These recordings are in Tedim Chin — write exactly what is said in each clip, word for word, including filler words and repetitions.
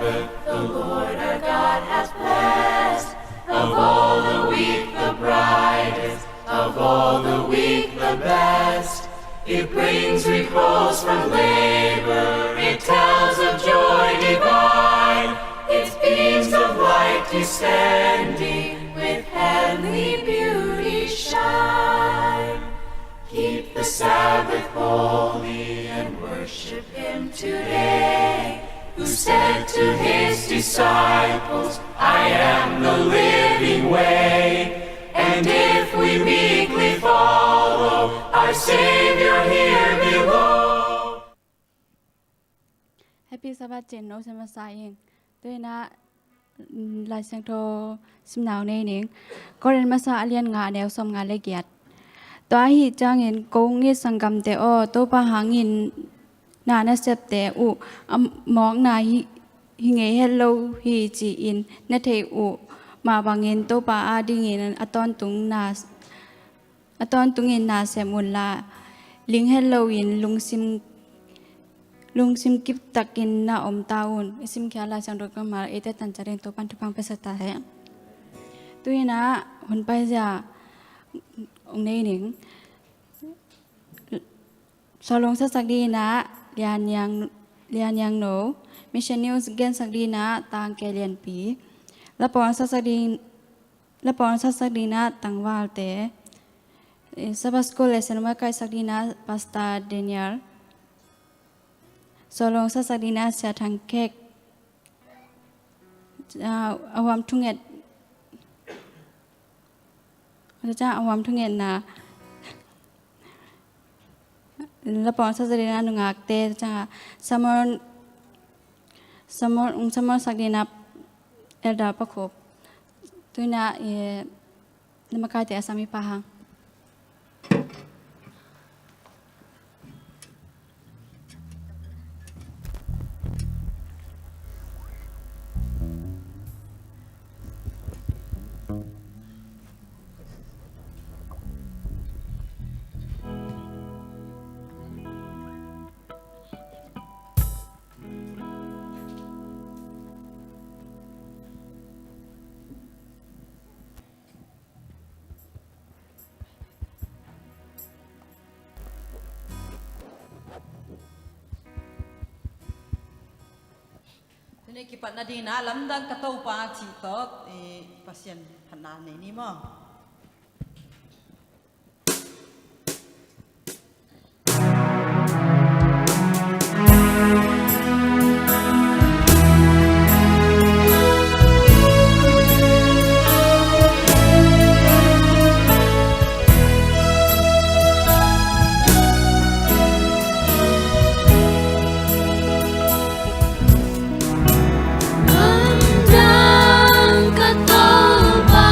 The Lord our God hath blessed. Of all the weak the brightest, of all the weak the best. It brings repose from labor, it tells of joy divine. Its beams of light descending with heavenly beauty shine. Keep the Sabbath holy and worship him today, who said to his disciples, "I am the living way." And if we meekly follow our Savior here below. Happy Sabbath cih no sem masa ing. Tu-in ah, mm, Lai Siangtho simna nei ning. Korin masa a lian nga, neu sawmnga le giat. Tua ahih ciangin kong it sanggamte aw, Topa hangin na nasepte uh a mawkna hi, hi ngei het lo hi ci-in na theih uh mah bangin Topa adingin a tawntung na, a tawntungin na sem unla, ling het loin lungsim, lungsim kiptakin na om ta un. I simkhia Lai Siangtho kammal eite tanciat ding Topan thupha hong pia sak ta hen. Tu-in ah hun paizia hong nei ning. Sawlung saksak dingin ah Lian Niang, Lian Niang No, Mission News gensak dingin ah Tang Kei Lianpi, lapawng saksak ding, lapawng saksak dingin ah Tangvalte, eh, Sabbath School lesson makaihsak dingin ah Pastor Daniel, sawlung saksak dingin ah Sia Thang Kek, ah, a huam thunget, a huam thungetna, lapawng saksak dingin ah nungakte, ciang ah Samuel, Samuel, Samuel sak dingin ah Elder Pakhup. Tu-in ah, eh, na makaite a sami pa hang. Tuni kipatna dingin ah Lamdang Ka Topa cih tawh, eh, Pasian phatna nei ni maw. Lamdang Ka Topa,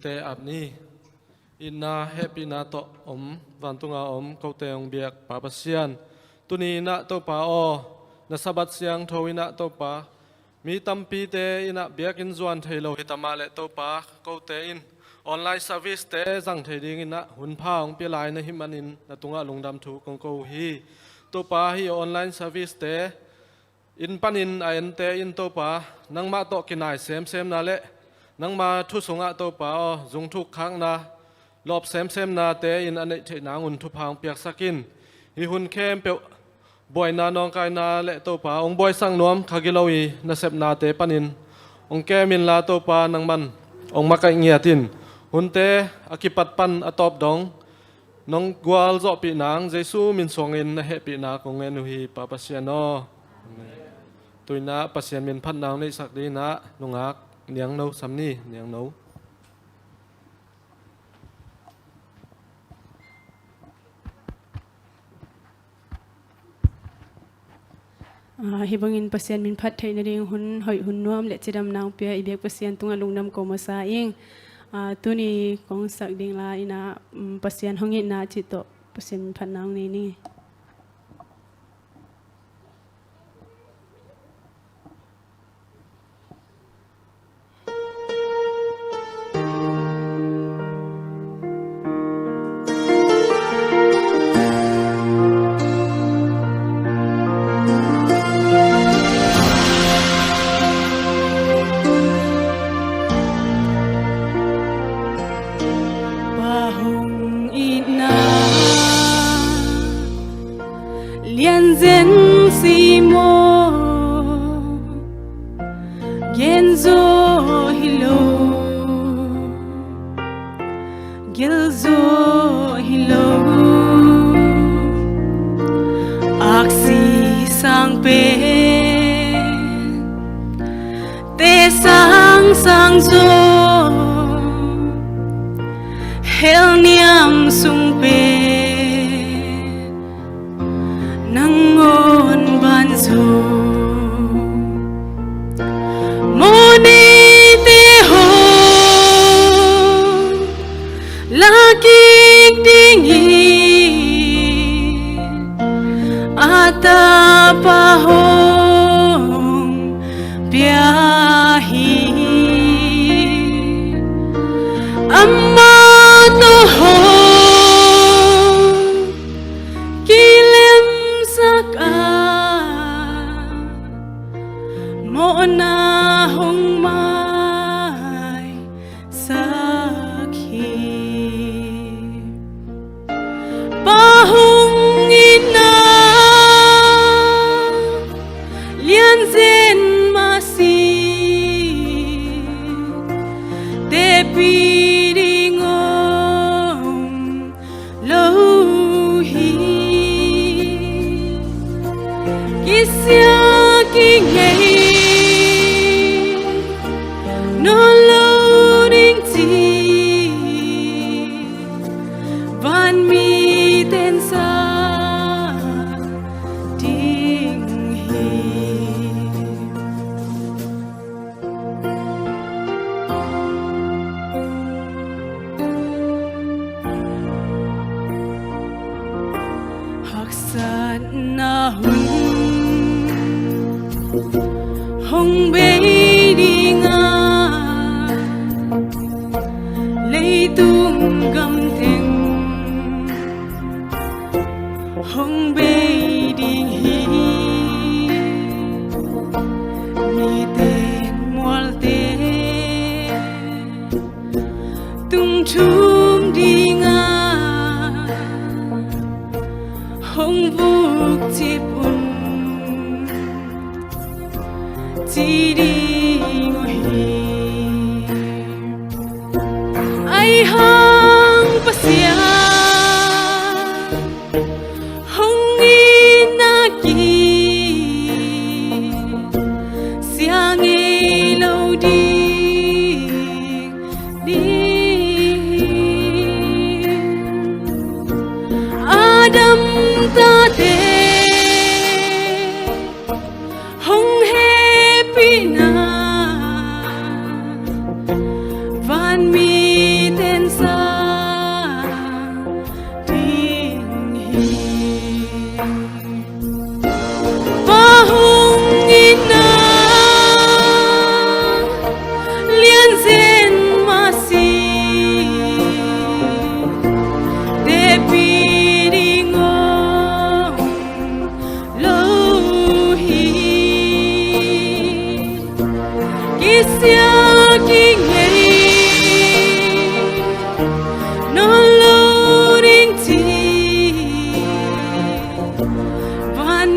Te ap ni. Itna hehpihna tawh om vantunga om kote hong biak Pa Pasian, tuni in ah Topa aw, na Sabbath siangtho in ah Topa, mi tampite in ah biakinn zuan thei lo hi ta mah leh Topa, kote in online service te zang thei dingin ah hun pha hong pia lai na hih manin na tungah lungdam thu kong ko uh hi. Topa, hih online service te inn panin a ente in Topa, nangmah tawh kinai semsemna le nangma thu sungah Topa aw, zungthuk khakna, lawp semsemnate in a neih theih nangun thupha hong piaksak in. Hih hun khempeuh buaina nawngkaina le Topa hong buaisak nuam kha gilo i nasepnate panin hong kem inla Topa, nangman hong makaih ngiat in. Hunte a kipat pan a tawp dong nong gualzawhpih nang Jesu min suangin na hehpihna kong ngen uh hi Pa Pasian aw. Amen. Tu in ah Pasian min phatna hong neihsak dingin ah nungak Niangno sam ni, Niangno. Ah, hih bangin Pasian min phat theih nading hun hoih, hun nuam le cidamna hong pia i biak Pasian tungah lungdam ko masa ing. Ah, tuni kong sak ding la in ah, um, Pasian hong itna cih tawh Pasian min phatna hong nei ni. Pa hong itna lianzen si maw? Gen zaw hi lo, gel zaw hi lo. Aksi sang pen te sang sang zaw, hell niam sung pen nangawn ban zo. Mawhneite hong lakik dingin a tapa hong pia hi. Amah tawh hong kilemsak a, mawhna hong maisak hi. Pa hong itna lianzen mah si, tepi ding om lo hi. Kisia kingei nawn lo ding ci vanmite'n sa ding hi. Haksatna hun hong bei ding a, leitung gam teng hong bei ding hi. Mite mualte tung thum ding a, hong vuk cip un ci ding uh hi. Ahi hang Pasian hong itna kisia ngei lo ding, ding. Adam tate hong hehpihna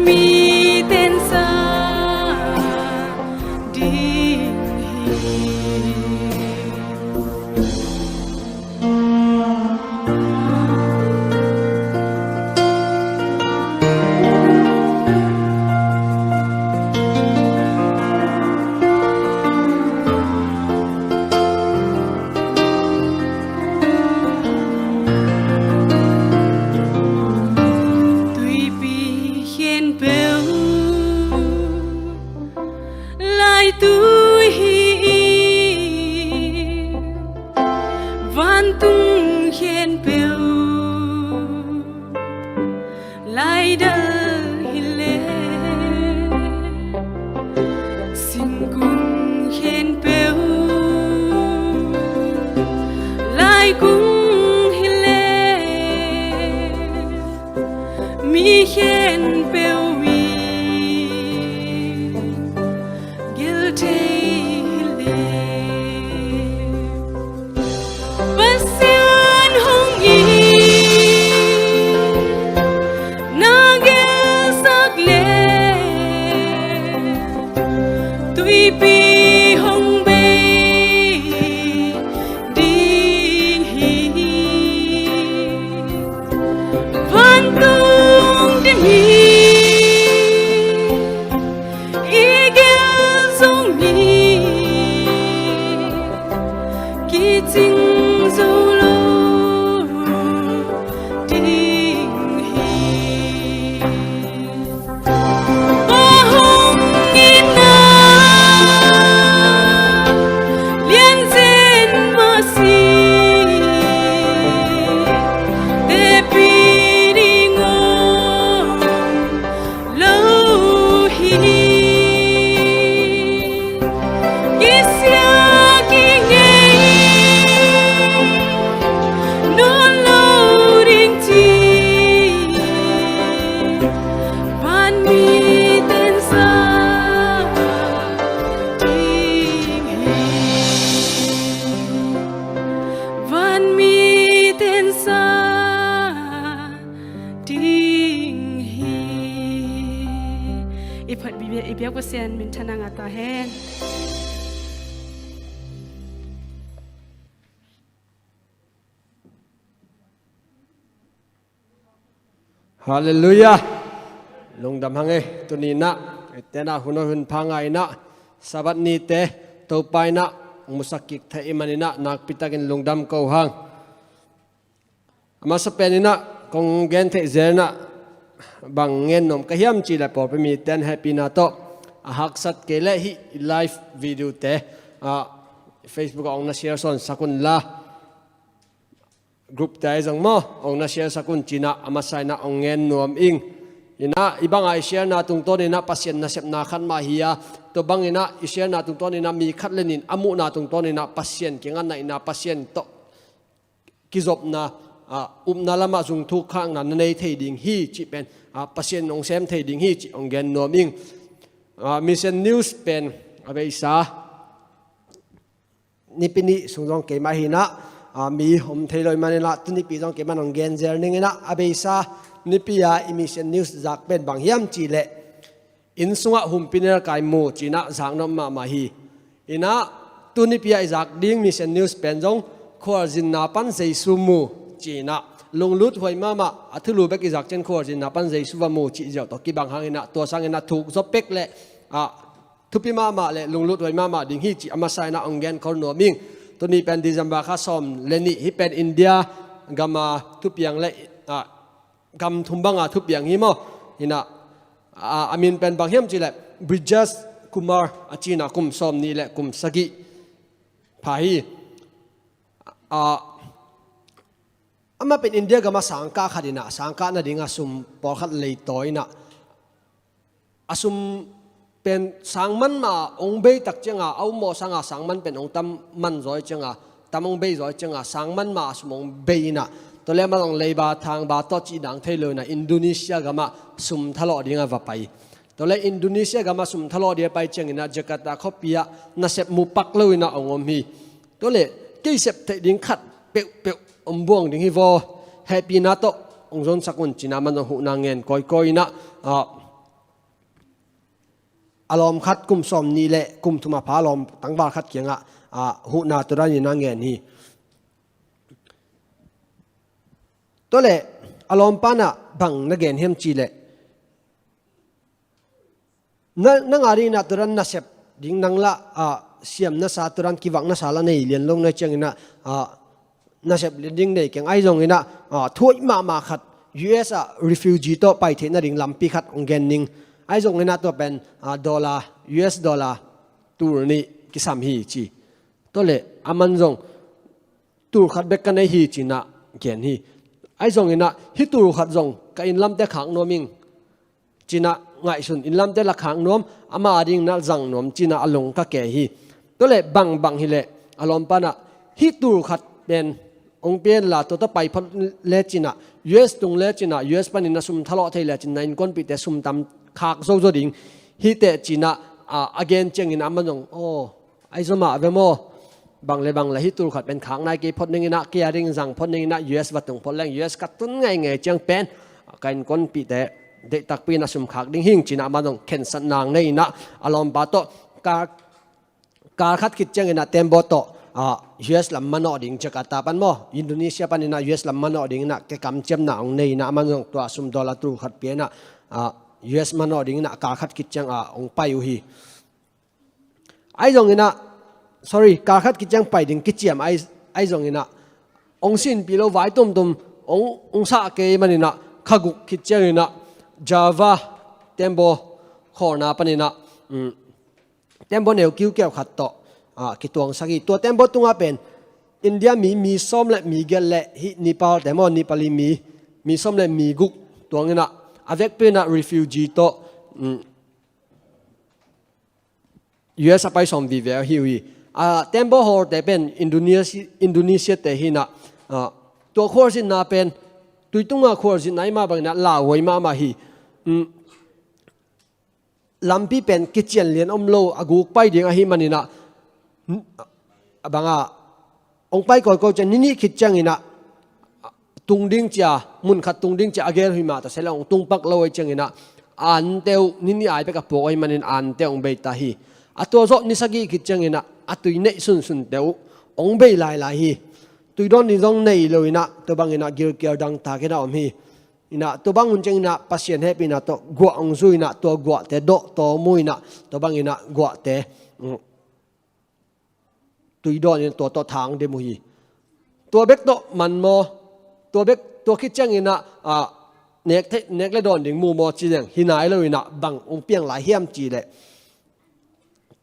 Miten sa ding hi. Tuipi khempeuh laitui hi, vantung khempeuh laidal hi le, singkung khempeuh laikung hi le, mi khempeuh i gel thei hi le. Pasian hong it na gelsak le, tuipi hong bei ding hi. Vantung dim hi, i gel zong hi, kicing zo lo ding hi. A hong itna lianzen mah si, tepi ding om lo hi. Kisia kingei nawn lo ding ci, vanmiten sa ding hi. Vanmiten sa ding hi. I phat bi-, i biak Pasian minthanna ngah ta hen. Halleluiah. Lungdam hang e, tuni in ah, eite in ah hun aw hun pha ngah in ah, Sabbath nite, Topa in ah, musak kik theih i man in ah, nakpi takin lungdam ko hang. A masa pen in ah, kong gen theih zel in ah, bang gen nuam ka hiam cih leh pawlpi mite in hehpihna tawh, a haksat kei leh hih live video te, ah, Facebook ah ong na share sawn sak un la. Group te ah zong maw, ong na share sak un ci in ah, a masa in ah ong gen nuam ing. In ah, i bang a i share na tungtawn in ah, Pasian nasepna khat mah hi a, tua bang in ah, i share na tungtawn in ah, mi khat le nih in a muhna tungtawn in ah, Pasian kiang ah naihna, Pasian tawh kizopna, ah, upna lam ah zung thuk khakna na nei thei ding hi cih pen, ah, Pasian in ong sem thei ding hi cih ong gen nuam ing. Ah, Mission News pen a beisa Nipi nih sung zong keimah hi in ah, ah, mi om thei lo i man in ah, tu Nipi zong keimah in ong gen zel ning in ah, a beisa Nipi a i Mission News zak pen bang hiam cih leh, inn sungah humpinelkai mu ci in ah zak nuam mahmah hi. In ah, tu Nipi a i zak ding Mission News pen zong khualzinna pan Jesu mu ci in ah, lunglut huai mahmah, a thulu bek i zak ciang khualzinna pan Jesu va mu cih ziau tawh kibang hang in ah, tua sang in ah thuk zaw pek leh, ah, thupi mahmah le lunglut huai mahmah ding hi cih a masa in ah ong gen khol nuam ing. Tuni pen December kha sawm le nih, hih pen India gam a thupiang le, ah, gam thum bang a thupiang hi maw. In ah, ah, a min pen bang hiam cih leh Brijesh Kumar a ci in ah, kum sawm nih le kum sagih pha hi. Ah, amah pen India gam a sangkah khat in ah, sangkah nading a sum pawlkhat leitawi in ah, a sum pen sang man mah ong bei tak ciang a, a ummawh sang a sang man pen ong tam man zaw i ciang a, tam ong bei zaw i ciang a, sang man mah a sum ong bei in ah, tua leh amah zong leiba thangba tawh cih dang thei lo in ah, Indonesia gam ah sum thalawh ding a va pai. Tua leh Indonesia gam ah sum thalawh ding a pai ciang in ah, Jakarta khuapi ah nasep mu pak lo in ah ong om hi. Tua leh kei sep theih ding khat peuhpeuh ong buang ding hi vaw, hehpihna tawh ong zon sak un ci in ah, amah zong huhna ngen kawikawi in ah, ah, a lawm khat kum sawm nih le kum thum a pha a lawm tangval khat kiangah, ah, huhna tua danin a ngen hi. Tua leh a lawmpa in ah bang na gen hiam cih leh, na, nang a dingin ah tua dan nasep ding nang lah, ah, siam nasa, tua dan kivak nasa lah nei lian lo, na ciangin ah, ah, nasep lian ding nei keng. Ahi zongin ah, ah, thuak mahmah khat, U S ah refugee tawh pai theih nading lampi khat hong gen ning. Ahi zongin ah tua pen, ah, dollar, U S dollar tul nih kisam hi ci. Tua leh aman zong tul khat bek ka nei hi ci-in ah gen hi. Ahi zongin ah hih tul khat zong ka inn lamte khak nuam ing ci-in ah ngaihsun, inn lamte lah khak nuam, ama a dingin ah zang nuam ci-in ah a lung ka ke hi. Tua leh bangbang hi leh a lawmpa in ah hih tul khat pen hong pia inla, tua tawh pai phot lecin ah, U S tung lecin ah, U S panin ah sum thalawh thei lecin na innkuanpihte sum tam khak zozo ding hi teh ci-in ah, ah, a gen ciangin ah aman zong, aw, ahi zomah ve maw. Bang le bang le hih tul khat pen khak nai kei phot ning in ah, kei a dingin zang phot ning in ah, U S va tung phot leng, U S ka tun ngeingei ciang pen ka innkuanpihte deih takpi in ah sum khak ding hi ing ci-in ah aman zong khensatna nei in ah a lawmpa tawh ka, kal khat khit ciangin ah tembaw tawh, ah, U S lam manawh ding, Jakarta pan maw, Indonesia panin ah U S lam manawh dingin ah ke kamciamna hong nei in ah aman zong tua sum dollar tul khat pia in ah, ah, U S manawh dingin ah kal khat khit ciang, ah, hong pai uh hi. Ahi zongin ah, sorry, kal khat khit ciang pai ding kiciam ahi, ahi zongin ah hong sinpih lo, vai tuamtuam hong, hong sah kei manin ah kha guk khit ciangin ah Java tembaw khawlna panin ah, um, tembaw neu kiukiau khat tawh, ah, kituangsak hi. Tua tembaw tungah pen India mi, mi sawm le mi giat le hih Nepal te maw, Nepali mi, mi sawm le mi guk tuangin ah, a vekpi in ah refugee tawh, um, U S a pai sawm vive ahi uh hi. Ah, tembaw hawlte pen Indonesia, Indonesia te hi in ah, ah, tua khualzinna pen, tui tunga khualzinna ahi mah bangin ah lauhuai mahmah hi. Um, lampi pen kician lian om lo, a guk pai ding ahih manin ah, a bangah hong pai kawikawi ciang, ni nih khit ciangin ah tung ding ci-a, mun khat tung ding ci-a a gel uh hi mah ta se leh hong tung pak lo ahih ciangin ah, ante uh, ni nih ai bek a puak ahih manin ante hong bei ta hi. A tua zawh ni sagih khit ciangin ah a tui neih sunsunte uh hong bei lailai hi. Tui dawn ding zong nei lo in ah, tua bangin ah gilkial dangtak in ah om hi. In ah tua bang hun ciangin ah Pasian hehpihna tawh guah hong zu in ah, tua guahte dawh tawm uh in ah, tua bangin ah guahte, mm, tui dawn in tua tawh thang dim uh hi. Tua bek tawh man maw, tua bek, tua khit ciangin ah, ah, nek the-, nek le dawn ding mu maw ci leng, hi nai lo in ah bang hong piang lai hiam cih leh,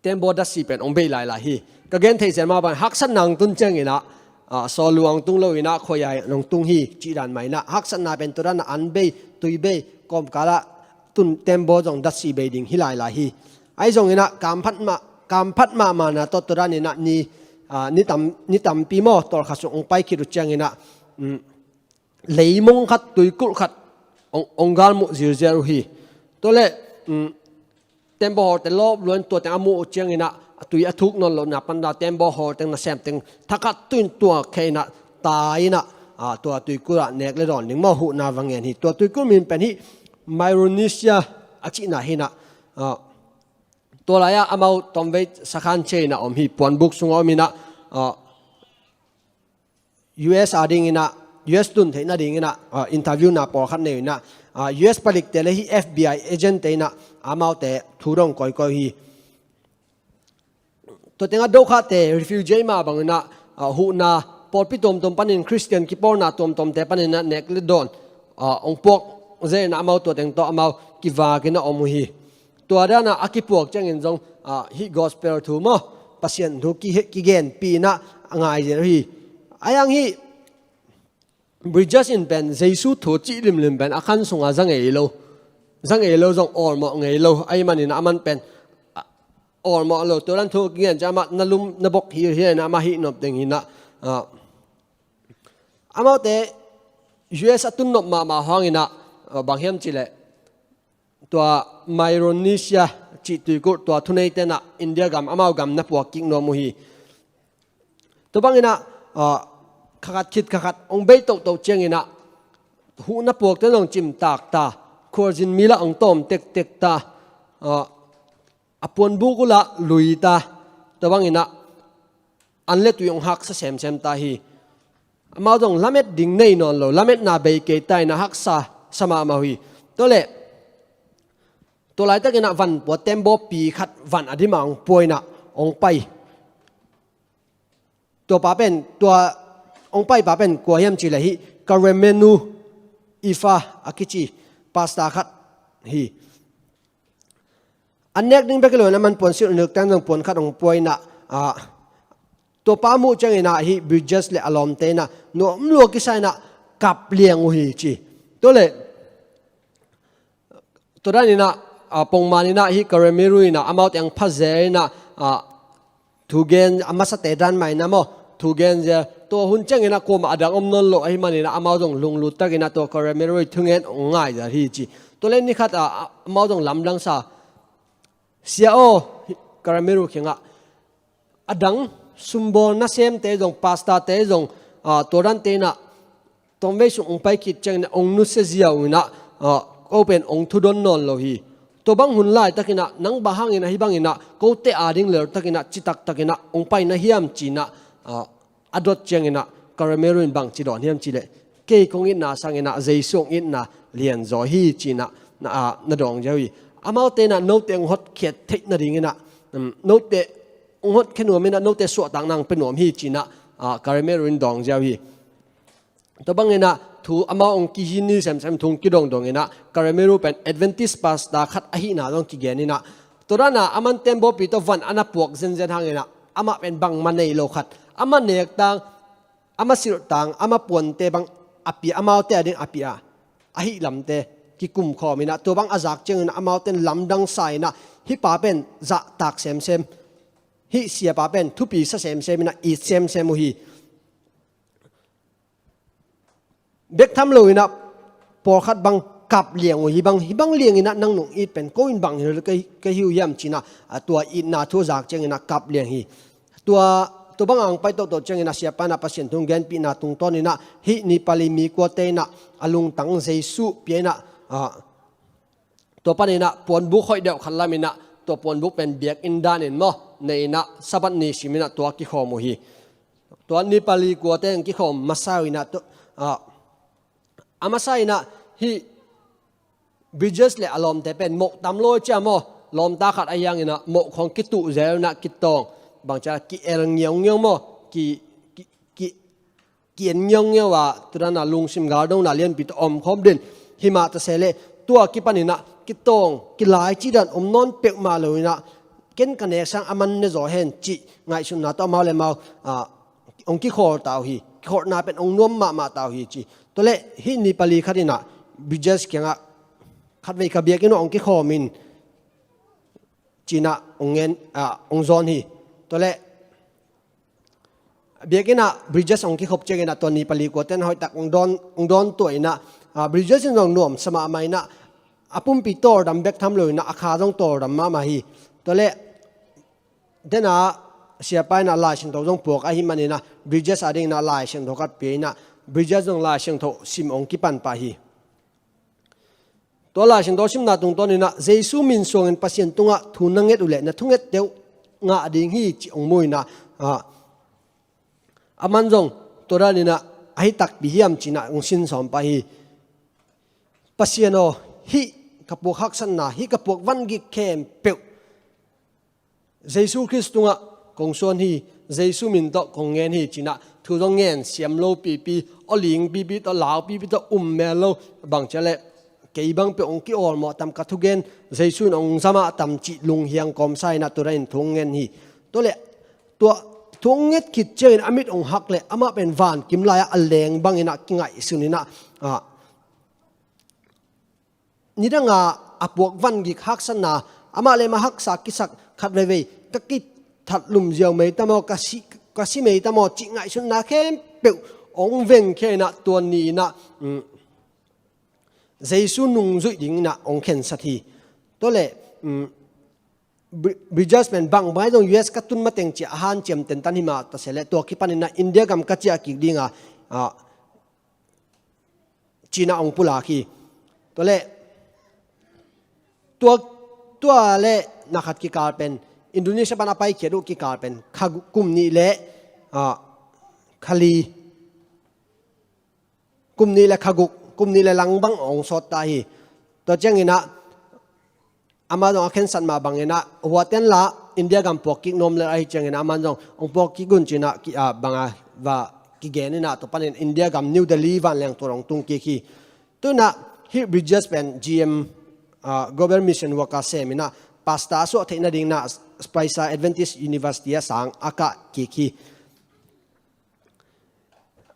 tembaw datsi pen hong bei lailai hi. Ka gen theih zel mah bang, haksatna hong tun ciangin ah, ah, sawlua hong tung lo in ah khuai-ah hong tung hi cih dan mah in ah, haksatna pen tua dan ah an bei, tui bei, kawmkal ah tun tembaw zong datsi bei ding hi lailai hi. Ahi zongin ah kamphat mah, kamphat mahmahna tawh tua danin ah ni, ah, ni tam, ni tampi maw, tawlkhat sung hong pai khit uh ciangin ah, um, leimong khat, tuikulh khat hong, hong galmuh zilzial uh hi. Tua leh, um, tembaw hawlte lawp lua in tua teng a muh uh ciangin ah, a tui a thuk nawn lohna pan a tembaw hawlte nasem teng thakhat tuin tua khe in ah, tai in ah, ah, tua tuikulh ah nek le dawn ding maw, huhna va ngen hi. Tua tuikulh min pen hih Micronesia a cihna hi in ah, ah, tua lai-ah amau tomvei sakhan cia in ah om hi, puanbuk sungah om in ah, ah, U S a dingin ah, U S tun theih nadingin ah, ah, interview-na pawlkhat nei uh in ah, ah, U S palikte le hih F B I agent-te in ah amaute thu dong kawikawi hi. Tua tengah Dokhate refugee mah bangin ah, ah, huhna, pawlpi tuamtuam panin Khristian kipawlna tuamtuamte panin ah nek le dawn, ah, hong puak zel in ah amau tua teng tawh amau kivak in ah om uh hi. Tua dan ah a kipuak ciangin zong, ah, hih gospel thu maw, Pasian thu ki-, kigenpih in ah a ngai zel uh hi. Ahi hang hih Bridges in pen Jesu thu cih limlim pen a khan sungah za ngei lo. Za ngei lo zong awlmawh ngei lo. Ahih manin ah aman pen, ah, awlmawh lo. Tua dan thu kigen ciang amah na lum na bok hi hi in ah amah hih nop ding hi in ah, ah, amaute U S a tun nop mahmah hangin ah, ah, bang hiam cih leh, tua Micronesia cih tuikulh, tua thuneite in ah India gam, amau gam na puak kik nuam uh hi. Tua bangin ah, ah, kha khat khit kha khat hong bei tohtoh ciangin ah, huhna puakte zong cimtak ta, khualzin mi lah hong tawm tektek ta, ah, a puanbuk uh lah lui ta. Tua bangin ah an le tui hong haksa semsem ta hi. Amau zong lamet ding nei nawn lo, lametna bei kei ta in ah haksa sa mahmah uh hi. Tua leh tua laitakin ah van pua, tembaw pi khat van a dim a hong pua in ah hong pai. Tua pa pen, tua hong pai pa pen kua hiam cih leh hih Karemenu Ifa a kici pastor khat hi. An nek ding bek hi lo in ah, aman puan silh nuktan zong puan khat hong pua in ah, ah, tua pa muh ciangin ah hih Bridges le a lawmte in ah nuam lua kisa in ah kap liang uh hi ci. Tua leh tua dan in ah, ah, pongman in ah hih Karemenu in ah amaute hong pha zel in ah, ah, thugen, a masate dan mah in ah maw, thugen zel. Tua hun ciangin ah kuamah a dang om nawn lo ahih manin ah amau zong lunglut takin ah tua Karemenu thungen hong ngai zel hi ci. Tua leh ni khat ah, ah, amau zong lamdang sa, "Sia aw," Karemenu kiangah, "a dang sumbawl nasemte zong, pastorte zong, ah, tua dante in ah tawmvei sung hong pai khit ciangin ah hong nusia ziau in ah, ah, ko pen hong thudon nawn lo hi. Tua bang hun laitakin ah nang bang hangin ah hih bangin ah kote ading leltakin ah citaktakin ah hong pai na hiam?" ci in ah, ah, a dot ciangin ah Karemenu in bang ci dawn hiam cih leh, "Kei kong itna sangin ah Jesu hong itna lianzaw hi," ci in ah na, ah, na dawng ziau hi. Amaute in ah note hong hotkhiat theih nadingin ah, um, note hong hotkhia nuam in ah note suahtakna hong pia nuam hi ci in ah, ah, Karemenu in dawng ziau hi. Tua bangin ah thu amau hong kihi ni semsem, thu hong kidongdong in ah Karemenu pen Adventist pastor khat ahihna zong kigen in ah, tua dan ah aman tembaw pi tawh van a na puak zenzen hangin ah amah pen bangmah nei lo khat, amah nek tang, amah silh tang, amah puante bang a pia, amaute ading a pia, ahih lamte kikum khawm in ah, tua bang a zak ciangin ah amaute in lamdang sa in ah, "Hih pa pen zahtak semsem, hih siapa pen thupi sa semsem in ah it semsem uh hi. Bek tham lo in ah pawlkhat bang kap liang uh hi, bang, hih bang liang in ah nang nong it pen ko in bang hi lo ka, ka hi uh hiam?" ci in ah, ah, tua itna thu zak ciangin ah kap liang hi. Tua, tua bang a hong pai toto ciangin ah siapa in ah Pasian thu hong genpihna tungtawn in ah hih Nepali mi kuate in ah a lungtang Jesu pia in ah, ah, tua panin ah puanbuk hoih deuh khat lam in ah tua puanbuk pen biakinn danin maw, nei in ah Sabbath ni sim in ah tua kikhawm uh hi. Tua Nepali kuate in kikhawm masa uh in ah tua, ah, a masa in ah hih Bridges le a lawmte pen moh tam lo cia maw, lawmta khat ahi hangin ah moh khawng kituh zel in ah kitawng, bangcia ki-el ngiaungiau maw, ki, ki, ki, ki-en ngiaungiau a, tua dan a lungsim galdona lianpi tawh omkhawm den. Himah ta se leh tua kipan in ah kitawng, kilai cih dan om nawn peuhmah lo in ah, "Ken ka nek sang aman ne zaw hen," cih ngaihsutna tawh amau le amau, ah, hong kikhawl ta uh hi. Kikholhna pen hong nuam mahmah ta uh hi ci. Tua leh hih Nepali khat in ah Bridges kiangah, "Khatvei ka biakinn ah hong kikhawm in," ci in ah hong ngen, ah, hong zawn hi. Tua leh biakinn ah Bridges hong kikhop ciangin ah tua Nepali kuate in ah hoihtak hong dawn, hong dawn tuah in ah, ah, Bridges in zong nuam sa mahmah in ah, a pumpi tawldam bek tham lo in ah a kha zong tawldam mahmah hi. Tua leh den ah siapa in ah Lai Siangtho zong puak ahih manin ah Bridges adingin ah Lai Siangtho khat pia in ah Bridges zong Lai Siangtho sim hong kipan pah hi. Tua Lai Siangtho simna tungtawn in ah, "Jesu min suangin Pasian tungah thu na nget uh leh na thungette uh ngah ding hi," ci hong mu in ah, ah, aman zong tua dan in ah, "Ahi takpi hiam?" ci in ah hong sin sawm pah hi. "Pasian aw, hih ka puak haksatna, hih ka puak vangik khempeuh Jesu Khrist tungah kong suan hi, Jesu min tawh kong ngen hi," ci in ah thu zong ngen siam lo pipi, aw ling pipi tawh, lau pipi tawh, um mel lo, bangcia leh, "Kei bang peuh hong ki-awlmawh tam, ka thugen Jesu in hong za mah tam," cih lunghiang kawmsa in ah tua dan in thu hong ngen hi. Tua leh tua thu hong nget khit ciangin a mit hong hak leh amah pen vankim lai-ah a leng bangin ah kingaihsun in ah, ah, nidanga a puak vangik haksatna, amah le amah haksa kisak khat veivei, "Ka kithat lum ziau mei tam aw, ka si, ka si mei tam aw," cih ngaihsutna khempeuh hong vengkhia in ah tua ni in ah, um, Jesu nungzuih dingin ah hong khensat hi. Tua leh, um, Bri-, Bridges pen bangbang ahi zong U S ka tun mateng ci-a a hanciam tentan himah ta se leh tua kipan in ah India gam ka ciah kik ding a, ah, ci in ah hong pulak hi. Tua leh tua Tua le na khat kikal pen, Indonesia pan a paikhiat uh kikal pen kha gu-, kum nih le, ah, kha li, kum nih le kha guk, kum nih le lang bang hong sawt ta hi. Tua ciangin ah, amah zong a khensat mah bangin ah, huaten la India gam puak kik nuam lel ahih ciangin ah, amah zong hong puak kik un ci-in ah, ki, ah, bang a va kigen in ah, tua panin India gam New Delhi vanleng tua hong tung kik hi. Tu-in ah hih Bridges pen G M, ah, Global Mission Worker sem in ah, pastor a suah theih nadingin ah Spricer Adventist University ah sang a kah kik hi.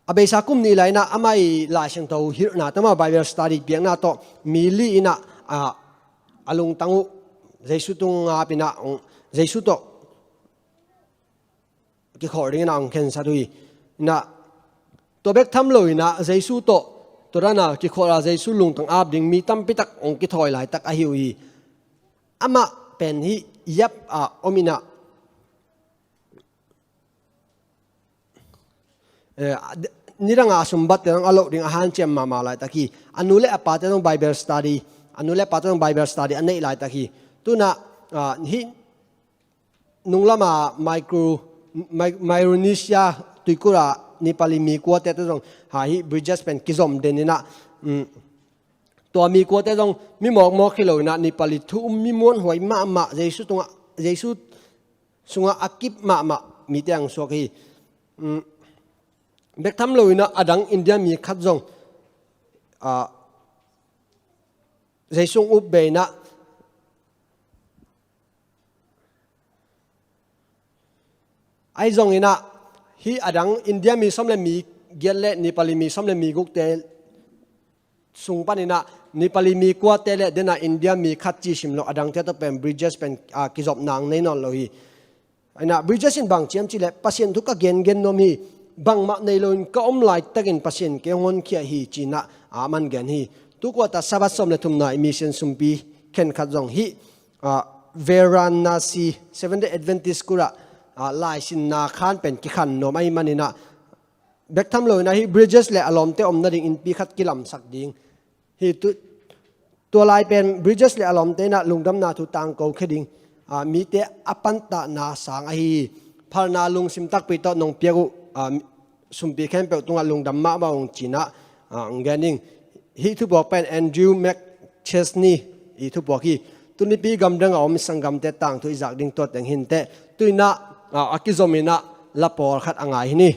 A beisa kum nih lai-in ah amah i Lai Siangtho hilhna tawh, amah Bible study piakna tawh, mi li in ah, ah, a lungtang uh Jesu tungah ap in ah, Jesu tawh kikholh dingin ah hong khensat uh hi. In ah, tua bek tham lo in ah Jesu tawh, tua dan a kikholh a Jesu lungtang ap ding mi tampi tak hong kithawi laitak ahi uh hi. Amah pen hih Yap ah om in ah, eh, nidang a sumbatte zong a loh ding a hanciam mahmah laitak hi. A nu le a pate zong Bible study, a nu le a pate zong Bible study a neih laitak hi. Tu-in ah, ah, hih nunglam a Micro, Mi-, Micronesia tuikulh ah Nepali mi kuate tawh zong, ha, hih Bridges pen kizom den in ah, um, tua mi kuate zong mi mawkmawk hi lo in ah, Nepali thu um, mi muanhuai mahmah, Jesu tungah, Jesu sungah a kip mahmah mite hong suak hi. Um, bek tham lo in ah adang India mi khat zong, ah, Jesu hong up be in ah, ahi zongin ah, hih adang India mi sawm le mi giat le Nepali mi sawm le mi gukte sung panin ah, Nepali mi kuate le den ah India mi khat ci sim lo, adangte tawh pen Bridges pen, ah, kizopna hong nei nawn lo hi. In ah Bridges in bang ci hiam cih leh, Pasian thu ka gengen nuam hi, bangmah nei loin ka om laitakin Pasian kei hong honkhia hi ci-in ah, ah, aman gen hi. Tu kuat ah Sabbath sawm le thumna i mission sumpi khenkhat zong hih, ah, Varanasi Seventh Day Adventist school ah, ah, laisinna khan pen kikhan nuam ahih manin ah, bek tham lo in ah hih Bridges le a lawmte om nading innpi khat kilamsak ding hi. Tu, tua lai pen Bridges le a lawmte in ah lungdamna thu tangko khia ding, ah, mite a pantahna sang ahi hi. Phalna lungsim takpi tawh nong piak uh, ah, sumpi khempeuh tungah lungdam mahmah ung ci-in ah, ah, hong gen ing. Hih thupuak pen Andrew McChesney i thupuak hi. Tunipi gamdang a om sanggamte tangthu i zak ding tua teng hi inteh. Tu-in ah, ah, a kizom in ah la pawlkhat a ngai hi ni.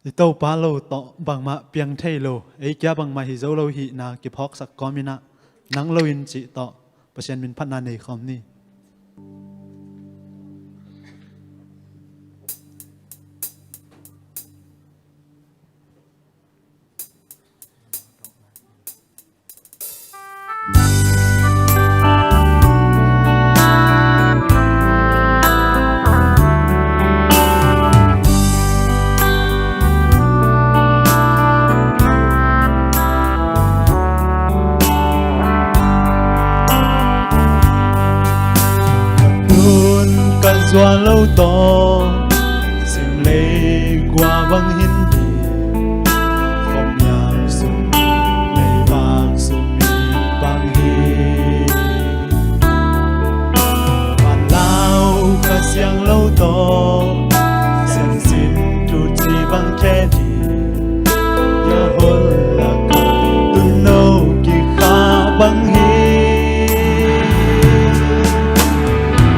I Topa lo tawh bangmah piang thei lo, ei kia bangmah hi zo lo hihna kiphawksak kawmin ah, nang loin cih tawh Pasian min phatna nei khawm ni. Tun ka zuan lo tawh, sim lei kua bang hin di, khawm niam sum lei bang sum hi bang hi. Van lau Kha Siang lo tawh, siansin thu ci bang khe di, ya hol lak tun no kikha bang hi.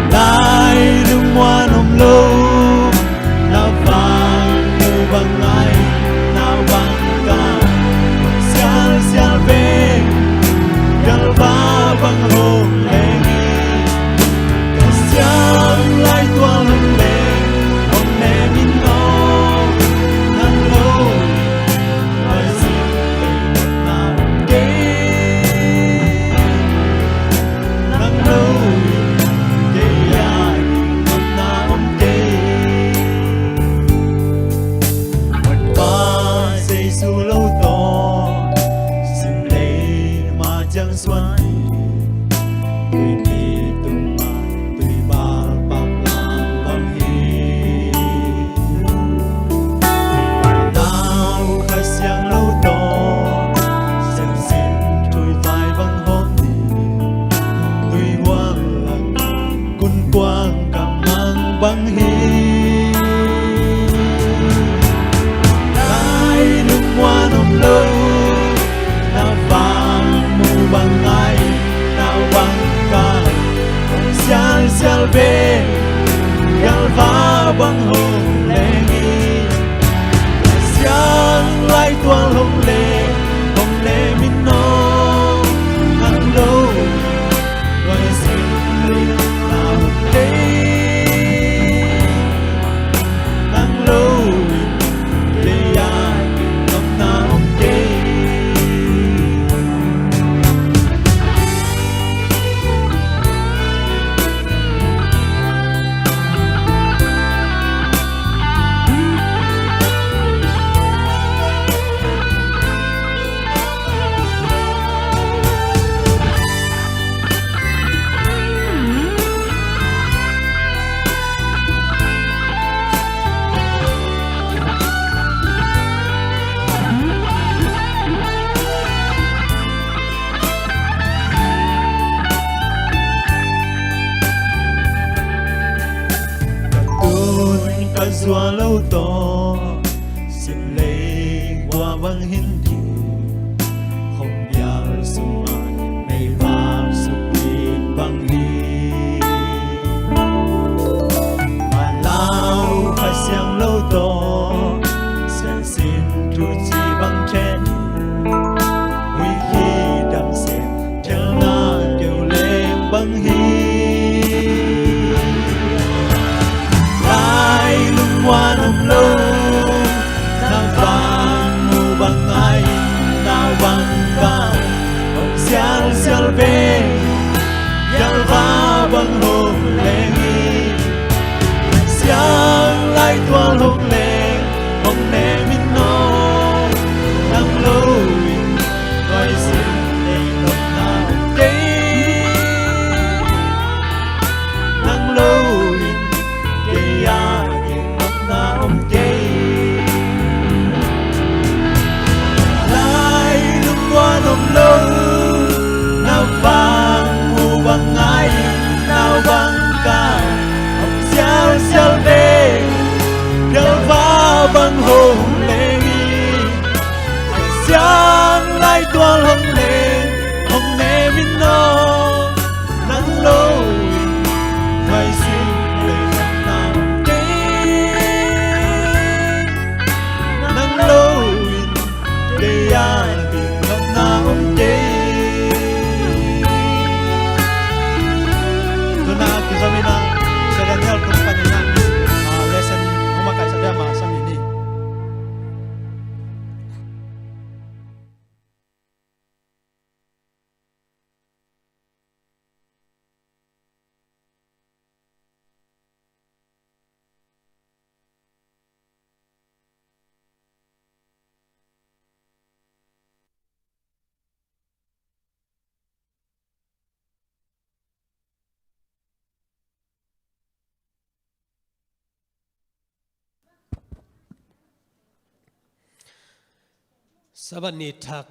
Lai lungmuan om lo suan hi. Tuipi tungah tuibal paklang bang hi. Nau Kha Siangtho tawh siansin tuivai bang hawm hi. Tuihual lak kunkuang kamang bang hi. Lai lungmuan om lo, na vang mu bang ngai, na vang ka hong sialsial ve, galva bang hong leng hi. Siang lai tual hong leng, hong lem in aw, nang lo. Ka tun ka zuan lo tawh, sin lei gua bang hin ding, khawm bial sungah meivak suk bit bang hi. Malau Kha Siangtho tawh siansin thu ci bang then, huih khi dam sem, thelna keu leng bang hi. Lai lungmuan om lo, na vang mu bang ngai, na vang ka hong sialsial ve, galva bang hong leng hi. Siang lai tual hong leng, hong lem in aw, nang lo in, nuai sin lei nopna om kei. Nang lo in, kei a gennopna om kei. Lai lungmuan om lo, na vang mu bang ngai, na vang ka hong sialsial ve, galva bang hong leng hi. Siang lai tual hong leng, hong lem in aw, nang lo in, nuai sin lei nopna om kei. Nang lo in, kei a gennopna om kei. Tuna kizom in ah, Sia Daniel tung panin ah, ah, lesson hong makaihsak dia, masa mi ni. Sabbath ni thak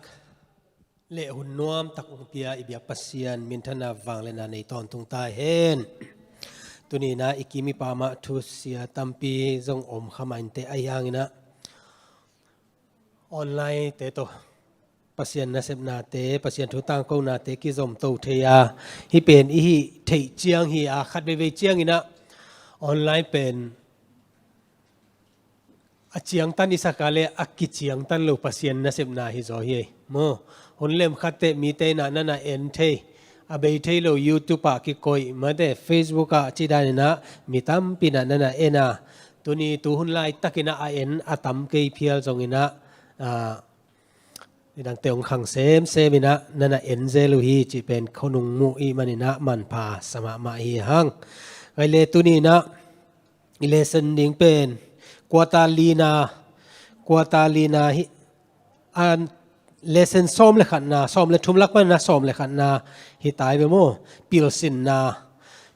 le hun nuam tak hong pia i biak Pasian minthanna vangliatna nei tawntung ta hen. Tuni in ah i kim i pam ah thusia tampi zong om kha mah inteh, ahi hangin ah online te tawh Pasian nasepnate, Pasian thu tangkonate kizom to thei a, hih pen i hih theih ciang hi a, khat veivei ciangin ah online pen a ciangtan i sak a le a kiciangtan lo Pasian nasepna hi zaw hi ei. Maw, hun lem khat teh mite in ah na na en thei, a bei thei lo YouTube ah kikoih, mate Facebook ah cih dan in ah mi tampi in ah na na en a, tuni tu hun laitakin ah a en a tam kei phial zongin ah, ah, nidangte hong khang semsem in ah na na en zel uh hi cih pen khonung muh i hih manin ah manpha sa mahmah hi hang. Ngai le tuni in ah i lesson ding pen quarter lina, quarter lina hi, an Lesson sawm le khatna, sawm le thum lak pan na sawm le khatna hi tai ve maw? Pilsinna,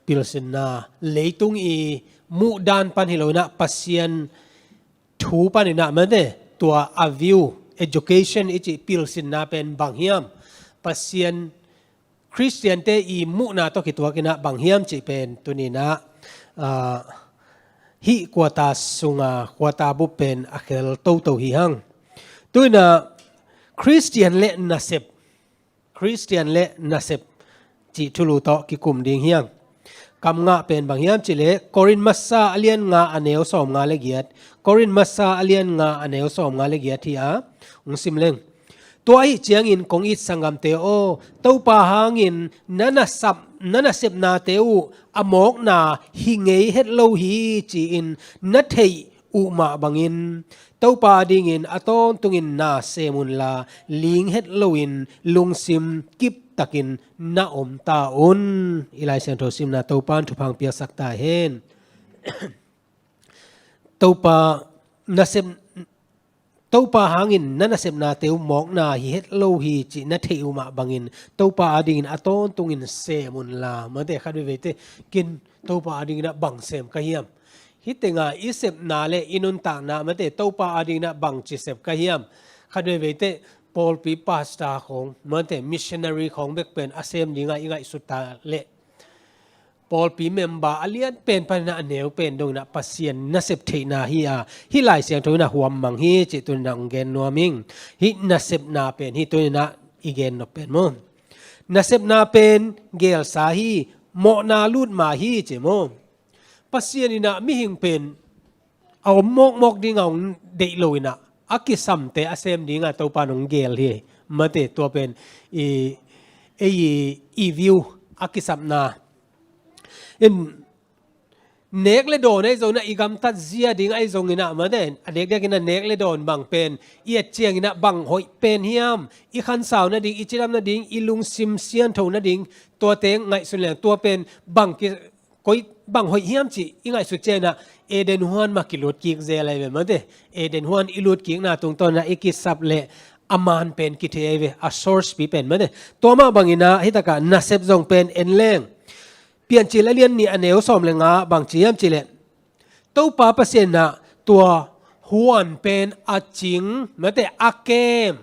pilsinna, leitung i muhdan pan hi lo inah Pasian thu pan inah mate, tua a view, education i cih pilsinna pen bang hiam? Pasian Khristiante i muhna tawh kituak inah bang hiam cih pen tuni inah, ah, hih kuata sunga kuata bup pen a khel toto hi hang. Tu inah Khristian le nasep, Khristian le nasep cih thulu tawh kikum ding hi hang. Kam ngah pen bang hiam cih leh Korin masa a lian nga a neu sawm nga le giat, Korin masa a lian nga a neu sawm nga le giat hi a, hong sim leng. Tua ahih ciangin kong it sanggamte aw, Topa hangin na nasap, na nasepnate uh a mawkna hi ngei het lo hi ci-in na theih uh mah bangin Topa adingin a tawntungin na sem unla, ling het loin lungsim kiptakin na om ta un. I Lai Siangtho simna Topa in thupha hong piaksak ta hen. Topa nasep, Topa hangin na nasepnate uh mawkna hi het lo hi cih na theih uh mah bangin Topa adingin a tawntungin sem unla. Mate, khat veiveite kin Topa adingin ah bang sem ka hiam? Hih tenga i sepna le i nuntakna mate Topa adingin ah bang ci sep ka hiam? Khat veiveite pawlpi pastor khawng mate missionary khawng bek pen a sem dinga i ngaihsut ta leh pawlpi member a lian pen pan inah a neu pen dong inah Pasian nasep theihna hi a, hih Lai Siangtho inah huam mang hi cih tuni inah hong gen nuam ing. Hih nasepna pen hih tuni inah i gen nop pen maw? Nasepna pen gelsa hi, mawhna lut ma hi ci maw? Pasian inah mihing pen a om mawkmawk dinga hong deih lo inah a kisamte a sem dinga Topa in hong gel hi. Mate, tua pen i, ei i, i view a kisapna. In nek le dawn ahi zong inah i gamtat zia ding ahi zong inah mate, a dekdek inah nek le dawn bang pen i et ciang inah bang hoih pen hiam? I khansau nading, i cidam nading, i lungsim siantho nading, tuate ngaihsun leng tua pen bang ki, koi bang hoih hiam cih i ngaihsut ciang inah Eden huan mah kilut kik zel ahi ve mate. Eden huan i lut kikna tungtawn inah i kisap leh a man pen kithei ahi ve, a source pi pen mate. Tua mah bang inah hih takah nasep zong pen en leng Piancil a lian nih a neu sawm le nga bang ci hiam cih leh Topa Pasian inah tua huan pen a cing mate, a kem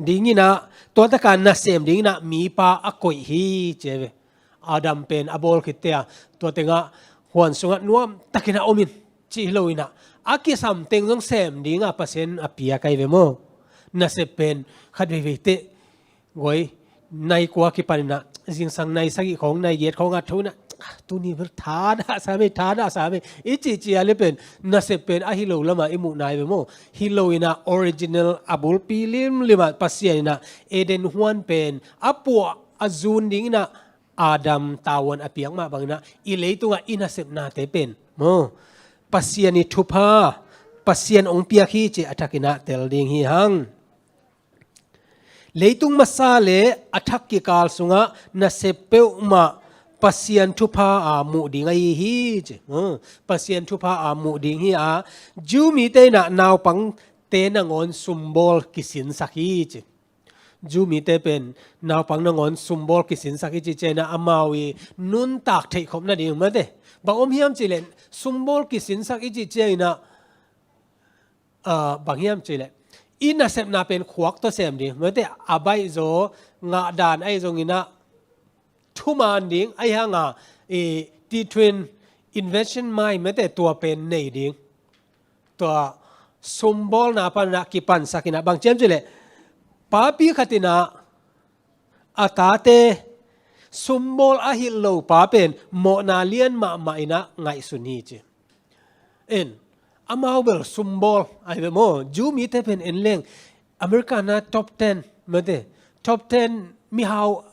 ding inah, tua taka nasem ding inah mipa a koih hi ci ahi ve. Adam pen a bawl khitte a, tua tengah huan sungah nuam takin a om in cih hi lo inah a kisam teng zong sem dinga Pasian a piak ahi ve maw? Nasep pen khat veiveite guai, nai kua kipan inah zingsang nai sagih khawng, nai giat khawng a tho inah, "Ah, tuni bel thadah sam ei, thadah sam ei," i cihcih a le pen nasep pen a hi lo lamah i muhna ahi ve maw? Hi lo inah original a bulpi limlimah Pasian inah Eden huan pen a puah a zun ding inah Adam tavuan a piak mah bang inah i leitungah i nasepnate pen maw? Pasian i thupha, Pasian hong piak hi cih a thak inah tel ding hi hang. Leitung masa le a thak kikal sungah nasep peuhmah Pasian thupha a muh ding ahi hi ci. Hmm, Pasian thupha a muh ding hi a, Jew mite inah naupangte nangawn sumbawl kisinsak hi ci. Jew mite pen naupang nangawn sumbawl kisinsak hi ci ciang inah amau i nuntak theihkhop nading mate. Bang om hiam cih leh sumbawl kisinsak hi ci ciang inah ah, bang hiam cih leh i nasepna pen khuak tawh sem ding mate, a baihzaw ngahdan ahi zong inah thuman ding ahi hanga, i, tithuin invention mai mate tua pen nei ding. Tua sumbawlna pan inah kipansak inah bang ci hiam cih leh papi khat inah a tate sumbawl a hilh lo pa pen mawhna lian mahmah inah ngaihsun hi ci. En, amau bel sumbawl ahi ve maw? Jew mite pen en leng America na top ten mate, top ten mihau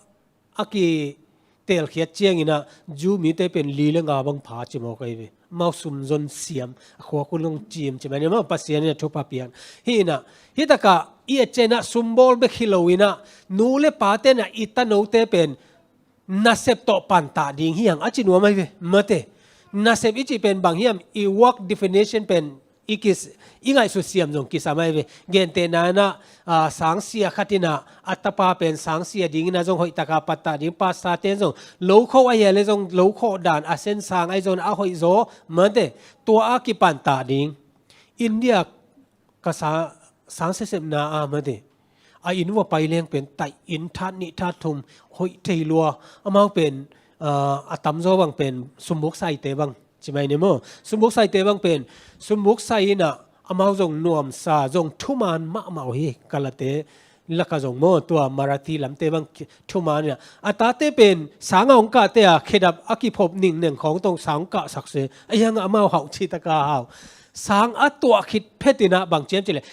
a kitelkhiat ciang inah Jew mite pen li le nga bang pha ci mawk ahi ve. Amau sumzon siam, a khuak uh long cim ci mah ni maw, Pasian inah thupha piak. Hi inah hih takah i et ciang inah sumbawl bek hi lo inah nu le pate inah i tanote pen nasep tawh pantah ding hi hang a ci nuam ahi ve mate. Nasep i cih pen bang hiam, i work definition pen i, kis, i ngaihsut siam zong kisam ahi ve. Gentehna in ah, a, sangsia khat in ah, a tapa pen sangsia dingin ah zong hoihtaka pattah ding, pastor ten zong lo khoh ahi a le zong lo khoh dan a sen sang ahi zong a hoih zaw, mate, tua a kipan tah ding. India ka sa, sang sesepna a, mate, a inn va pai leng pen taih inn that nih that thum hoih thei lua. Amau pen, a, a tamzaw bang pen sumbuk saite bang ci mai ni maw. Sumbuk saite bang pen, sumbuk sai in ah amau zong nuamsa, zong thuman mahmah uh hi, Kalate laka zong maw, tua Marathi lamte bang thuman in ah. A tate pen sang a hong kahte a khedap a kiphop ningneng khawng tawh sang hong kahsak se. A hiang ah amau hauh citaka hau. Sang a tuah khit phet in ah bang ciam cileh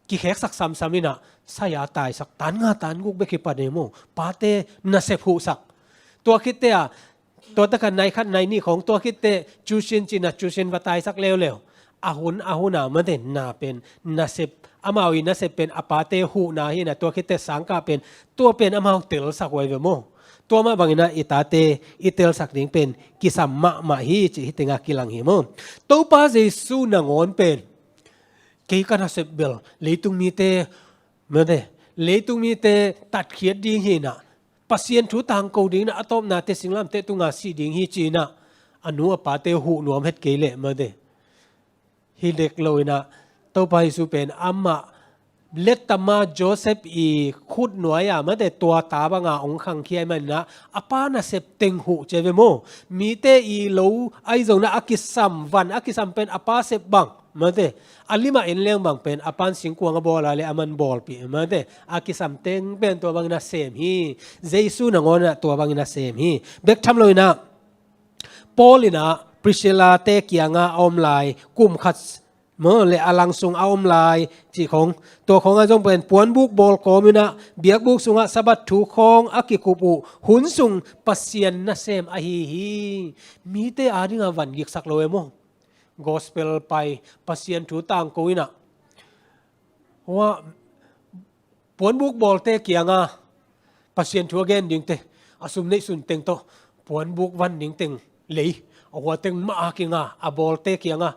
kikheksak samsam in ah, sai-a taisak, tan nga tan guk bek hi pan e maw. Pate nasep huhsak. Tua khitte a, tua taka nai khat nai nih khawng, tua khitte cusin ci-in ah cusin va taisak leuleu. A hun a hun a, mate, na pen nasep, amau i nasep pen a pate huhna hi in ah, tua khitte sangkah pen, tua pen amau telsak uh ahi ve maw. Tua mah bangin ah i tate i telsak ding pen kisam mahmah hi cih hih tengah kilang hi maw. Topa Jesu nangawn pen, kei ka nasep bel leitung mite, mate, leitung mite tatkhiat ding hi in ah, Pasian thu tangko ding in ah, a tawpna te singlamteh tunga sih ding hi ci-in ah, a nu a pate huh nuam het kei leh, mate, hi dek lo in ah, Topa Jesu pen amah lettama Joseph i khut nuai a, mate, tua ta banga hong khangkhia ahih manin ah, a pa nasep teng huh ci ve maw. Mite i lo ahi zong in ah a kisam, van a kisam pen a pa sep bang, mate, a lim a en leng bang pen a pan singkuang a bawl a le aman bawlpih, mate, a kisam teng pen tua bangin ah sem hi. Jesu nangawn in ah tua bangin ah sem hi. Bek tham lo in ah, Paul in ah Priscilla te kiangah a om lai, kum khat maw le a lang sung a om lai cih khawng, tua khawngah zong pen puanbuk bawl kawm in ah, biakbuk sungah Sabbath thu khawng a kikup uh hun sung Pasian nasem ahi hi. Mite adingah van giksak lo e maw. Gospel pai, Pasian thu tangko in ah, hua, puanbuk bawlte kiangah Pasian thu a gen dingte, a sum neih sun teng tawh puanbuk van ding teng lei, a hua teng mah a kinga, a bawlte kiangah,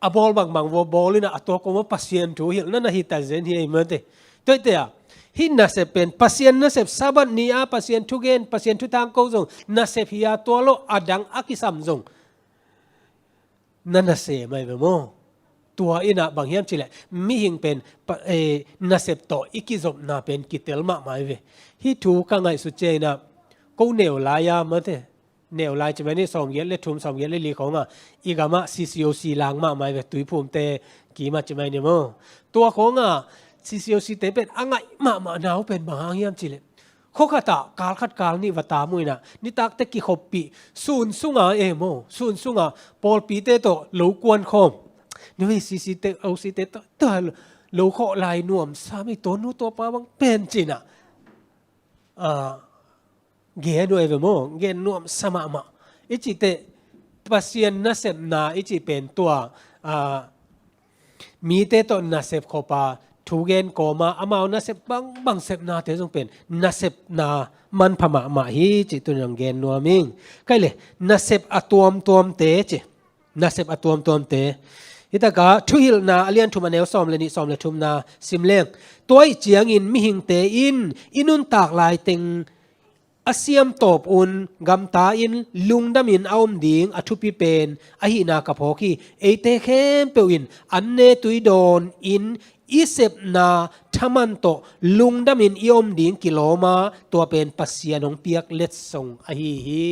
a bawl bangbang va bawl in ah, a tua kawmah Pasian thu hilhna na hi ta zen hi ei, mate. Tua ahih teh a, hih nasep pen Pasian nasep, Sabbath ni-a Pasian thu gen, Pasian thu tangko zong nasep hi a, tua lo a dang a kisam zong na nasem ahi ve maw. Tua in ah bang hiam cih leh, mihing pen pa, eh, nasep tawh i kizopna pen kitel mahmah ahi ve. Hih thu ka ngaihsut ciang in ah, ko neu lai-a, mate, neu lai ci mai ni, sawmgiat le thum, sawmgiat le li khawngah i gamah C C O C lang mahmah ahi ve, Tuiphumte kimah ci mai ni maw. Tua khawngah C C O C te pen a ngaih mahmah na uh pen bang hang hiam cih leh, khua khatah kal khat kal nih va tam uh in ah, nitak teh kikhoppih, sun sunga e maw, sun sunga pawlpite tawh lo kuan khawm. Ni vei C C te, O C te tawh, tawh lo khawh lai nuamsa mei, tua nu tua pa bang pen ci-in ah, ah, gen uh ahi ve maw, gen nuamsa mahmah. I cih teh Pasian nasepna i cih pen tua, ah, mite tawh nasep khop a, thu gen kawm a, amau nasep bangbang sepnate zong pen nasepna manpha mahmah hi cih tuni-in hong gen nuam ing. Kei le, nasep a tuamtuamte ci. Nasep a tuamtuamte. Hih takah Thuhilhna a lian thum a neu sawm le nih, sawm le thumna sim leng. Tua ahih ciangin mihingte in i nuntak laiteng a siamtawp un gamta-in lungdamin a om ding a thupi pen ahihna ka phawk hi. Eite khempeuh in an ne tui dawn in i sepna thaman tawh lungdamin i om ding kilawm a, tua pen Pasian hong piak letsong ahi hi.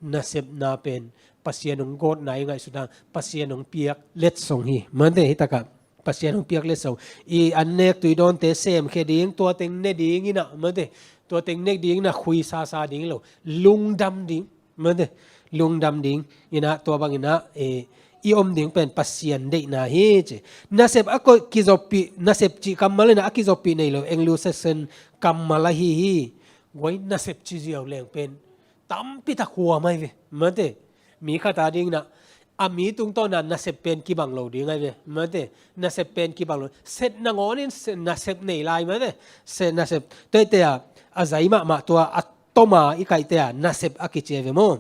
Nasepna pen Pasian hong gawtna i ngaihsut hang, Pasian hong piak letsong hi. Mate, hih takah Pasian hong piak letsong. I an nek tui dawnte semkhia ding, tua teng ne ding in ah, mate, tua teng nek ding in ah khuisasa ding lo, lungdam ding, mate, lungdam ding in ah, tua bang in ah, eh, i om ding pen Pasian deihna hi ci. Nasep a ko-, kizoppih, nasep cih kammal in ah a kizoppih nei lo, Anglo-Saxon kammal ahi hi. Guai nasep ci ziau leng pen tampi tak huam ahi ve, mate. Mi khat a ding in ah, a mi tungtawn ah nasep pen kibang lo ding ahi ve, mate. Nasep pen kibang lo. Set nangawn in se-, nasep nei lai, mate. Set nasep. Tua ahih teh a, a zai mahmah tua, a tom a i kaih teh a nasep a kici ahi ve maw.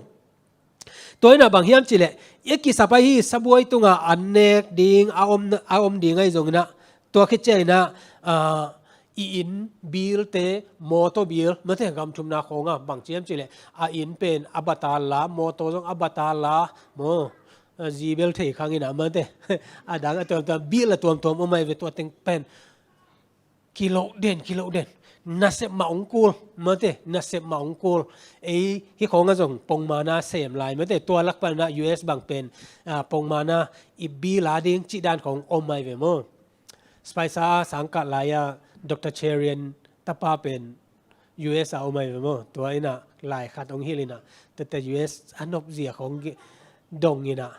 Tua inah bang hiam cihleh, i kisap ahi sabuai tungah an nek ding a om, a om ding ahi zonginah, tua khit cianginah, ah, i inn bilte, mawtaw bil, mate, gam thumna khawngah bang ci hiam cihleh, a inn pen a batal la, mawtaw zong a batal la, maw, a zi bel thei khanginah, mate, a dang a tuamtuam, bil a tuamtuam om ahi ve, tua teng pen kiloh den, kiloh den. Nasep mah ong kul, mate, nasep mah ong kul. Ei, hih khawngah zong pongmana sem lai, mate, tua lak panah U S bang pen, ah, pongmana i bil a ding cih dan khawng om ahi ve maw. Spicer a sangkah lai-a Doctor Cherian tapa pen U S a om ahi ve maw. Tua inah lai khat ong hilh inah, tete U S a nopzia khawng dong inah,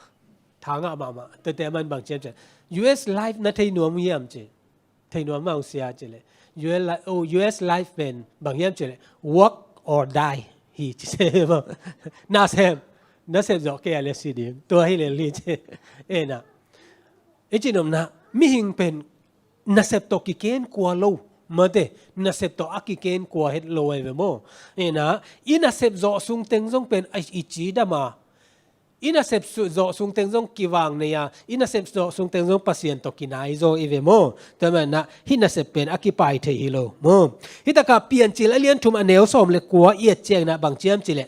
thangah mahmah, tete a man bang ci hiam cihleh, U S life na thei nuam hiam ci. Thei nuam mah ong sia cihleh, U S li-, oh, U S life pen bang hiam cihleh, work or die hi ci se maw. Nasem, nasep zawh kei a le si ding, tua hi lel hi ci. Enah, i cinopna, mihing pen nasep tawh kiken kua lo, mate, nasep tawh a kiken kua het lo ahi ve maw. Enah, i nasep zawh sung teng zong pen a, i cidam a, i nasep su-, zawh sung teng zong kivang nei a, i nasep zawh sung teng zong Pasian tawh kinai zaw i ve maw. Tua manah hih nasep pen a kipai thei hi lo maw. Hih takah Piancil a lian thum a neu sawm le kua i et cianginah bang ci hiam cihleh,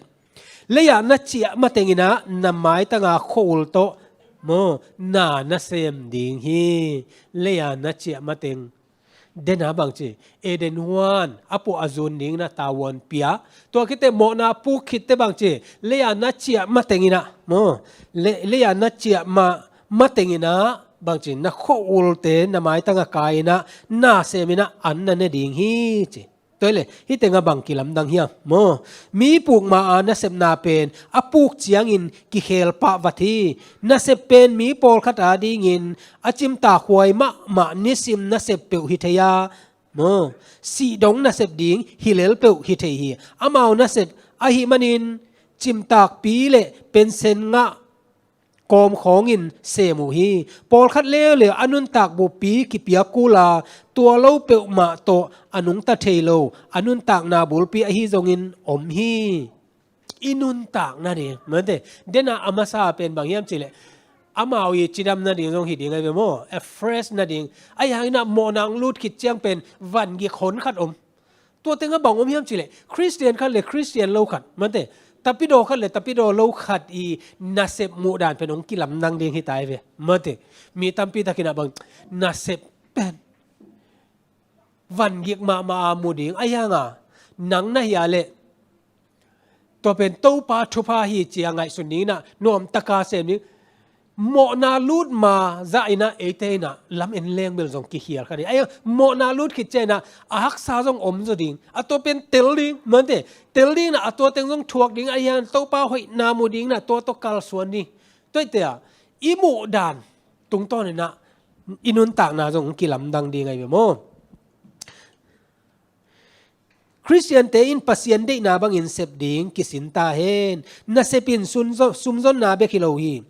lei-ah na ciah matenginah na maitanga khua-ul tawh maw, na na sem ding hi. Lei-ah na ciah mateng, dena bang ci, Eden huan a puah a zun dinginah tavuan pia. Tua khit teh mawhna puk khit teh bang ci, lei-ah na ciah matenginah maw, le-, lei-ah na ciah ma, matenginah bang ci, na khua-ulte na maitangah kai inah na seminah an na ne ding hi ci. Tua hileh hih tengah bang kilamdang hiam maw. Mi puk ma-a nasepna pen a puk ciangin kikhel pah vat hi. Nasep pen mi pawlkhat adingin a cimtak huai mahmah nisim nasep peuh hi thei a maw, sih dong nasep ding hi lel peuh hi thei hi. Amau nasep ahih manin cimtakpi le pensen ngah kawm khawngin sem uh hi. Pawlkhat leuleu a nuntak buppi kipia kul a, tua lo peuhmah tawh a nungta thei lo, a nuntakna bulpi ahi zongin om hi. I nuntak nading, mate, dena a masa pen bang hiam cihleh, amau i cidam nading zong hi ding ahi ve maw, a fresh nading. Ahi hanginah mawhna ong lut khit ciang pen vangik hon khat om. Tua tengah bang om hiam cihleh, Khristian khat le Khristian lo khat, mate, tapidaw khat le tapidaw lo khat i nasep muhdan pen ong kilamdang ding hi ta hi ve, mate. Mi tampi takinah bang nasep pen vangik mahmah a mu ding, ahi hanga nang na hia leh tua pen Topa thupha hi ci-a ngaihsun dinginah nuamtaka sem ding. Mawhna lut ma zah inah eite inah lam en leng bel zong kikhial kha ding. Ahi hang mawhna lut khit cianginah a haksa zong om zaw ding. A tua pen tel ding, mate, tel dinginah a tua teng zong thuak ding. Ahi hang Topa hoihna mu dinginah tua tawh kalsuan ding. Tua hi teh a, i muhdan tungtawninah i nuntakna zong kilamdang ding ahi ve maw. Khristiante in Pasian deihna bangin sep ding kisin ta hen. Nasep in sunzo-, sumzonna bek hi lo hi.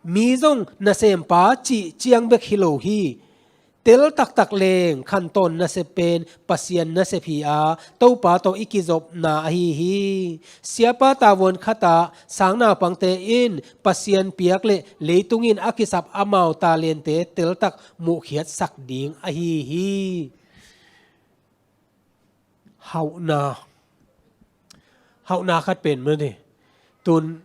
Mi zong nasempa cih ciang bek hi lo hi. Tel taktak leng khantawn nasep pen Pasian nasep hi a, Topa tawh i kizopna ahi hi. Siapa tavuan khatah sang naupangte in Pasian piak le leitung in a kisap amau talente teltak muhkhiatsak ding ahi hi. Hauhna. Hauhna khat pen mate. Tun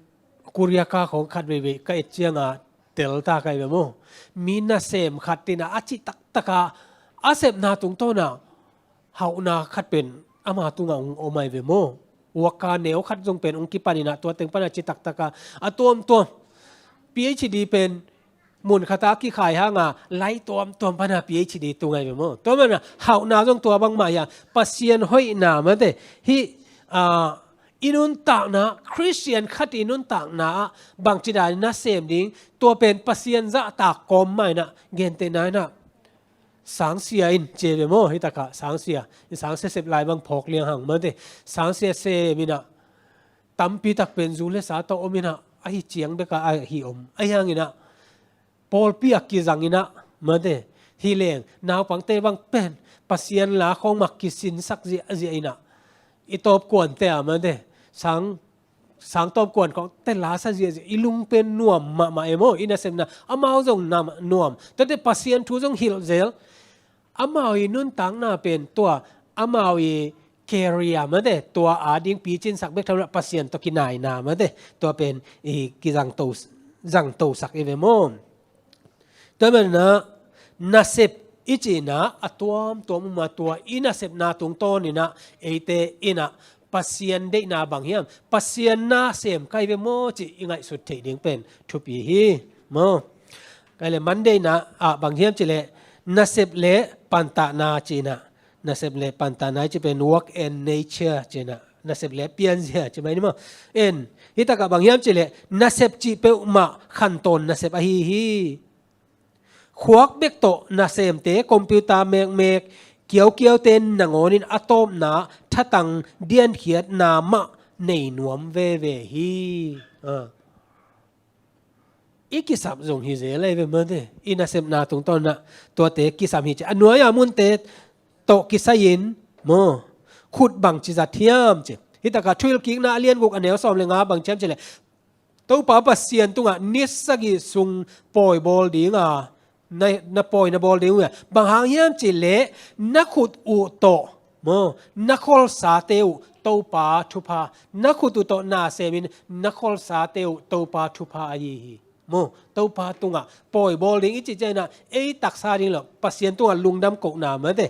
Korea ka khawng khat veivei ka et cianga telta ka hi ve maw. Mi nasem khat tina a cih taktaka a sepna tungtawna hauhna khat pen ama tunga ong om ahi ve maw. Uaka neu khat zong pen ong kipaninah tua teng pana cih taktaka a tuamtuam. P H D pen mun khata kikhai hanga lai tuamtuam pana P H D tung ahi ve maw. Tua mana hauhna zong tua bangmah hi a, Pasian hoihna mate. Hih, ah, i nuntakna, Khristian khat i nuntakna ah bangci dan nasem ding, tua pen Pasian zahtak kawm mah inah, gentehna inah. Sangsia in ci ve maw, hih takah sangsia. Sangsia sep lai bang phawk liang hang mate. Sangsia sem inah. Tampi tak pen zu le sa tawh om inah, ahi ciang beka ahi om. Ahi hanginah, pawlpi a kizang inah, mate, hi leng, naupangte bang pen, Pasian la khawng mak kisinsak ziahziah inah, i tawpkuante a mate, sang sangtawm kuan khawng te la sa ziahziah, i lung pen nuam mahmah e maw, i nasepna, amau zong nuam, tuate Pasian thu zong hilh zel, amau i nuntakna pen tua, amau i career mate, tua ading picinsak bek thamlo, Pasian tawh kinaina mate, tua pen i kizangto, zangtosak i ve maw. Tua manin ah nasep i cihna a tuamtuam uma, tua i nasepna tungtawn inah eite inah Pasian deihna bang hiam, Pasian nasem ka hi ve maw cih i ngaihsut theih ding pen thupi hi maw. Kei le Monday na ah bang hiam cih leh nasep le pantahna cihna, nasep le pantahna i cih pen work and nature cihna, nasep le pianzia ci mai ni maw. En, hi takah bang hiam cih leh nasep cih peuhmah khantawn nasep ahi hi. Khuak bek tawh nasemte, computer mekmek, kiaukiaute nangawnin a tawpna thatang diankhiatna mah nei nuam veve hi. Ah. I kisap zong hi zel ei ve mate. I nasepna tungtawn ah tuate kisam hi ci. A nuai-a munte tawh kisai-in maw, khut bangci zat hiam ci. Hi takah Thuhilhkikna a lian guk a neu sawm le nga bang ci hiam cih leh Topa Pasian tungah ni sagih sung pawi bawl dinga, na, na pawi na bawl ding uh a. Bang hang hiam cih leh na khut uh tawh maw, na kholsate uh Topa thupha, na khut uh tawh nasemin na kholsate uh Topa thupha ahi hi. Maw, Topa tungah pawi bawl ding i cih ciangin ah ei taksa ding lo, Pasian tungah lungdam kohna mate.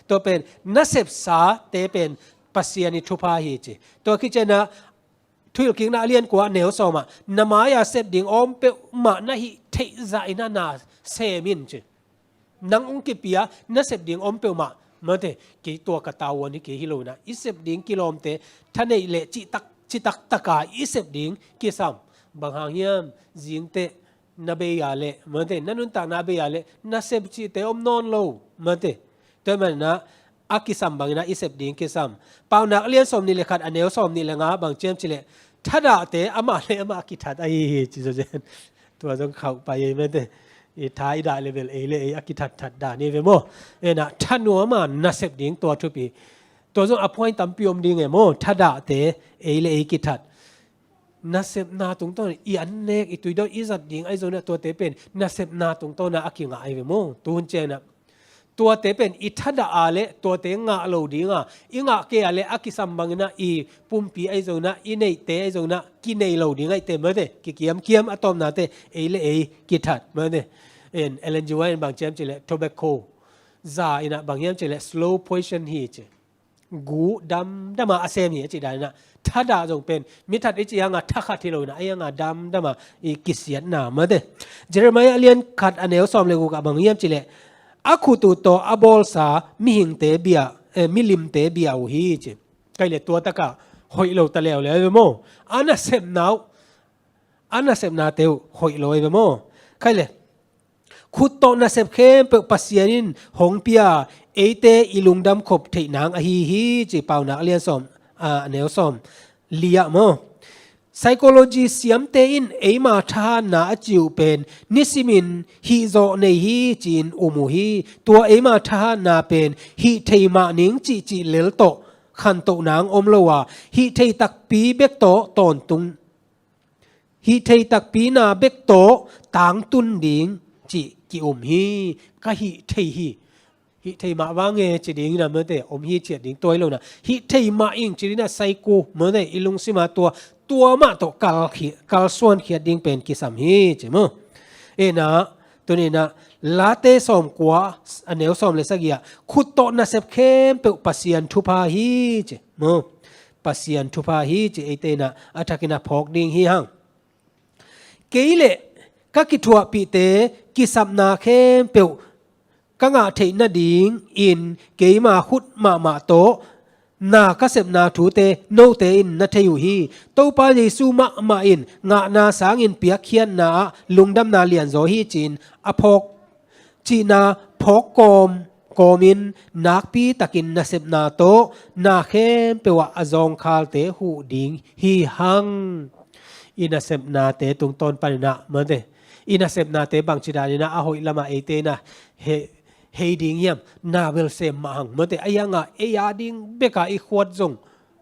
Tua pen nasepsate pen Pasian i thupha hi ci. Tua khit ciangin ah Thuhilhkikna a lian kua a neu sawm ah, na mai-a sep ding a om peuhmah na hih theih zah inah na sem in ci. Nang hong kipia na sep ding a om peuhmah mate, kei tua ka tavuan hi kei hi lo inah, i sep ding kilawmte thaneih leh citak, citak taka i sep ding kisam. Bang hang hiam, zingteh na bei a leh mate, na nuntakna bei a leh nasep cihte om nawn lo mate. Tua manin ah a kisam bangin ah i sep ding kisam. Paunak a lian sawm nih le khat a neu sawm nih le nga bang ci hiam cih leh thadahte amah le amah kithat ahi hi ci zawzen. Tua zong khauh pai ei mate. I tha i dah le bel ei le ei a kithatthat dan hi ve maw. En ah thanuam a nasep ding tua thupi. Tua zong a point tampi om ding e maw, thadahte ei le ei kithat. Nasepna tungtawn i an nek, i tuidawn i zat ding ahi zongin ah tuate pen nasepna tungtawn ah a kingah ahi ve maw. Tuhun ciangin ah tuate pen i thadah a leh tuate ngah lo dinga, i ngah kei a leh a kisam bangin ah i pumpi ahi zongin ah, i neihte ahi zongin ah kinei lo ding ahihte mate, kikiamkiam, a tawpnate ei le ei kithat mate. En, Ellen G. White in bang ci hiam cih leh tobacco za inah bang hiam cih leh slow poison hi ci. Gu damdam a a sem hi a cih dan inah, thadah zong pen mi that i cih hanga thakhat hi lo inah, a hi hanga damdam a i kisiatna mate. Jeremiah a lian khat a neu sawm le guk ah bang hiam cih leh a khut uh tawh a bawlsa mihingte bia, eh, milimte bia uh hi ci. Kei le tua takah hoih lo ta leuleu ve maw. A nasepna uh, a nasepnate uh hoih lo ei ve maw. Kei le khut tawh nasep khempeuh Pasian in hong pia, eite i lungdam khop theih nang ahi hi ci. Paunak a lian sawm, a neu sawm li ah maw. Psychology siamte in eima thahatna a ci uh pen nisimin hihzawh nei hi ci-in um uh hi. Tua eima thahatna pen hih thei mah ning cihcih lel tawh khantoh nang om lo a, hih thei takpi bek tawh tawntung, hih thei takpi na bek tawh tangtun ding cih ki-um hi. Ka hih thei hi. Hih thei mah vang e ci ding inah mate, om hi ciat ding tua hi lo inah. Hih thei mah ing ci ding inah psycho mate, i lungsima tua, tua mah tawh kal khi-, kalsuan khiat ding pen kisam hi ci maw. Inah, tuni inah Late sawmkua a neu sawm le sagih ah khut tawh nasep khempeuh Pasian thupha hi ci maw. Pasian thupha hi ci, eite inah a thakin a phawk ding hi hang. Kei le ka kithuahpihte kisapna khempeuh ka ngah theih nadingin keima khut mahmah tawh na ka sepna thute note in na thei uh hi. Topa Jesu mahmah in ngahna sangin piakkhiatna ah lungdamna lianzaw hi ci-in a phawk cihna phawk kawm, kawmin nakpi takin nasepna tawh na khempeuh ah a zawngkhalte huh ding hi hang. I nasepnate tungtawn panin ah mate, i nasepnate bangci danin ah a hoih lamah eite inah he, hei ding hiam, na bel sem mah hang mate. A hi hangah ei a ding beka i khuat zong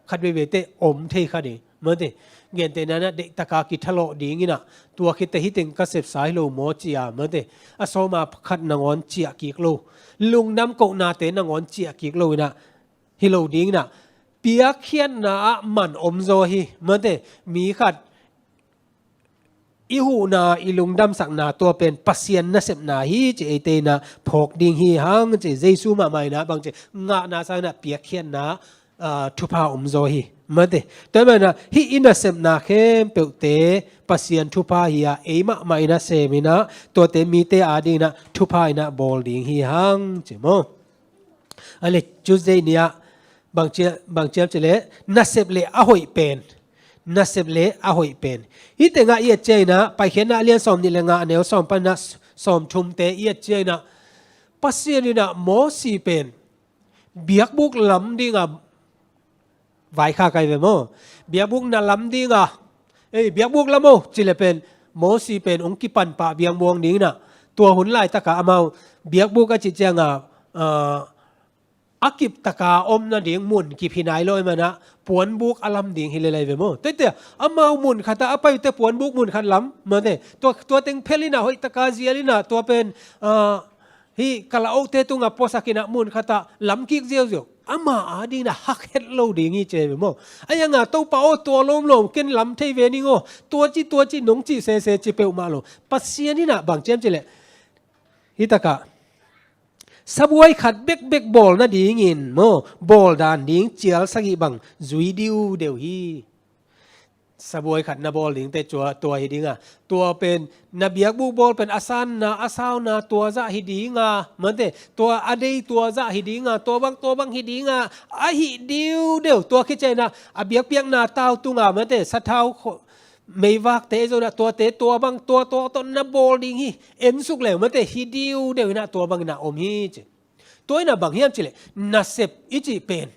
khat veivei teh om thei kha ding mate. Gentehna in ah deihtaka kithalawh ding in ah, tua khit teh hih teng ka sepsa hi lo maw ci-a, mate, a sawma khat nangawn ciah kik lo, lungdam kohnate nangawn ciah kik lo in ah, hi lo ding in ah, piakkhiatna ah man om zaw hi, mate, mi khat i huhna, i lungdamsakna tua pen Pasian nasepna hi ci eite in ah phawk ding hi hang ci. Jesu mahmah in ah bang ci, ngahna sang in ah piakkhiatna, aa, thupha om zaw hi, mate. Tua ahih manin ah hih i nasepna khempeuhte Pasian thupha hi-a, ei mahmah in ah sem in ah, tuate mite ading in ah thupha in ah bawl ding hi hang ci maw. A le, Tuesday ni-ah bang ci, bang ci hiam cih leh, nasep le a hoih pen. Nasep le a hoih pen. Hih tengah i et ciangin ah, Paikhiatna a lian sawmnih le nga, a neu sawm panin ah sawmthumte i et ciangin ah, Pasian in ah Mosi pen biakbuk lam ding a vaikhak ahi ve maw. Biakbuk na lam ding a, ei, biakbuk lam o ci leh pen, Mosi pen hong kipan pah biakbuk ding in ah, tua hun laitaka amau biakbuk a cih ciangin ah, aa, a kiptaka om nading mun kip hi nai lo ahih manin ah, puanbuk a lam ding hi lel ahi ve maw. Tuate, amau mun khatah a pai uh teh puanbuk mun khat lam, mate. Tua, tua teng phel in ah, hoihtaka zial in ah, tua pen, aa, hih kalaohte tungah puasak in ah mun khatah lam kik ziauziau. Ama ading in ah hak het lo ding hi ci ahi ve maw. Ahi hang a, Topa aw, tua lawmlawm ken lam thei ve ning aw. Tua ci, tua ci, nong cih sese ci peuhmah lo. Pasian in ah bang ci hiam cih leh, hih takah sabuai khat bekbek bawl nadingin maw, bawl dan ding cial sagih bang zui diudeu hi. Sabuai khat na bawl ding teh tua, tua hi ding a, tua pen na biakbuk bawl pen a sanna, a sauna tua zah hi ding a, mate, tua a dei tua zah hi ding a, tua bang, tua bang hi ding a, a hih diudeu. Tua khit ciangin ah, a biakpiakna tau tungah, mate, sathau kho-, meivakte zong in ah, tuate tua bang, tua, tua tawh na bawl ding hi, ensuk leu, mate, hi diudeu in ah, tua bang in ah om hi ci. Tua in ah bang hiam cih leh, nasep i cih pen,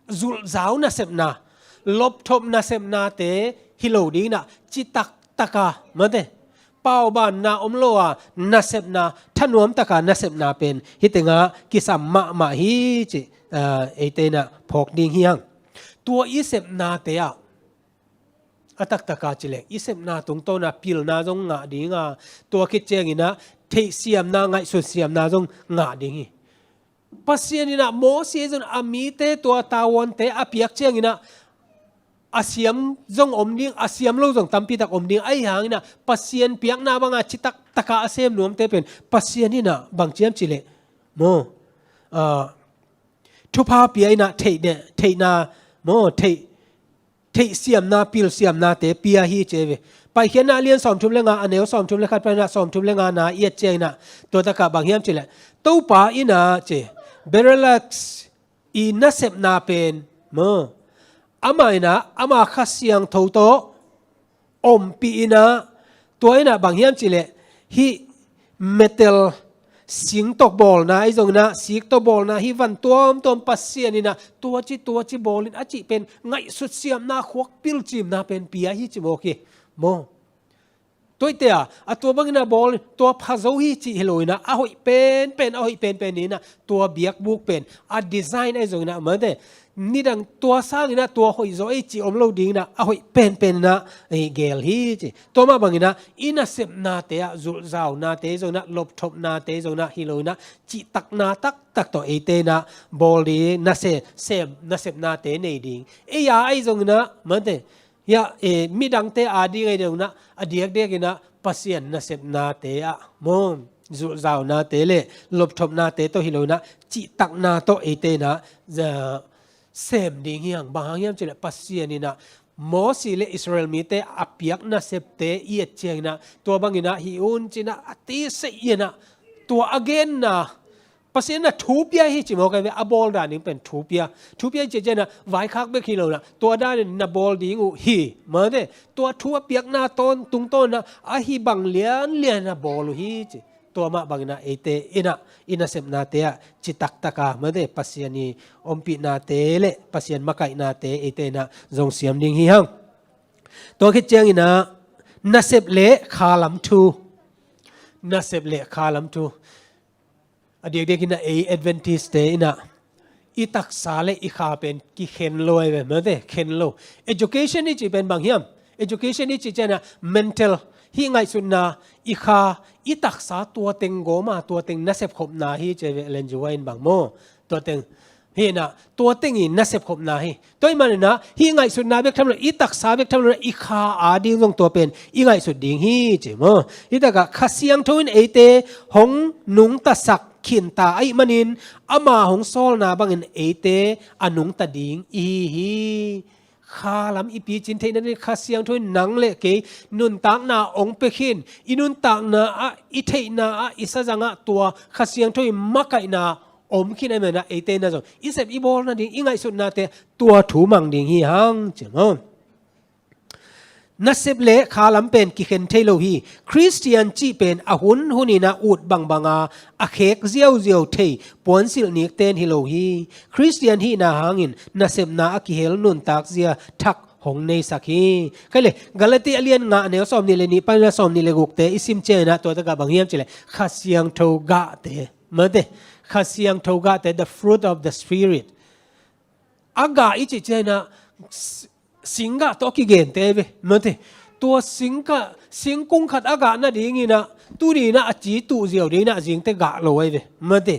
zulhzau nasepna, lopthop nasepnate hi lo ding in ah, citaktak a, mate, paubanna om lo a nasepna, thanuamtak a nasepna pen hih tengah kisam mahmah hi ci, aa, eite in ah phawk ding hi hang. Tua i sepnate ah, a taktak a cih leh, i sepna tungtawn a pilna zong ngah ding a, tua khit ciangin ah theihsiamna, ngaihsutsiamna zong ngah ding hi. Pasian in ah Mosi zong a mite tua tavuante a piak ciangin ah, a siam zong om ding, a siam lo zong tampitak om ding. Ahi hangin ah Pasian piakna bang a citaktak a a sem nuamte pen Pasian in ah bang ci hiam cih leh, maw, aa, thupha pia in ah theih deh, theihna, maw, theih, theihsiamna, pilsiamnate pia hi ci ahi ve. Paikhiatna a lian sawmthum le nga, a neu sawmthum le khat panin ah sawmthum le nga na i et ciangin ah, tua takah bang hiam cih leh, Topa in ah ci, Beralak i nasepna pen, maw, amah in ah ama Kha Siangtho tawh ompih in ah, tua in ah bang hiam cih leh, hih metal, sing tawh bawlna ahi zongin ah, sik tawh bawlna, hih van tuamtuam Pasian in ah tua ci, tua ci bawl in a cih pen ngaihsutsiamna, khuakpil cimna pen pia hi ci mawk hi, maw. Tuate ah, a tua bangin ah bawl, tua pha zo hi cih hi lo in ah, a hoih penpen, a hoih penpen in ah, tua biakbuk pen a design ahi zongin ah, mate, nidang tua sangin ah tua hoih zaw ei cih om lo dingin ah, a hoih penpen in ah, eh, geel hi ci. Tua mah bangin ah i nasepnate ah, zulhzaunate zongin ah, lopthopnate zongin ah, hi lo in ah, cihtakna taktak tawh eite in ah bawl ding, nasep, sem, nasepnate nei ding. Ei a ahi zongin ah, mate, hiah, eh, midangte ading ahi deuh in ah, a diakdiakin ah Pasian nasepnate ah, maw, zulhzaunate le lopthopnate tawh hi lo in ah, cihtakna tawh eite in ah, za-, sem ding hi hang. Bang hang hiam cih leh Pasian in ah Mosi le Israel mite a piak nasepte i et ciangin ah, tua bangin ah hi un ci-in ah, a tise in ah, tua a genna, Pasian in ah thu pia hi ci mawk ahi ve, a bawl dan ding pen thu pia. Thu pia hi ci ciangin ah, vaikhak bek hi lo in ah, tua danin na bawl ding uh hi, mate, tua thu a piakna tawn, tungtawn in ah, ahi bang lianlian in ah bawl uh hi ci. Tua mah bangin ah eite in ah, i nasepnate ah citaktak a, mate, Pasian i ompihnate le Pasian makaihnate eite in ah zong siam ding hi hang. Tua khit ciangin ah, nasep le khalam thu. Nasep le khalam thu. A diakdiakin ah ei Adventist-te in ah, i taksa le i kha pen kikhen lo ahi ve, mate, khen lo. Education i cih pen bang hiam? Education i cih ciangin ah mental, hih ngaihsutna, i kha, i taksa tua teng gawm a, tua teng nasep khopna hi ci ve, Ellen G. White in bang maw. Tua teng hi na, tua teng i nasep khopna hi. Tua ahih manin ah hih ngaihsutna bek tham lo, i taksa bek tham lo, i kha ading zong tua pen i ngaihsut ding hi ci maw. Hih takah Kha Siangtho in eite hong nungtasak khinta ahih manin ama hong sawlna bangin eite a nungta ding i hi hi. Kha lam i picin theihna ding Kha Siangtho in nang le kei nuntakna hong pia khin, i nuntakna ah, i theihna ah, i sazang ah tua Kha Siangtho i makaihna om khin ahih manin ah eite na zong i sep i bawl nading, i ngaihsutnate tua thu mang ding hi hang ci maw. Nasep le kha lam pen kikhen thei lo hi. Khristian cih pen a hun hun in ah ut bangbang a, a khek ziauziau thei puansilh nikten hi lo hi. Khristian hihna hangin nasepna a kihel nuntak zia thak hong neisak hi. Khai le, Galati a lian nga, a neu sawmnih le nih pan a sawmnih le gukte i sim ciangin ah tua takah bang hiam cih leh Kha Siangtho gahte, mate, Kha Siangtho gahte, the fruit of the Spirit. A gah i cih ciangin ah s-, singgah tawh kigente ve, mate. Tua singgah, singkung khat a gah nadingin ah tuni in ah a ci tuh ziau dingin ah zingte gah lo ahi ve, mate.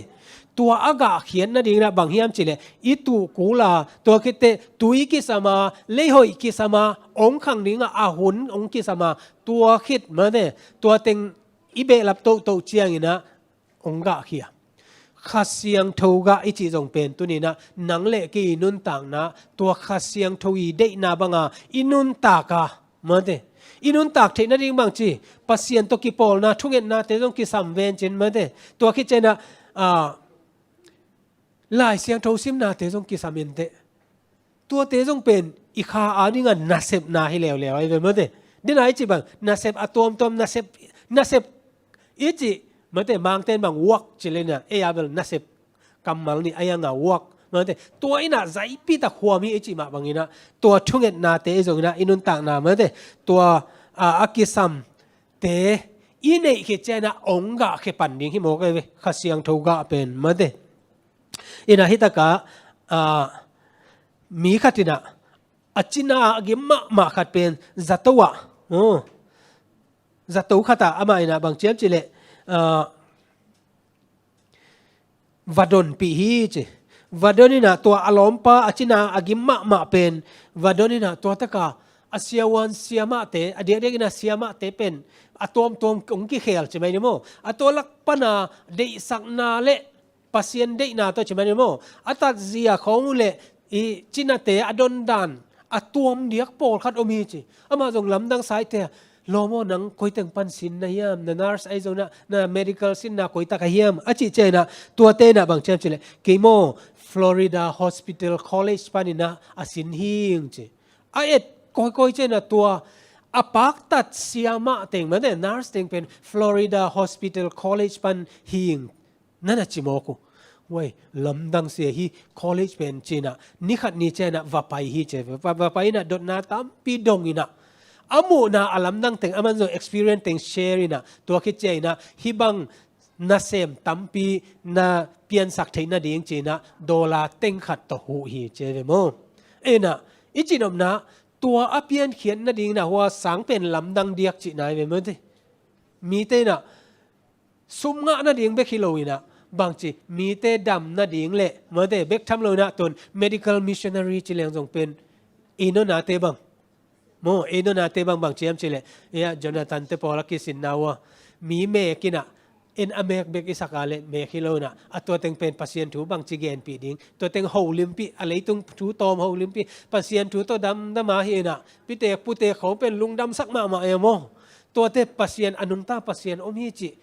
Tua a gah khiat nadingin ah bang hiam cih leh i tuh kul a, tua khit teh tui kisam a, leihoih kisam a, hong khang ding a, a hun hong kisam a, tua khit, mate, tua teng i behlap tohtoh ciangin ah hong gahkhia. Kha Siangtho gah i cih zong pen tuni in ah nang le kei i nuntakna, tua Kha Siangtho i deihna bang a i nuntak a, mate, i nuntak theih nading bang ci, Pasian tawh kipawlna, thungetnate zong kisam ven cin, mate. Tua khit ciangin ah, ah, Lai Siangtho simnate zong kisam inteh. Tuate zong pen i kha ading a nasepna hi leuleu ahi ve, mate. Dena i cih bang nasep a tuamtuam, nasep, nasep i cih, mate, Mangte'n bang work ci leh in ah, ei a bel nasep kammal nih, a yang a work, mate. Tua in ah zaipi tak huam hi i cih mah bangin ah, tua thungetnate i zong in ah i nuntakna, mate, tua, a, a kisamte i neih khit ciangin ah hong gahkhia pan ding hi mawk ahi ve, Kha Siangtho gah pen, mate. In ah hih takah, ah, mi khat in ah a cina a gim mahmah khat pen zato ah, oh, zato khat ah amah in ah bang ci hiam cih leh, ah, va donpih hi ci. Va don in ah tua a lawmpa a cina a gim mahmah pen va don in ah tua takah a siavuan siamahte, a diakdiakin ah siamahte pen a tuamtuam hong kikhel ci mai ni maw. A tua lak pan a deihsakna le Pasian deihna tawh ci mai ni maw, a tatzia khawng uh le i cinate a dondan a tuam diak pawlkhat om hi ci. Amah zong lamdang sa inteh, lawm aw, nang koi teng pan sin na hiam, na nurse ahi zongin ah, na medical sinna koi tak a hiam, a cih ciangin ah tuate in ah bang ci hiam cih leh, kei maw, Florida Hospital College panin ah a sin hing ci. A et kawikawi ciangin ah tua a paktat siamah teng, mate, nurse teng pen Florida Hospital College pan hing, na na ci mawk uh. Wai, lamdang sia hi, college pen ci-in ah, ni khat ni ciangin ah va pai hi ci, va, va pai in ah dotna tampi dong in ah, a muhna a lamdang teng, aman zong experience teng share in ah, tua khit ciangin ah hih bang nasem tampi na piansak theih nading ci-in ah dollar teng khat tawh huh hi ci ve maw. In ah i cihnopna, tua a piankhiat nading in ah hua sang pen lamdang diak cihna hi ve maw te. Mite in ah sum ngah nading bek hi lo in ah, bangci, mite dam nading le, mate, bek tham lo in ah, tun medical missionary ci leng zong pen, ei nonate bang, maw, ei nonate bang, bang ci hiam cih leh, ei ah, Jonathan te pawl a kisinna uh a, mi mek in ah, en a mek bek i sak a leh mek hi lo in ah, a tua teng pen Pasian thu bangci genpih ding, tua teng holimpih, a leitung thu tawm holimpih, Pasian thu tawh damdam a hi in ah, pitek putek khawng pen lungdamsak mahmah e maw. Tuate Pasian, a nungta Pasian om hi cih.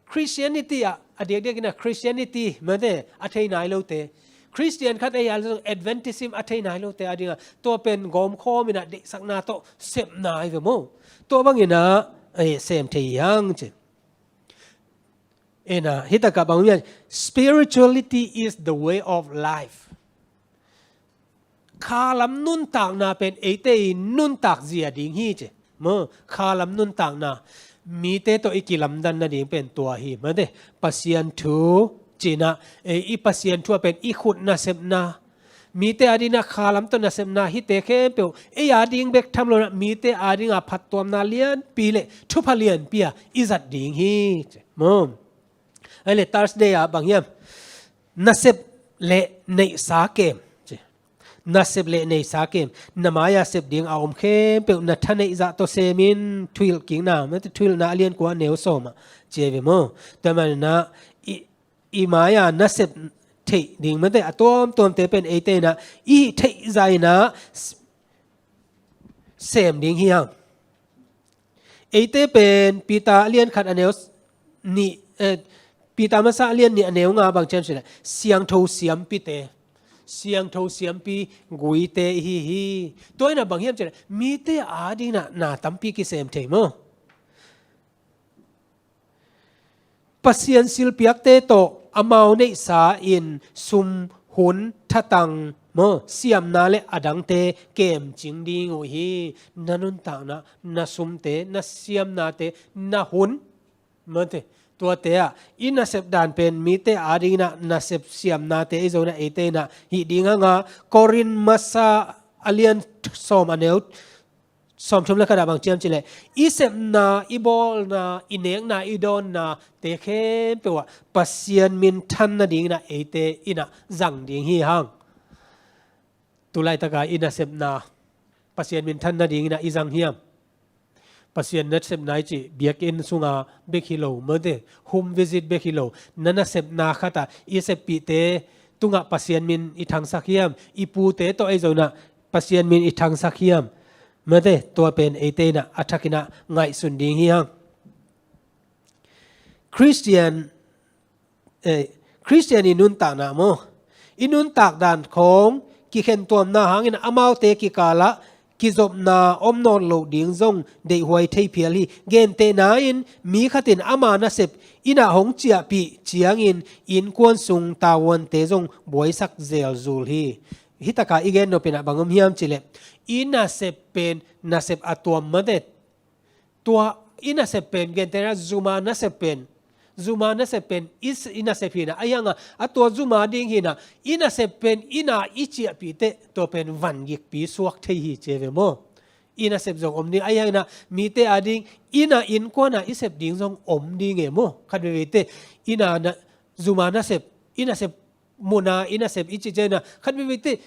Christianity ah, a diakdiak in ah Christianity, mate, a thei nai lote. Christian khat ei a zong Adventism a thei nai lote ading ah, tua pen gawmkhawm in ah deihsakna tawh sepna hi ve maw. Tua bang in ah, ei, sem thei hi hang ci. In ah, hih takah bang hiam, spirituality is the way of life. Kha lam nuntakna pen eite i nuntak zia ding hi ci. Maw, kha lam nuntakna, mite tawh i kilamdan nading pen tua hi, mate. Pasian thu Cinah, eh, i Pasian thu ah pen i khut nasepna, mite adingin ah khalam tawh nasepna hihte khempeuh ei ading bek tham lo inah mite adingin ah phattuamna lianpi le thupha lianpi ah i zat ding hi. Ci maw? Ai le Thursday ah bang hiam? Nasep le neihsa kem. Ci. Nasep le neihsa kem. Na mai-ah sep ding a om khempeuh na thaneih zah tawh semin thuhilh kikna, mate, Thuhilhna a lian kua a neu sawm ah ci ve maw? Tua manin ah i, i mai-ah nasep theih ding, mate, a tuamtuamte pen eite inah i hih theih zah inah s-, sem ding hi hang. Eite pen Peter a lian khat a neu nih, eh, Peter masa a lian nih a neu nga bang ci hiam cih leh siangtho siampite, siangtho siampi guite i hi hi. Tua inah bang hiam cih leh mite adingin ah na tampi kisem thei maw? Pasian silpiakte tawh amau neihsa in sum, hun, thatang maw, siamna le a dangte kemcing ding uh hi. Na nuntakna, na sumte, na siamnate, na hun, mate, tuate ah i nasep dan pen mite adingin ah nasep siamnate i zong inah eite inah hih ding hang a, Korin masa a lian sawm a neu sawmthum le khat ah bang ci hiam cih leh i sepna, i bawlna, i nekna, i dawnnate khempeuh ah Pasian minthan nadingin ah eite inah zang ding hi hang. Tulaitak ah i nasepna Pasian minthan nadingin ah i zang hiam? Pasian nasepna i cih biakinn sunga bek hi lo, mate, home visit bek hi lo. Na nasepna khat ah i seppihte tungah Pasian min i thangsak hiam? I pute tawh ei zong inah Pasian min i thangsak hiam? Mate, tua pen eite inah a thakin ah ngaihsun ding hi hang. Khristian, eh, Khristian i nuntakna maw, i nuntak dan khawng kikhentuamna hangin amaute kikalah kizopna om nawn loh ding zong deihhuai thei phial hi. Gentehna in mi khat in ama nasep inn ah hong ciahpih ciangin innkuan sung tavuante zong buaisak zelzul hi. Hih tak ah i gen nop inah bang om hiam cih leh i nasep pen nasep a tuam, mate. Tua i nasep pen, gentehna zuma nasep pen, zuma nasep pen i s-, i nasep hi inah, ahi hang a, a tua zuma ding hi inah, i nasep pen inn ah i ciahpih teh tua pen vangikpi suak thei hi ci ve maw? I nasep zong om ding, ahi hang inah mite ading inn ah innkuan ah i sep ding zong om ding e maw? Khat veivei teh inn ah na, zuma nasep, i nasep mun ah i nasep i cih ciangin ah khat veivei teh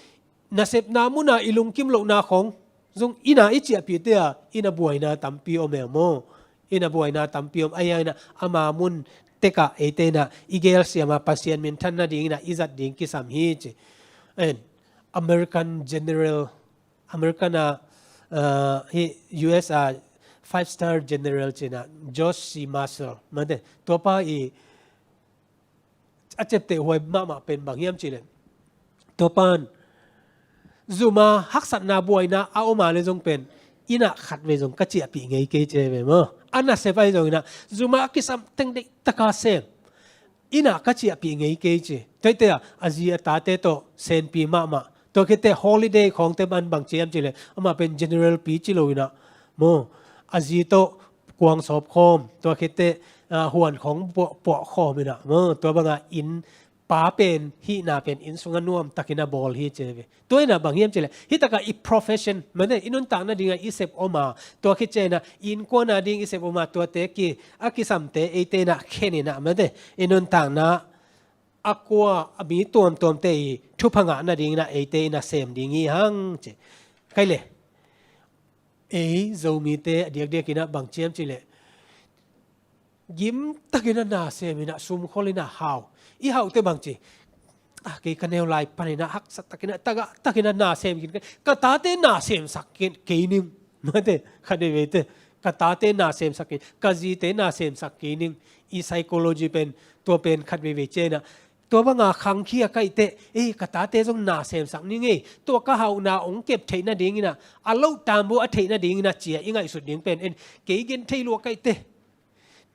nasepna mun ah i lungkim lohna khawng zong inn ah i ciahpih teh ah inn ah buaina tampi om e maw? Inn ah buaina tampi om, ahi hang inah ama mun tek ah eite inah i gelsiam a Pasian minthan nadingin ah i zat ding kisam hi ci. And American General, American ah, uh, hi U S ah five star general ci inah George C Marshall, mate, tuapa i a ciaptehhuai mahmah pen bang hiam cih leh, tua pan zuma haksatna buaina a om a leh zong pen inn ah khat vei zong ka ciahpih ngei kei ci ve maw? A nasep ahi zong inah zuma a kisam teng deihtak a sem, inn ah ka ciahpih ngei kei ci. Tua hi teh ah a zi a tate tawh senpi mahmah. Tua khit teh holiday khawngte man bang ci hiam cih leh amah pen general pi ci lo inah maw, a zi tawh kuang sawp khawm, tua khit teh, ah, huan khawng puah, puah khawm inah maw, tua bang a inn pa pen hihna pen inn sung ah nuamtakin a bawl hi ci ve. Tua inah bang hiam cih leh hih tak ah i profession, mate, i nuntak nading ah i sep om a, tua khit ciang inah innkuan ading i sep om a, tuate ki, a kisamte eite inah khen inah, mate, i nuntakna a kua a mi tuamtuamte i thupha ngah nadingin ah eite inah sem ding hi hang ci. Kei leh ei Zomite a diakdiak inah bang ci hiam cih leh gimtakin ah na sem inah sumkhol inah hau. I hau teh bang ci, ah, kei ka neu lai pan inah haksa takin ah, tagah takin ah na sem khin, ka tate na semsak kei ning, mate, khat veivei teh ka tate na semsak kei, ka zite na semsak kei ning. I psychology pen tua pen khat veivei ciang inah tua bang a khangkhia ka hih teh, eh, ka tate zong na semsak ning ei, tua ka hauhna hong kep theih nadingin ah, a loh tambu a theih nadingin ah ci a i ngaihsut ding pen en, kei gen thei lua ka hih teh,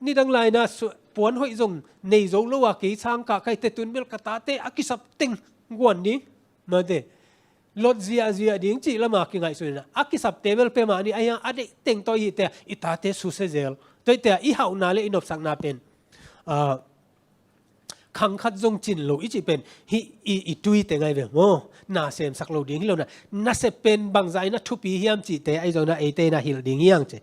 nidang lai inah su-, puan hoih zong nei zo lo a kei sang kah ka hih teh, tun bel ka tate a kisap teng guan ding, mate, lot ziahziah ding cih lam a kingaihsun inah a kisapte bel pia mah ni, ahi hang a deih teng tawh i hih teh i tate susia zel. Tua hi teh i hauhna le i nopsakna pen, ah, khang khat zong cin lo i cih pen hih i, i tuite ngai ve maw. Na semsak lo ding hi lo na, nasep pen bangzah in a thupi hiam cihte ahi zong na eite in a hilh ding hi hang ci.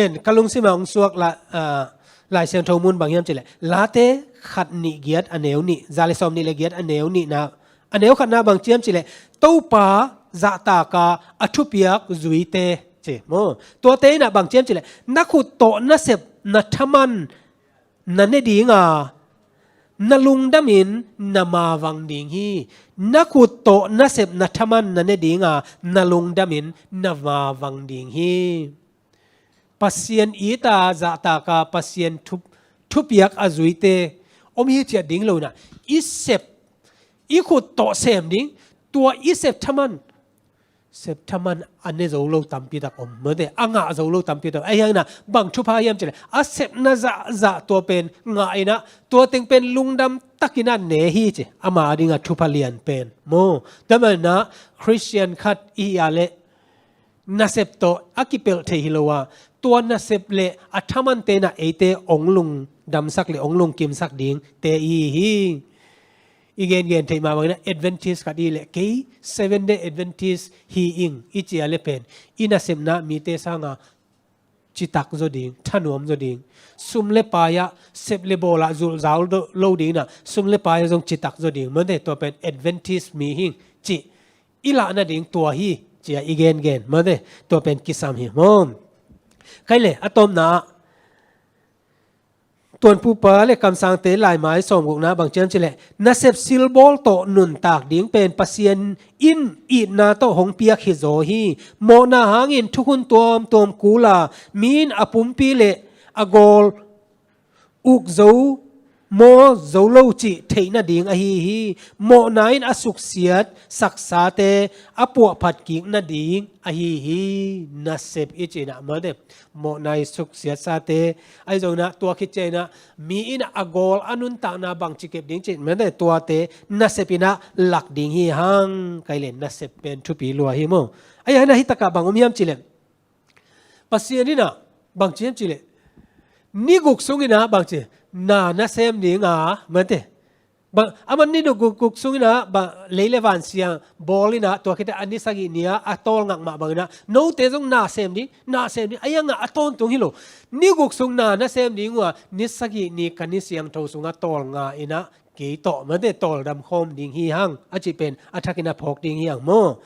En, ka lungsim ah hong suak la, ah, Lai Siangtho mun bang hiam cih leh Late khat nih giat a neu nih, za le sawm nih le giat a neu nih na, a neu khat na bang ci hiam cih leh Topa zahtak a a thupiak zuite ci maw. Tuate in a bang ci hiam cih leh na khut tawh nasep na thaman na ne ding a, na lungdam in na mavang ding hi. Na khut tawh nasep na thaman na ne ding a, na lungdam in na mavang ding hi. Pasian it a zahtak a Pasian thup-, thupiak a zuite om hi ciat ding lo na, i sep, i khut tawh sem ding, tua i sep thaman, sep thaman a ne zo lo tampi tak om, mate, a ngah zo lo tampi tak om. Ahi hang in a bang thupha hiam cih leh a sepna zahzah tua pen ngah in a, tua teng pen lungdam takin a ne hi ci. Ama a ding a thupha lian pen maw. Tua manin a Khristian khat i hi a leh nasep tawh a kipelh thei hi lo a, tua nasep le a thamante in a eite hong lungdamsak le hong lungkimsak dingte i hi hi. I gengen theih mah bangin a Adventist khat i hi leh kei Seven Day Adventist hi ing i ci a leh pen i nasepna mite sang a citak zaw ding, thanuam zaw ding, sum le pai ah, sep le bawl ah zulhzau lo ding in a, sum le pai ah zong citak zaw ding, mate, tua pen Adventist mi hi ing cih i lah nading tua hi ci a i gengen, mate, tua pen kisam hi maw. Kei le a tawpna ah Tuanpupa le kamsangte laimai sawmgukna bang ci hiam cih leh nasep silbawl tawh nuntak ding pen Pasian in itna tawh hong piak hi zaw hi. Mawhna hangin thukhun tuamtuam kul a, mi in a pumpi le a gawl uk zo, maw zo lo cih theih nading ahi hi. Mawhna in a suksiat saksate a puahphat kik nading ahi hi. Nasep i cih in a, mate, mawhna i suksiatsate ahi zongin a, tua khit ciangin a mi in a gawl a nuntakna bangci kep ding cih, mate, tuate nasep in a lak ding hi hang. Kei le nasep pen thupi lua hi maw. Ahi hang in a hi takah bang om hiam cih leh Pasian in a bang ci hiam cih leh ni guk sung in a bang ci, na na sem ding a, mate, bang, aman ni guk, guk sung in a bang, lei le van siang bawl in a, tua khit a ni sagih ni a a tawlngak mah bangin a note zong na sem ding, na sem ding, ahi hang a a tawntung hi lo. Ni guk sung na na sem ding uh a, ni sagih ni ka ni siangtho sung a tawlnga in a kei tawh, mate, tawldam khawm ding hi hang a cih pen a thakin a phawk ding hi hang maw.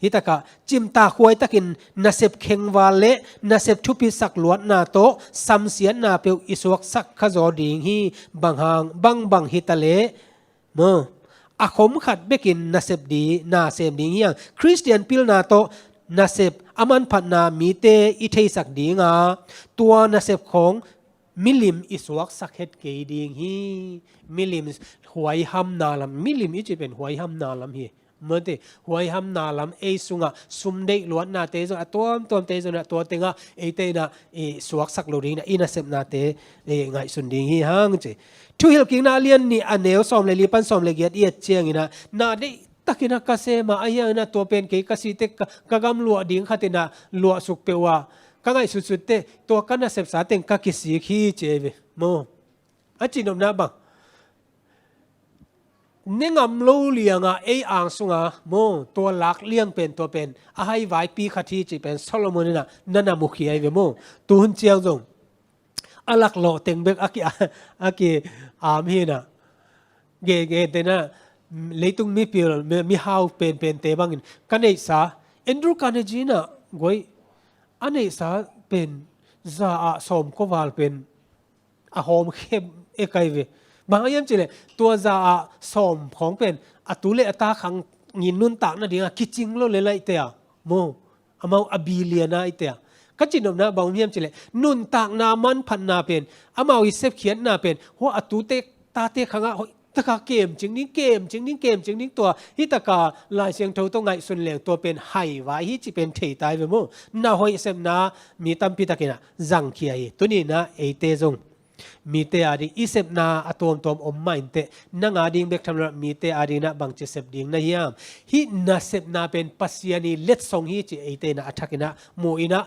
Hi takah cimtak huai takin nasep khengval le nasep thupisak luatna tawh samsiatna peuh i suaksak kha zaw ding hi. Bang hang, bangbang hi ta leh maw, a khom khat bekin nasep di, na sem ding hi hang. Khristian pilna tawh nasep a manphatna mite i theisak ding a, tua nasep khawng milim i suaksak het kei ding hi. Milim huaihamna lam, milim i cih pen huaihamna lam hi. Mate, huaihamna lam ei sungah sum deih luatnate zong a tuamtuamte zong a tua tengah eite in a i suaksak lo ding in a i nasepnate i ngaihsun ding hi hang ci. Thuhilhkikna a lian nih a neu sawm le li pan sawm le giat i et ciangin a, na deih takin a ka sem a, ahi hang in a tua pen kei ka si teh ka, ka gam luah ding khat in a luahsuk peuh a ka ngaihsutsut teh tua ka nasepsa teng ka kisik hi ci ei ve maw. A cihnopna bang, ne ngam lo liang a ei ang sung a maw, tua lak liang pen tua pen a haivaipi khat hi cih pen Solomon in a na na mukhia ei ve maw. Tu hun ciang zong a laklawh teng bek a ki, a ki am hi in a, gegen te in a, leitung mipil, mi, mihau penpente bangin ka neihsa, Andrew Carnegie in a guai, a neihsa pen za ah sawmkua val pen a hawm khem e kei ve. Bang a hiam cih leh tua za ah sawm khawng pen a tu le a ta khang ngin nuntak nading a kicing lo le laihte a maw, amau a billion a i te a. Ka cihnopna bang om hiam cih leh nuntakna manphatna pen, amau i sepkhiatna pen hua a tute tate khang a hoih taka kemcing ding, kemcing ding, kemcing ding, tua hi taka Lai Siangtho tawh ngaihsun leng tua pen haivai hi cih pen thei ta ei ve maw. Na hoih sepna mi tampi takin a zangkhia hi. Tuni in a eite zong mite a ding i sepna a tuamtuam om mah inteh, nang a ding bek tham lo, mite a ding in a bangci sep ding na hiam? Hih nasepna pen Pasian i letsong hi cih eite in a a thakin a mu in a,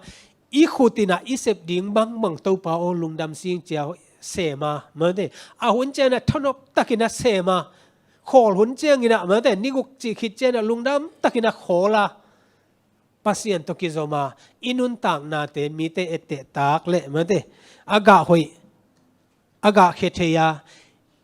i khut in a i sep ding bangbang Topa aw lungdam sing ci a, sem a, mate, a hun ciangin ah thanop takin ah sem a, khawl hun ciangin ah, mate, ni guk cih khit ciangin ah lungdam takin ah khawl a, Pasian tawh kizom a, i nuntaknate mite etteh tak leh, mate, a gah hoih, a gah khia thei a,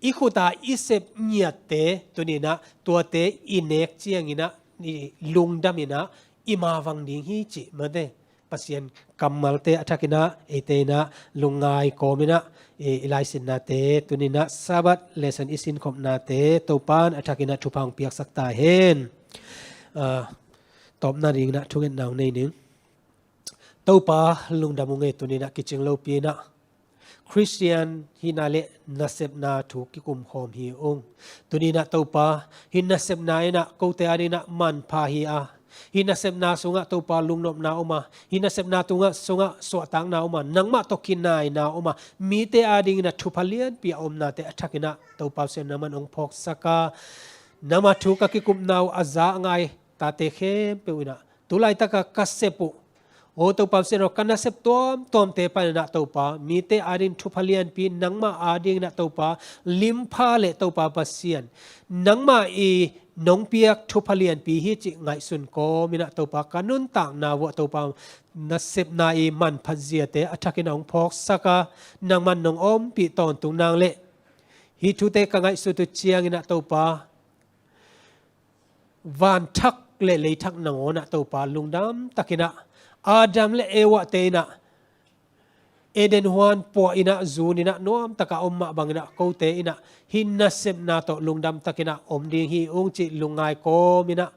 i khut a i sep ngiatte tuni in ah tuate i nek ciangin ah i lungdam in ah i mavang ding hi cih, mate, Pasian kammalte a thakin ah eite in ah lungngai kawmin ah i, i laisinnate tuni in ah Sabbath lesson i sinkhopnate Topa'n a thakin ah thupha hong piaksak ta hen. Ah, tawpna dingin ah thungetna hong nei ning. Topa, lungdam ung e, tuni in ah kicing lopi in ah Khristian hihna le nasepna thu kikum khawm hi ung. Tuni in ah Topa, hih nasepna in ah kote adingin ah manpha hi a, hih nasepna sungah Topa lungnopna om a, hih nasepna tungah sungah suahtakna om a, nangmah tawh kinaina om a, mite adingin ah thupha lianpi a omnate a thakin ah Topa Pasian nangman hong phawksak a, nangma thu ka kikupna uh a za a ngai tate khempeuh in ah tu laitaka ka sep uh, aw Topa Pasian aw, ka nasep tuamtuamte panin ah Topa, mite ading thupha lianpi, nangmah adingin ah Topa, limpha le Topa Pasian, nangmah i nong piak thupha lianpi hi cih ngaihsun kawmin ah Topa, ka nuntakna vuah Topa, nasepna i manphat ziate a thakin ah hong phawksak a, nangman nong ompih tawntung nang leh hih thute ka ngaihsut uh ciangin ah Topa, vanthak le leithak nangawn ah Topa lungdam takin ah Adam le Eva te in ah Eden huan puah in ah zun in ah nuamtaka om mah bangin ah kote in ah hih nasepna tawh lungdam takin ah om ding hi ung cih lungngai kawmin ah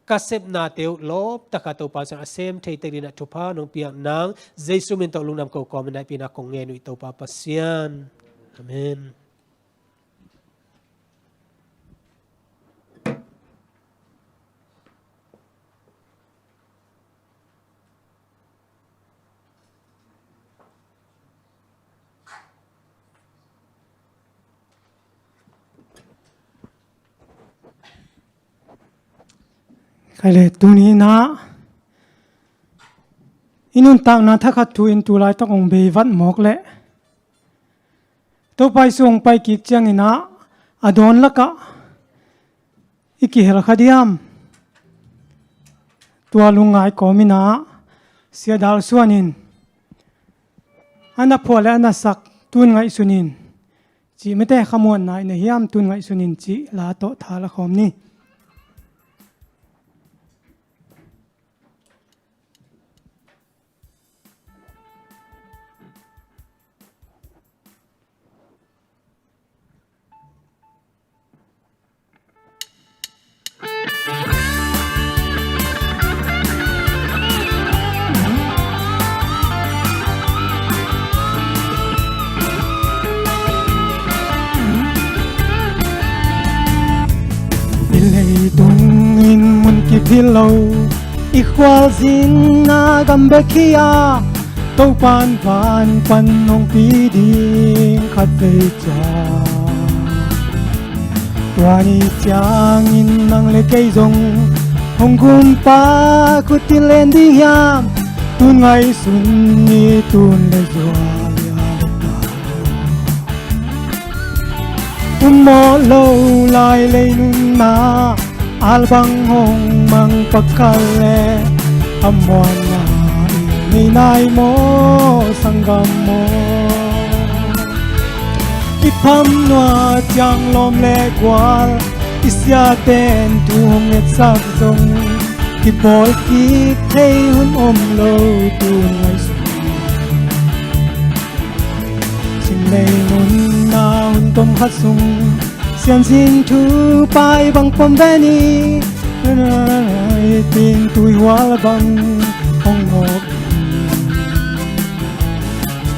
ka sepnate uh lawptaka Topa Pasian a sem thei tek dingin ah thupha nong piak nang Jesu min tawh lungdam ko kawmin ah hih pi in ah kong ngen uh hi Topa Pasian. Amen. Khaile tuni in ah i nuntakna thakhat thu in tu laitak hong bei vat mawk leh Topa Jesu hong pai kik ciangin ah a dawn lakah i kihel kha diam? Tua lungngai kawmin ah Sia Dal Suan in a na phuah le a na sak tun ngaihsun in cih mate, khamuanna i nei hiam tun ngaihsun in cih la tawh tha la khawm ni. I leitung in mun kip hi lo, i khualzinna gam bek hi a, Topa'n van pan hong pi ding khat vei ciang. Tua ni ciangin nang le kei zong hong kumpa khut in len ding hiam? Tun ngaihsun ni, tun le zua. Ummawh lo lai lei nunna, al bang hong mang pakhat le, a muanna i nei nai maw, sanggam maw? I phamnuai ciang lawm le gual, i siate'n thu hong ngetsak zong, kipawl kik thei hun om lo, tun ngaihsun. Sim lei nunna hun tom khat sung, siansin thu pai bang pom ve ni, tin tuihual bang hong mawk.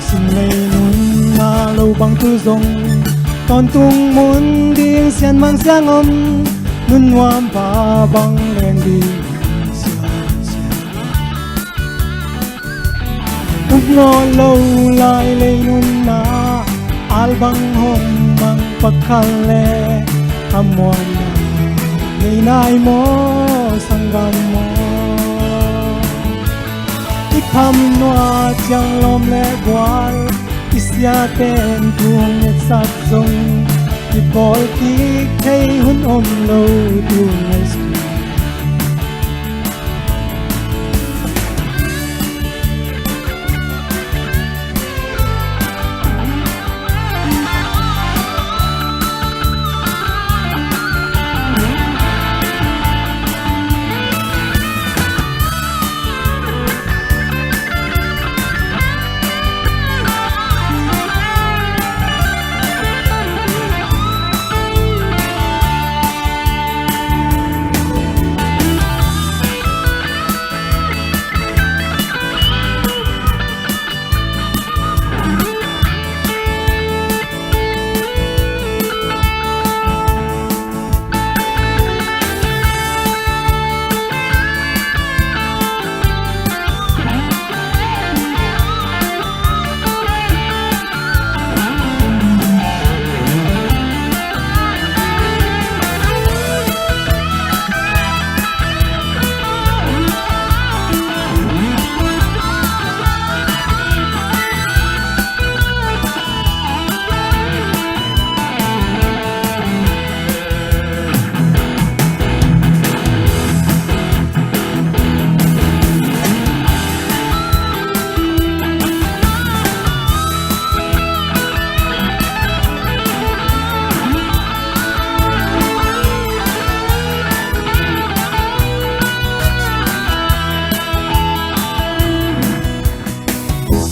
Sim lei nunna lo bang tu zong, tawntung mun ding sian mang siang om, nun nuam pa bang leng ding siang siang. Upmawh lo lai lei nunna, al bang hong mang pakhat le, a muanna nei nai maw, sanggam maw? I phamnuai ciang lawm le gual, i Siate'n thu hong ngetsak zong, kipawl kik thei hun om lo tu ngaihsun.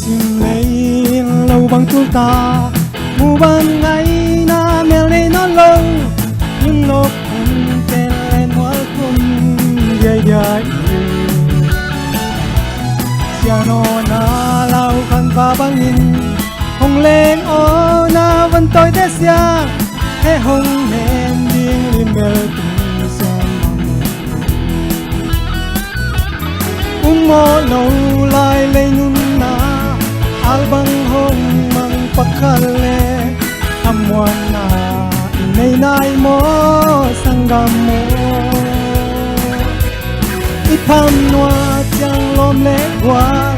Sim lei in lo bang tul ta, mu bang ngaihna mel nei nawn lo, lunglawh khun pen le mual khun diaidiai. Sian awna lau khan va bangin, hong leng awna van tawite siang, he hong nem ding lim bel tung siang mang. Um mawh lo lai lei nunna, al bang hong mang pakhat le, khamuanna i nei nai maw sanggam maw? I pham nuai ciang lawm le gual,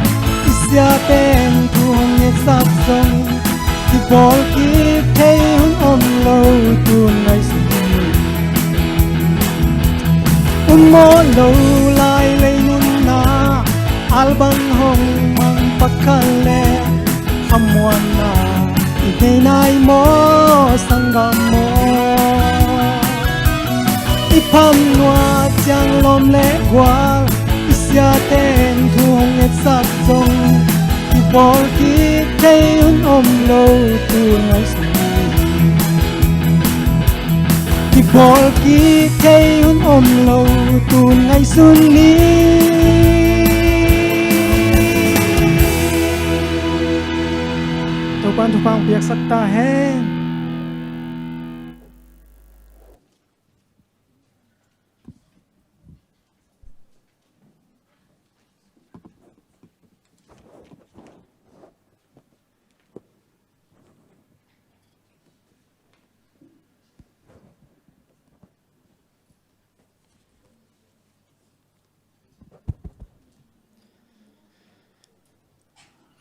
i siate'n thu hong ngetsak zong, kipawl kik thei hun om lo tu ngaihsun. Um mawh lo lai lei nunna, al bang hong mang pakhat le, khamuanna i nei nai maw sanggam maw? I pham nuai ciang lawm le gual, i siate'n thu hong ngetsak zong, kipawl kik thei hun om lo tu ngaihsun. Kipawl kik thei hun om lo tu ngaihsun ni. Topa'n thupha hong piaksak ta hen.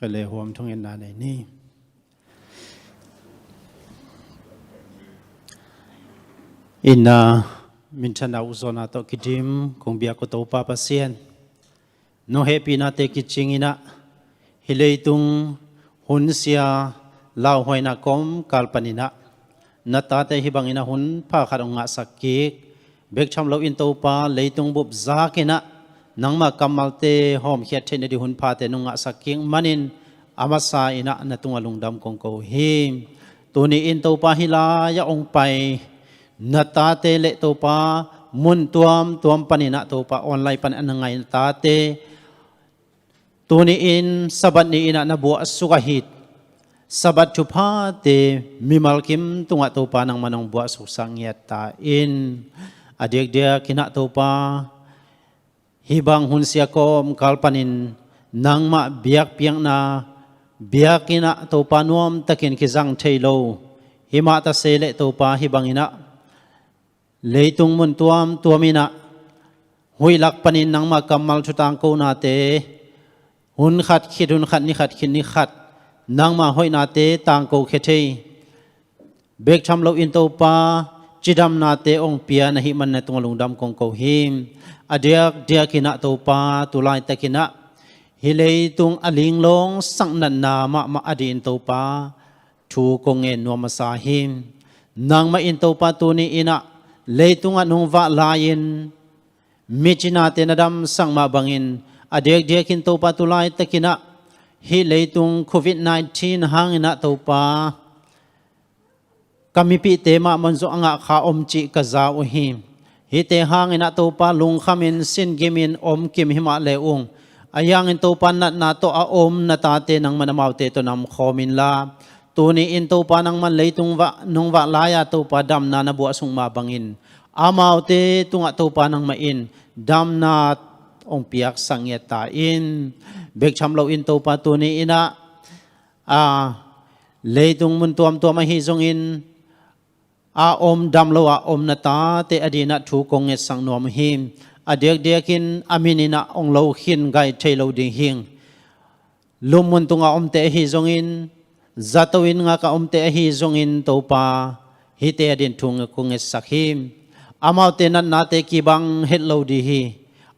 Ka le huam thungetna nei ni. Inn a minthanna uh zawhna tawh kidim kong biak uh Topa Pasian, nong hehpihnate kicing in ah, hih leitung hun sia lauhuaina kawmkal panin ah, na tate hih bangin ah hun pha khat hong ngahsak kik bek tham loin Topa, leitung bup zak in ah nangmah kammalte hawmkhiat theihna ding hun phate nong ngahsak kik manin, a masa in ah na tungah lungdam kong ko hi. Tuni-in Topa, hih lai-ah hong pai na tate le Topa, mun tuamtuam panin ah Topa, online panin a na ngai na tate, tuni-in Sabbath ni-in ah na buahsuk ahih Sabbath thuphate mimal kim tungah Topa nangmah nong buahsuksak ngiat ta in. A diakdiakin ah Topa, hih bang hun sia kawmkal panin nangmah biakpiakna biakinn ah Topa nuamtakin kizang thei lo, hih mah ta se leh Topa, hih bangin ah leitung mun tuamtuam in ah huih lak panin nangmah kammal thutangkonate hun khat khit hun khat, ni khat khit ni khat nangma hoihnate tangko khia thei, bek tham loin Topa cidamnate hong pia na hih man na tungah lungdam kong ko hi. A diakdiakin ah Topa tu laitakin ah hih leitung a linglawng sak natna mahmah a dingin Topa thu kong ngen nuam masa hi. Nangmah in Topa tuni in ah leitungah nong vah lai-in micinate na damsak mah bangin a diakdiakin Topa tu laitakin ah hih leitung covid nineteen hangin ah Topa ka mipihte mahmah zong a ngah kha om cih ka za uh hi. Hihte hangin ah Topa lungkhamin singimin om kim hi mah le ung, a hiangin Topa natna tawh a om na tate nangman amaute tawh namkhawm inla, tuni in Topa nangman leitung vah nong vah lai-a Topa damna na buah sung mah bangin amaute tungah Topa nangmah in damna hong piaksak ngiat ta in. Bek tham loin Topa tuni in ah a leitung mun tuamtuam ahi zongin a om dam lo a om na tate a dingin ah thu kong ngetsak nuam hi. A diakdiakin a min in ah hong lo khin gai thei lo ding hi. Lum mun tungah omte ahi zongin, zato inn ngakah omte ahi zongin Topa hihte a dingin thu kong ngetsak hi. Amaute natnate kibang het lo ding hi.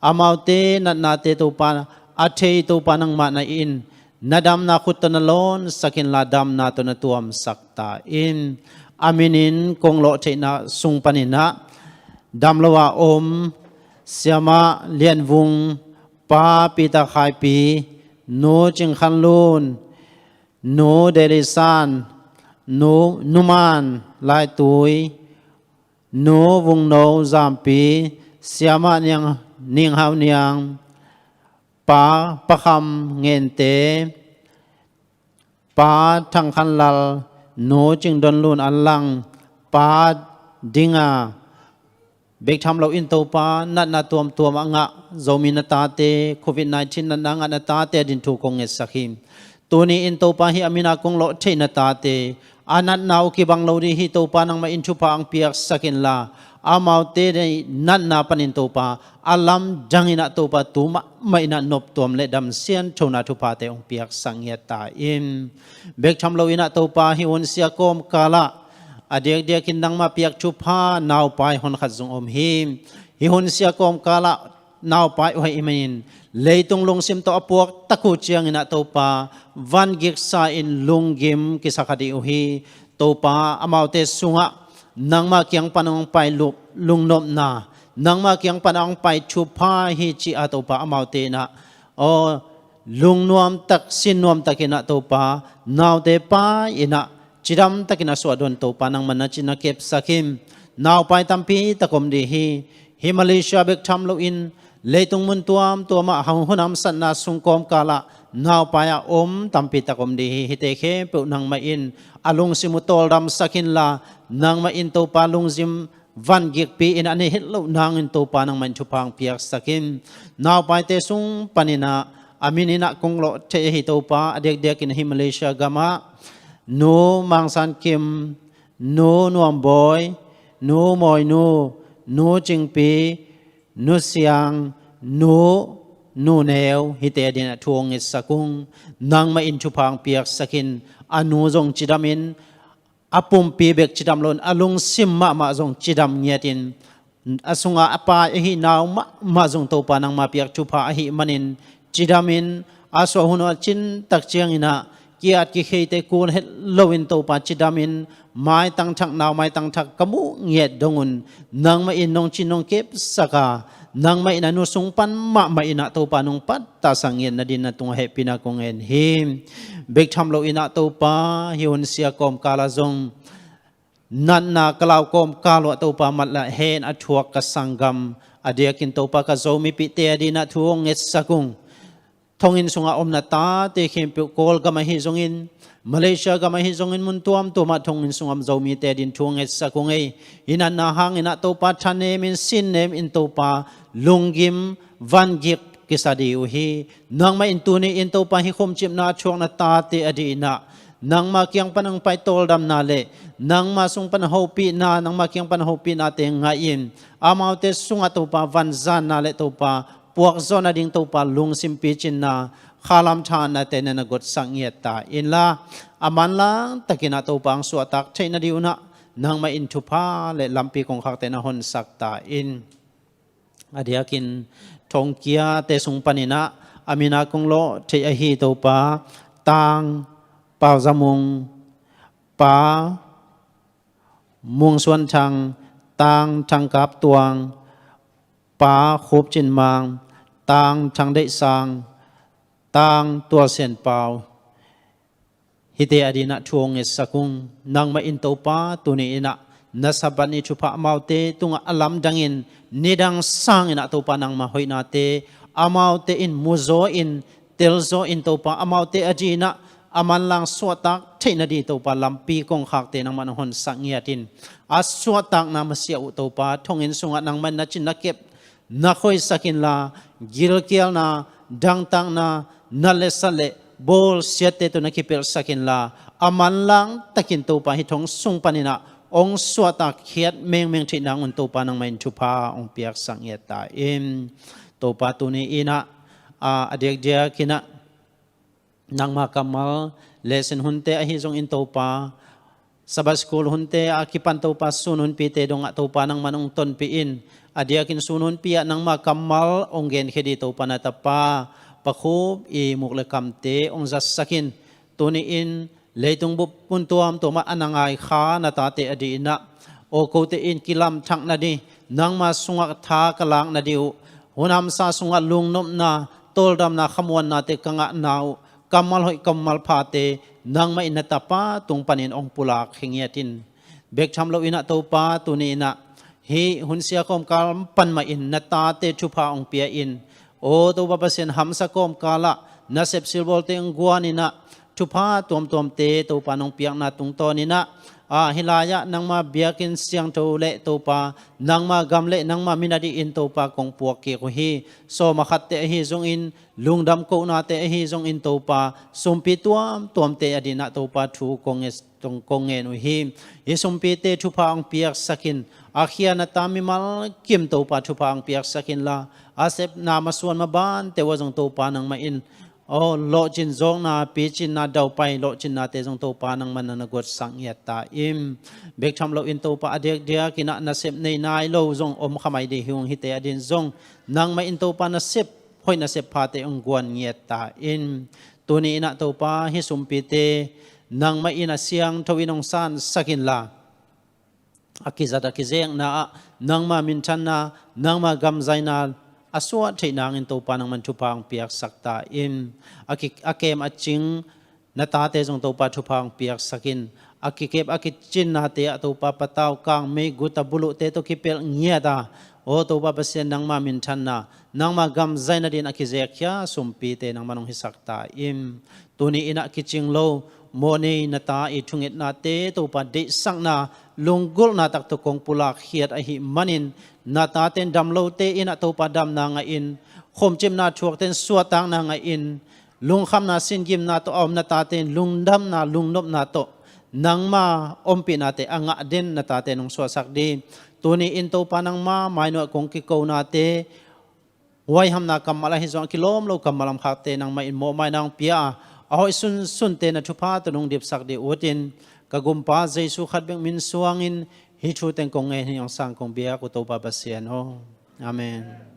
Amaute natnate Topa a thei Topa nangmah na in na damna khut tawh na lawnsak inla damna tawh na tuamsak ta in. A min in kong lawh theihna sung panin ah dam lo a om Siamah Lian Vung, Pa Peter Khaipi, Nu Cing Khan Lun, Nu Deli San, Nu, Nu Man Lai Tui, Nu Vung No Zampi, Siamah Niang, Ning Hau Niang, Pa, Pa Kham Ngente, Pa Thang Khan Lal, Nu Cing Don Lun An Lang, Pa Dinga, bek tham loin Topa natna tuamtuam a ngah Zomi na tate, covid nineteen natna a ngah na tate a dingin thu kong ngetsak hi. Tuni in Topa hih a min a kong lawh theih na tate a natna uh kibang lo ding hi. Topa nangmah in thupha hong piaksak inla amaute natna panin Topa a lamdang in ah Topa tu mahmah in ah noptuam le dam sianthona thuphate hong piaksak ngiat ta in. Bek tham loin ah Topa hih hun sia kawmkal ah a diakdiakin nangmah piak thupha naupai honkhat zong om hi. Hih hun sia kawmkal ah naupai uh ahih manin leitung lungsim tawh a puak tak uh ciangin ah Topa van giksa in lunggim kisa kha ding uh hi. Topa amaute sungah nangmah kiang pan hong pai lungnopna, nangmah kiang pan hong pai thupha hi ci-a Topa amaute in ah aw lungnuam tak sinnuam takin ah Topa naute pai in ah cidam takin a suah don Topa nangman na cina kepsak in. Naupai tampi tak om ding hi. Hih Malaysia bek tham loin leitung mun tuamtuam ah hong hun hamsatna sung kawmkal ah naupai a om tampi tak om ding hi. Hihte khempeuh nangmah in a lungsim uh tawldamsak inla nangmah in Topa lungzim van gikpi in a nei het loh nangin Topa nangmah in thupha hong piaksak in. Naupaite sung panin ah a min in ah kong lawh theih ahi Topa a diakdiakin hih Malaysia gam ah Nu Mang San Kim, Nu Nuam Bawi, Nu Mawi Nu, Nu Cing Pi, Nu Siang, Nu, Nu Neu, hihte a dingin ah thu hong ngetsak ung. Nangmah in thupha hong piaksak in. A nu zong cidam in, a pumpi bek cidam loin a lungsim mahmah zong cidam ngiat in, a sunga a pai ahi nau mahmah zong Topa nangmah piak thupha ahih manin cidam in, a suah hun uh a cin tak ciangin ah ki-at kikheite kul het loin Topa cidam in, maitang thak nau maitang thak ka muh ngiat dong un nangmah in nong cin nong kepsak a, nangmah in a nu sung pan mahmah in ah Topa nong pattahsak ngiat nadingin na tungah hehpihna kong ngen hi. Bek tham loin ah Topa hih hun sia kawmkal ah zong natna ka lau kawmkal uh ah Topa mat le hen a thuak ka sanggam a diakin Topa ka Zomipihte a dingin ah thu hong ngetsak ung. Thonginn sungah om na tate khempeuh Kawlgam ahi zongin, Malaysia gam ahi zongin mun tuamtuam ah thonginn sungah om Zomite a dingin thu hong ngetsak ung ei. Hih natna hangin ah Topa thanem in sinnem in Topa lunggim van gik kisa ding uh hi. Nangmah in tuni in Topa hih khumcipna a thuak na tate a dingin ah nangmah kiang pan hong pai tawldamna le nangmah sung pan hopihna, nangmah kiang pan hopihnate ngah in, amaute sungah Topa vanzanna le Topa puakzawh nading Topa lungsim picinna khalam thahatnate na na gotsak ngiat ta inla, a manlang takin ah Topa hong suahtak theih nading un ah nangmah in thupha le lampi kongkhakte na honsak ta in. A diakin thongkiate sung panin ah a min a kong lawh theih ahi Topa Tang Pau Za Mung, Pa Mung Suan Thang, Tang Thang Kap Tuang, Pa Khup Cin Mang, Tang Thang Deih Sang, Tang Tual Sian Pau, hihte adingin ah thu hong ngetsak ung. Nangmah in Topa tuni in ah na Sabbath ni thupha amaute tungah a lamdangin nidang sangin ah Topa nangmah hoihnate amaute in muzaw in telzaw in Topa amaute adingin ah a manlang suahtak theih nading Topa lampi kongkhakte nangmah na honsak ngiat in. A suahtakna masiah uh Topa thonginn sungah nangmah in na cin na kep na khoisak inla, gilkialna, dangtakna, nat le sat le bawlsiatte tawh na kipelhsak inla, a manlang takin Topa hih thong sung panin ah hong suahtak khiat mengmeng theih nang un Topa nangmah in thupha hong piaksak ngiat ta in. Topa tuni in ah, a, a diakdiakin ah nangma kammal, lesson hunte ahi zongin Topa, Sabbath school hunte a kipan Topa sun hunpite dongah Topa nangmah in hong tonpih in. A diakin sun hunpi ah nangma kammal hong genkhia ding Topa na tapa Pa Khup i muk le kamte hong zatsak in. Tuni in leitung bup mun tuamtuam ah a na ngai kha na tate adingin ah aw kote in kilamthak nading, nangma sungah tha ka lak nading uh, hun hamsa sungah lungnopna, tawldamna, khamuannate ka ngahna uh, kammal hoih kammal phate nangmah in na tapa tung panin hong pulak hi ngiat in. Bek tham loin ah Topa tuni in ah hih hun sia kawmkal pan mah in na tate thupha hong pia in. Aw Topa Pasian, hamsa kawmkal ah nasep silbawlte hong guan in ah thupha tuamtuamte Topa nong piakna tungtawn in ah, a, hih lai-ah nangma biakinn siangtho le Topa nangma gam le nangma min adingin Topa kong puak kik uh hi. Sawm a khatte ahi zongin, lungdam kohnate ahi zongin Topa, sumpi tuamtuamte adingin ah Topa thu kong nget, kong ngen uh hi. Hih sumpite thupha hong piaksak in, a khiatna tam mimal kim Topa thupha hong piaksak inla, a sepna masuan mabante uh ah zong Topa nangmah in aw lawhcin zawkna, picinna, daupai lawhcinnate zong Topa nangmah in na na guatsak ngiat ta in. Bek tham loin Topa a diakdiakin ah nasep nei nai lo zong om kha mai ding hi ung, hihte adingin zong nangmah in Topa nasep hoih nasep phate hong guan ngiat ta in. Tuni in ah Topa hih sumpite nangmah in a siangtho in hong sansak inla, a kizat a kizekna ah nangma minthanna, nangma gamzaina a suah theih nangin Topa nangmah in thupha hong piaksak ta in. A ki, a kem a cing na tate zong Topa thupha hong piaksak in. A kikep a kicinnate ah Topa patau kang mei guta buluhte tawh kipelh ngiat a, aw Topa Pasian, nangma minthanna, nangma gamzaina dingin a kizekkhia sumpite nangmah in hong hisak ta in. Tuni in ah kicing lo, mawhnei na ta i thungetnate Topa deihsakna, lunggulhna tak tawh kong pulak khiat ahih manin, na tate in dam lote in ah Topa damna ngah in, khumcipna thuakte in suahtakna ngah in, lungkhamna singimna tawh a om na tate in lungdamna lungnopna tawh nangma ompihnate a ngah den na tate in hong suahsak ding. Tuni in Topa nangma mainu ah kong kikonate, huaihamna kammal ahi zong a kilawm lo kammal om khakte nangmah in mawhmaina hong pia a, a hoih sunsunte na thupha tawh nong dipsak ding utin, ka Gumpa Jesu khat bek min suangin hih thu teng kong ngen hi. Hong sang kong biak uh Topa Pasian aw. Amen.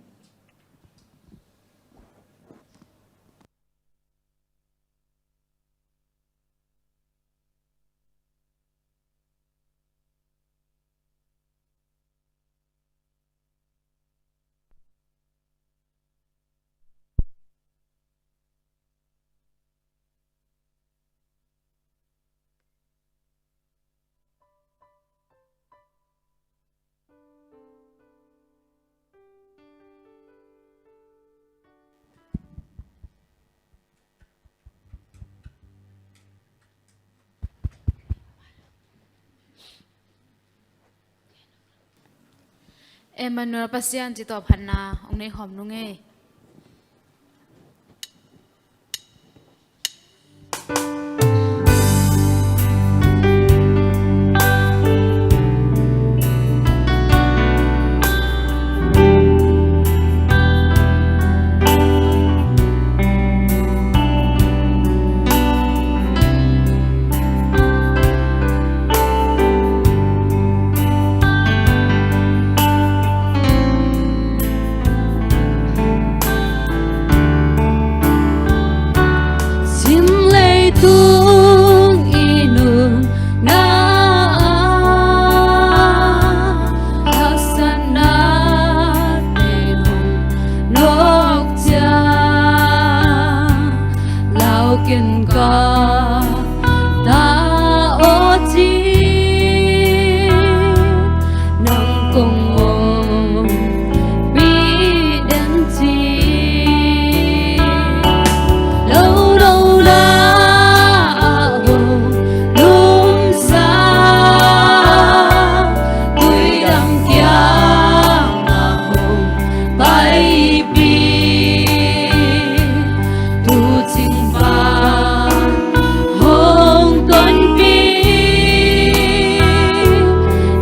Emmanuel Pasian ci tawh phatna hong nei khawm nung ei. tung i nunna ah haksatnate hong nawk ciang, lau ken ka ta aw ci, nang kong ompih den ci. Lo lo la ah hong lumsa, tuidam kiang ah hong paipih, tu cing pan hong tonpih,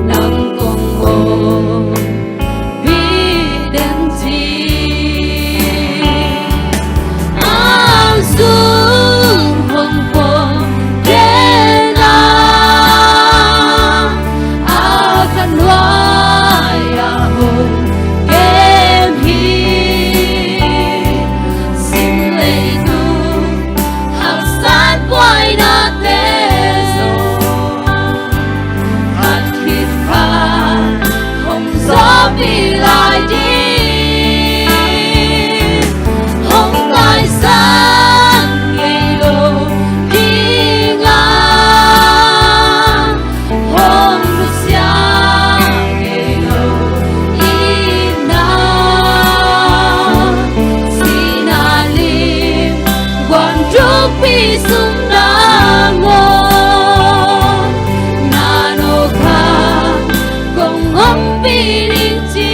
nang kong ompih den ci. Ang sung hong pom den a, a kha nuai ah hong kem hi. Sim leitung haksat buainate zong khat khit khat hong zawhpih lai ding, hong taisan ngei lo ding a, hong nusia ngei lo itna, sihna lim guan thukpi sung nangawn, na no kha kong ompih ding ci.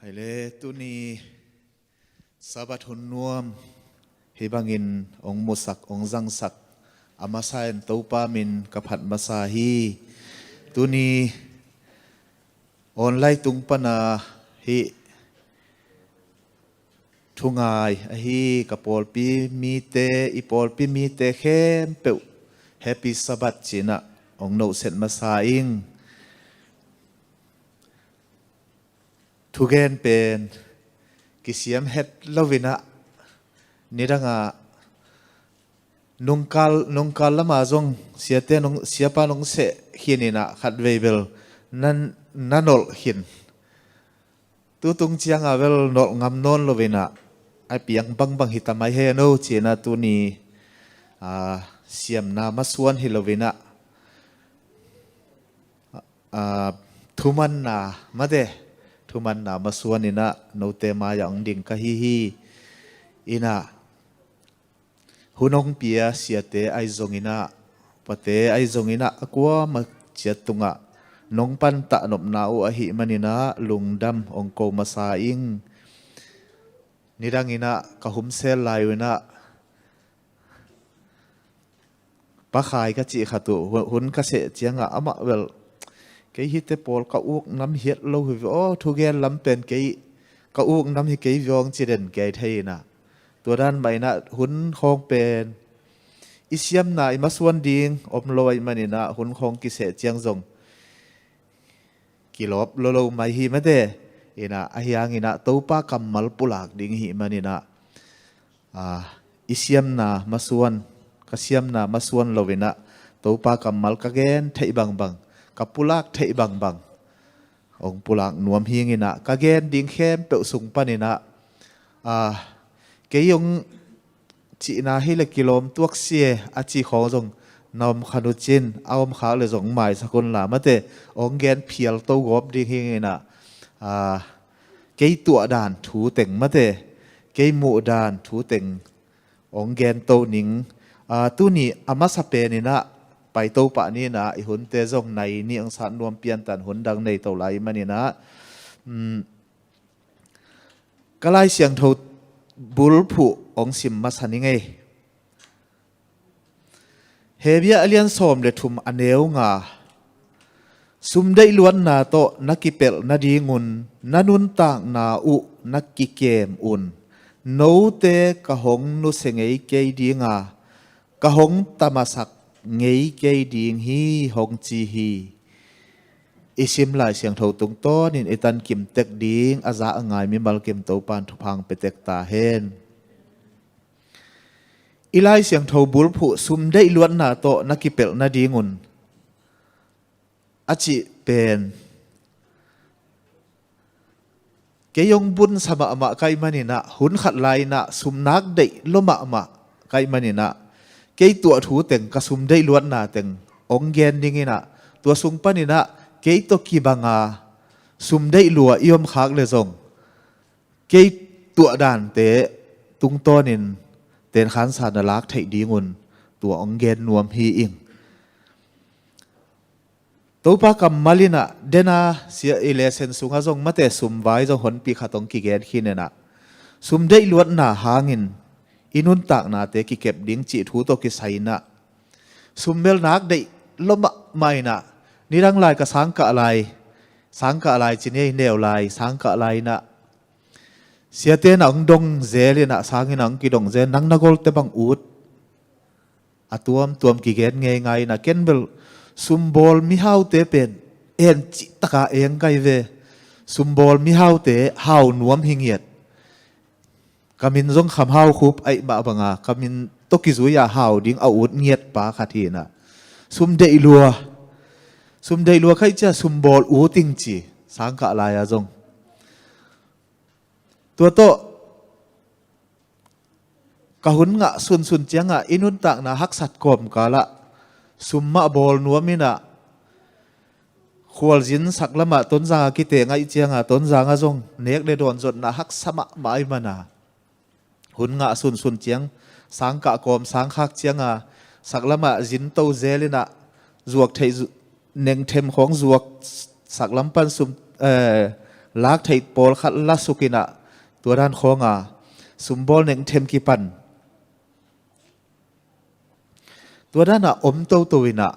Aile tuni Sabbath hun nuam hih bangin hong musak, hong zangsak a masa in Topa min ka phat masa hi. Tuni online tung pana hih thungai ahi ka pawlpi mite, i pawlpi mite khempeuh Happy Sabbath cinah hong nohset masa ing. Thugen pen kisiam het loinah nidangah nungkal, nungkal lama zong siate nong, siapa nong seh khininah khat vei bel na, na nolh khin. Tutung cianga bel nolh ngam nawn loinah a piang bangbang hita mai heno cinah tuni, a, siamna masuan hi loinah, a, thumanna mate, thumanna masuan inah note mai-ah hong ding ka hi hi. Inah hun hong pia siate ahi zonginah, upate ahi zonginah a kuama ciat tungah nong pantah nopna uh ahih maninah lungdam hong ko masa ing. Nidanginah ka humsel lai uh inah Pa Khai ka cih khat uh hun, hun ka seh ciangah amah bel kei hihte pawl ka uk nam hiat lo hi ve aw, thugen lam pen kei ka uk nam hi kei ve aw hong ci den kei thei inah. Tua dan mah inah hun khawng pen i siamna i masuan ding om lo ahih maninah hun khawng kiseh ciang zong kilawp lolo mai hi mate. Inah ahi hanginah Topa kammal pulak ding hi maninah, a, i siamna masuan, ka siamna masuan loinah Topa kammal ka gen theih bangbang, ka pulak theih bangbang hong pulak nuam hinginah ka gen ding khempeuh sung paninah, a, kei hong cihna hi le kilawm tuak si e a ci khawng zong na om khan uh cin, a om khak le zong maisak un la mate, hong gen phial to gawp ding hinginah, a, kei tuah dan thu teng mate, kei muh dan thu teng hong gen to ning. A, tuni a masa peninah pai to pah ninah i hunte zong nai ni hong sat nuam piantan hun dang nei to lai maninah, um, ka Lai Siangtho bulphuh hong sim masa ning ei. Hebru a lian sawm le thum a neu nga. Sum deih luatna tawh na kipelh nadingun na nuntakna uh na kikem un. Note ka hong nusia ngei kei dinga, ka hong tamasak ngei kei ding hi hong ci hi. I sim Lai Siangtho tungtawnin i tankim tek ding a za a ngai mimal kim Topan thupha hong pia tek ta hen. I Lai Siangtho bulphuh sum deih luatna tawh na kipelh nadingun a cih pen kei hong bunsa mahmah ka hih maninah hun khat lai-inah sum nak deih lua mahmah ka hih maninah kei tuah thu teng, ka sum deih luatna teng hong gen dinginah tua sung paninah kei tawh kibanga sum deih lua i om khak le zong kei tuah dante tungtawnin tenkhansa na lak theih dingun tua hong gen nuam hi ing. Topa kammal inah dena sia i lesen sungah zong mate sum vai zong honpi khat hong kigen khin inah sum deih luatna hangin i nuntaknate kikep ding cih thu tawh kisai inah sum bel nak deih lua mahmah inah nidang lai ka sangkah lai, sangkah lai ci ni ei, neu lai sangkah lai inah siate na hong dong zel inah sangin a hong kidong zel, nang na golte bang ut a tuamtuam kigen ngeingai inah ken bel sum bawl mihaute pen en cihtaka eng kai ve. Sum bawl mihaute hau nuam hi ngiat. Ka min zong Kham Hau Khup ahih mah banga ka min tawh kizui-a hau ding a ut ngiat pa khat hi inah sum deih lua, sum deih lua khaih cia sum bawl ut ing ci sangkah lai-a zong. Tua tawh ka hun ngah sunsun ciangah i nuntakna haksat kawmkalah sum mah bawl nuam inah khualzin saklamah Tonzang a kiteng ahih ciangah Tonzang ah zong nek le dawn zotna haksa mahmah ahih mana hun ngah sunsun ciang sangkah kawm sangkhak cianga saklamah zin to zel inah zuak theih zu-, nengthem khawng zuak saklam pan sum, eh, lak theih pawlkhat la suk inah, tua dan khawnga sumbawl nengthem kipan, tua danah om toto inah,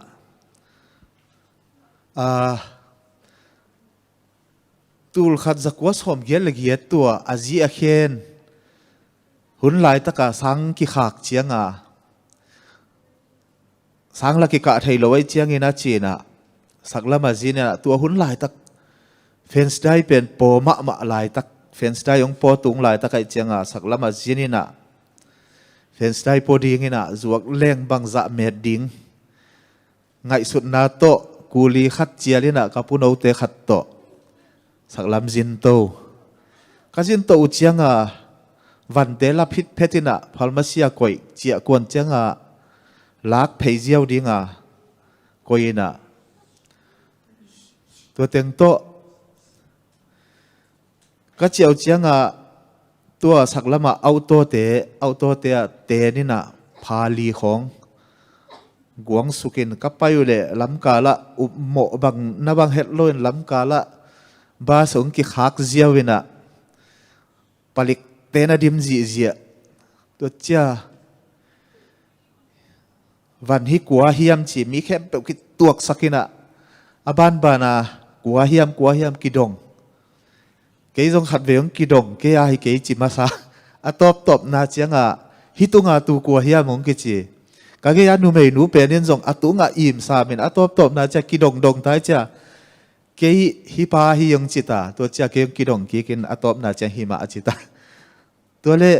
aa, tulkhat zakua sawmgiat le giat tua a zi a khen hun laitaka sang kikhak cianga, sang la kikah thei lo ahi ciangin a cinah, saklam a zi inah tua hun laitak fensdai pen paw mahmah laitak, fensdai hong paw tung laitak ahi cianga saklam a zi inah fensdai paw dinginah zuak leng bangzah met ding ngaihsutna tawh kuli khat cial inah ka punote khat tawh saklam zinto. Ka zinto uh cianga vante lap hitphet inah pharmacy a koih ciahkuan cianga lak phei ziau dinga koih inah, tua teng tawh ka ciah uh cianga tua saklamah autote, autote ah ten inah pha li khawng guang sukin ka pai uh leh lamkalah upmawh bang na bang het loin lamkalah bus hong kikhak ziau inah palik ten a dim zihziah. Tua cia van hi kua hiam ci mi khempeuh kituaksak inah, a banbana kua hiam, kua hiam kidong. Kei zong khatvei hong kidong, kei a hi kei ci masa. A tawptawpna cianga hi tunga tu kua hiam hong kici. Ka gei a numeinu penin zong a tungah imsamin a tawptawpna cia kidongdong tai cia. Kei hi pa hi hong cita, tua cia kei hong kidong kikin a tawpna ciang hi mah a cita. Tua leh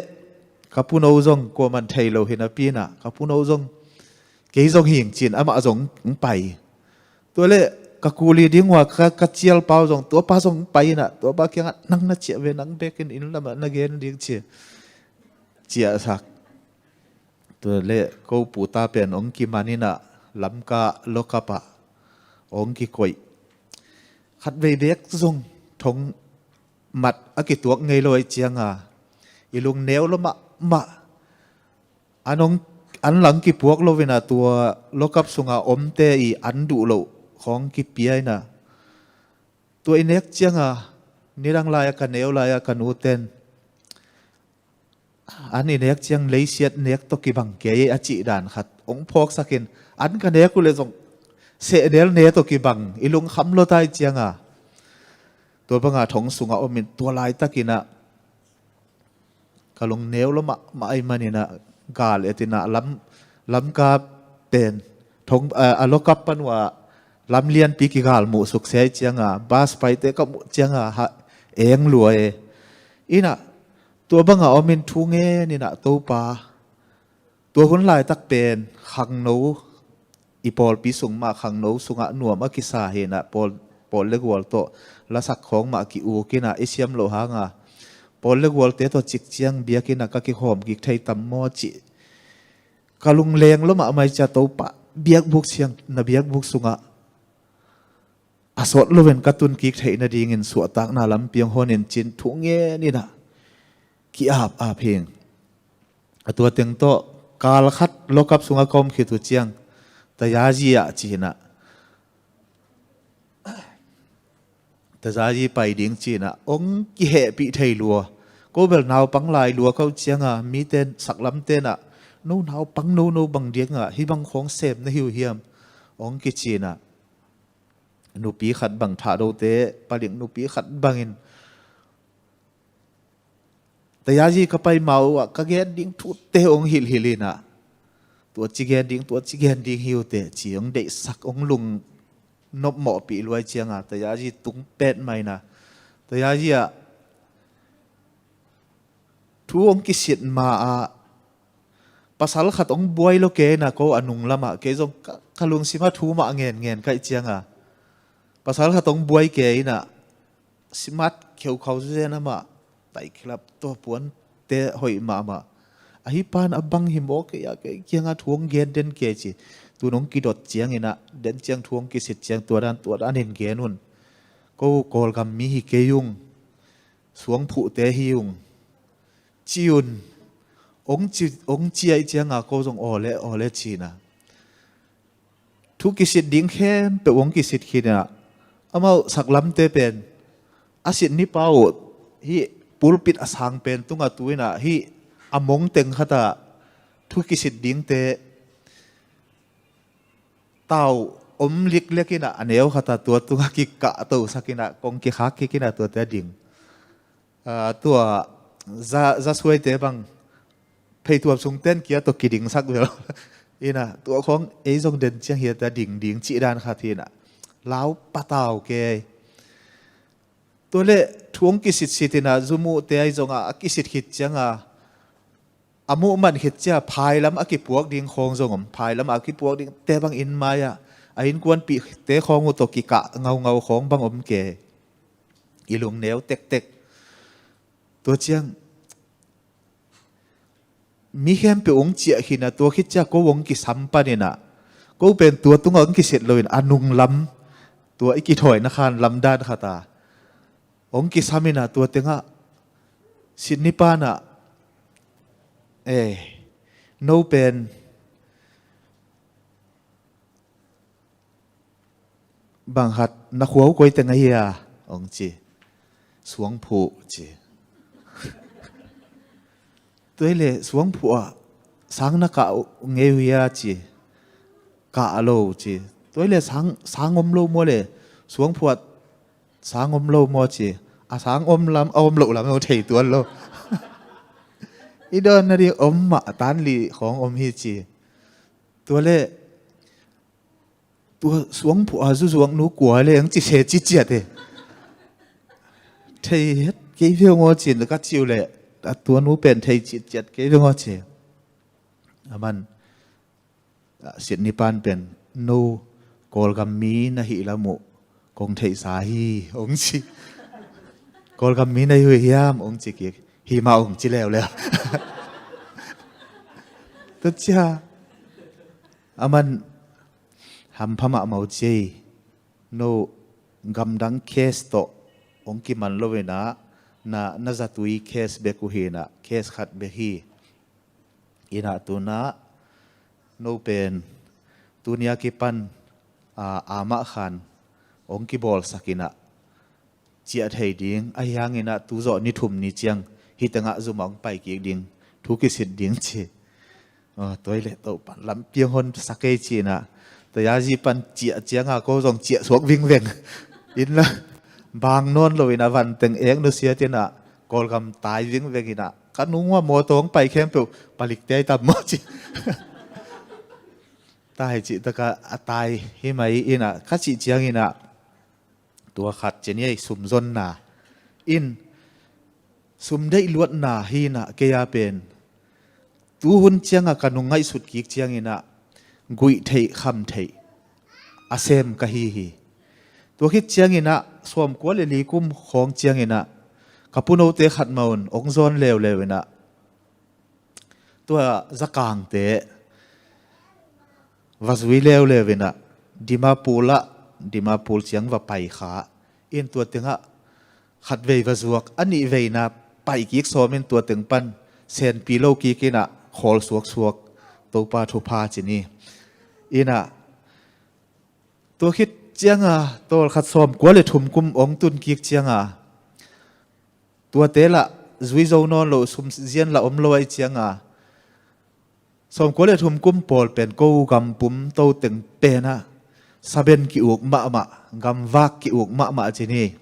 ka puno zong kuaman thei lo hi napi inah ka puno zong kei zong hing cin amah zong hong pai. Tua leh ka kuli ding ua ka, ka cialpa uh zong tuapa zong hong pai inah tuapa kiangah nang na ciah ve, nang bekin inn lamah na gen ding ci ciahsak. Tua leh ko puta pen hong kiman inah lamka lokapah hong kikoih. Khatvei bek zong thong mat a kituak ngei lo ahi cianga i lung neu lo mahmah. An hong, an lang kipuak lo inah tua lokap sunga omte i an duh loh khawng kipia inah, tua i nek cianga nidang lai-a ka neu lai-a ka nuten an i nek ciang leisiat nek tawh kibang kei a cih dan khat hong phawksakin, an ka nek uh leh zong sehnel ne tawh kibang i lungkham lo tai cianga, tua banga thong sungah omin tua laitakinah ka lung neu lo mahmah ahi maninah gal etinah lam, lamka pen thong, a, a lokap pan uh ah lam lianpi kigal muh suksia ahi cianga bus paite ka muh cianga ha eng lua e. Inah tua banga omin thu ngen inah Topa, tua hun laitak pen khangno, i pawlpi sung mah khangno sungah nuam a kisa hinah pawl, pawl le gual tawh lasak khawng mah ki-uk inah i siam loh hanga pawl le gualte tawh cik ciang biakinnah ka kikhawm kik thei tam maw cih ka lungleng lo mahmah ahi cia Topa, biakbuk siang na biakbuk sungah a sawt loin ka tun kik theih nadingin suahtakna lampi hong hon in cin thu ngen inah ki-ap ap hing. A tua teng tawh kal khat lokap sungah ka om khit uh ciang Tayazi ah cinah, Tayazi pai ding cinah hong kihehpih thei lua. Ko bel naupang lai lua ka uh cianga miten saklam tenah, no naupang nono bang dingah hih bang khawng sem na hi uh hiam? Hong kicinah nupi khat bang Thahdote palik nupi khat bangin Tayazi ka pai ma uh ah ka gen ding thute hong hilhhilh inah, tua ci gen ding, tua ci gen ding hi uh teh ci hong deihsak, hong lung nopmawhpih luai cianga Tayazi tung pet mah inah, Tayazi ah thu hong kisit ma ah pasal khat hong buai lo kei inah ko a nung lamah kei zong ka, ka lungsimah thu mah ngenngen kaih cianga pasal khat hong buai kei inah simat kheukhau zen amah taikhlap tua puante hoih mahmah. Ahi pan a bang hi maw kei a kei kiangah thu hong gen den kei ci. Tun hong kidot cianginah den ciang thu hong kisit ciang tua dan tua dan in gen un. Ko Kawlgam mi hi kei ung, suangphuhte hi ung ci un. Hong ci, hong ci aih cianga ko zong awle awle cinah thu kisit ding khempeuh hong kisit khinah, amau saklamte pen a sit nipa uh hih pulpit a sang pen tungah tu inah hih a mong teng khatah thu kisit dingte tau om liklek inah a neu khatah tua tungah kikah tosak inah kong kikhak kik inah tuate a ding. Ah, tua za, za suaite bang pheituam sungten kia tawh kidingsak vel. Inah tua khong ei zong den ciang hiate a ding ding cih dan khat hi inah lau patau kei. Tua le thu hong kisitsit inah zumuhte ahi zongah a kisit khit ciangah a muh man khit ciah phailam a kipuak ding khawng zong om. Phailam a kipuak ding te bang inn mai-ah a innkuanpihte khawng uh tawh kikah ngaungau khawng bang om kei. I lungneu tektek. Tua ciang mi khempeuh hong ciah khin a, tua khit ciah ko hong kisam paninah ko pen tua tungah hong kisit loin a nunglam tua i kithawina khan lamdan khata hong kisam inah tua tengah sit nipa inah, eh, no pen bang khat na khua uh koi teng ahi a, hong ci. Suangphuh ci. Tua le suangphuh ah sang na kah uh ngei uh hia ci. Kah lo ci. Tua le sang, sang om lo maw le suangphuh ah sang om lo maw ci. A sang om lam a om loh lam a thei tuan lo. I dawn nading om mah a tan li khawng om hi ci. Tua le tua suangphuh a zuzuak nu kua le ang ci se ciciat e. Thei het kei viau ngaw cin ka ciu le a tua nu pen thei ciciat kei viau ngaw ci. A man, ah, sit nipan pen no Kawlgam mi na hih lam uh kong theihsa hi, hong ci. Kawlgam mi na hi uh hiam, hong ci kik. Hi mah, hong ci leuleu. Tua cia a man hampha mahmah uh ci ei. No gamdang case tawh hong kiman lo inah na, na zatui case bek uh hi inah case khat bek hi. Inah tunah no pen tunia kipan, ah, amah khan hong kibawlsak inah ciah thei ding ahi hang inah tu zawh ni thum ni ciang hih tengah zum a hong pai kik ding, thu kisit ding ci. Ah, tua hi leh Topa'n lampi hong honsak ei ci inah Tayazi pan ciah ciangah ko zong ciah suak vingveng. Inn la bang nawn lo inah van teng ek nusiat inah Kawlgam tai vingveng inah ka nung uh a mawtaw hong pai khempeuh palikte ai tam maw ci. Tai cih takah a tai hi mai inah ka cih ciang inah tua khat ci ni ei, sumzonna in sum deih luatna hi inah kei a pen tuhun ciangah ka nung ngaihsut kik ciang inah guih theih kham theih a sem ka hi hi. Tua khit ciang inah sawmkua le li kum khawng ciang inah ka punote khat mah un hong zawn leuleu inah tua zakangte va zui leuleu inah Dimapur ah, Dimapur ciang va pai kha in tua tengah khatvei va zuak, a nihveina pai kik sawm in tua teng pan senpi lo kik inah khawl suaksuak, Topa thupha ci ni. Inah tua khit cianga tawlkhat sawmkua le thum kum hong tun kik cianga tuate lah zui zo nawn lo, sum zian lah om lo ahih cianga sawmkua le thum kum pawl pen ko gam pum to teng penah saben ki-uk mahmah, gamvak ki-uk mahmah ci ni.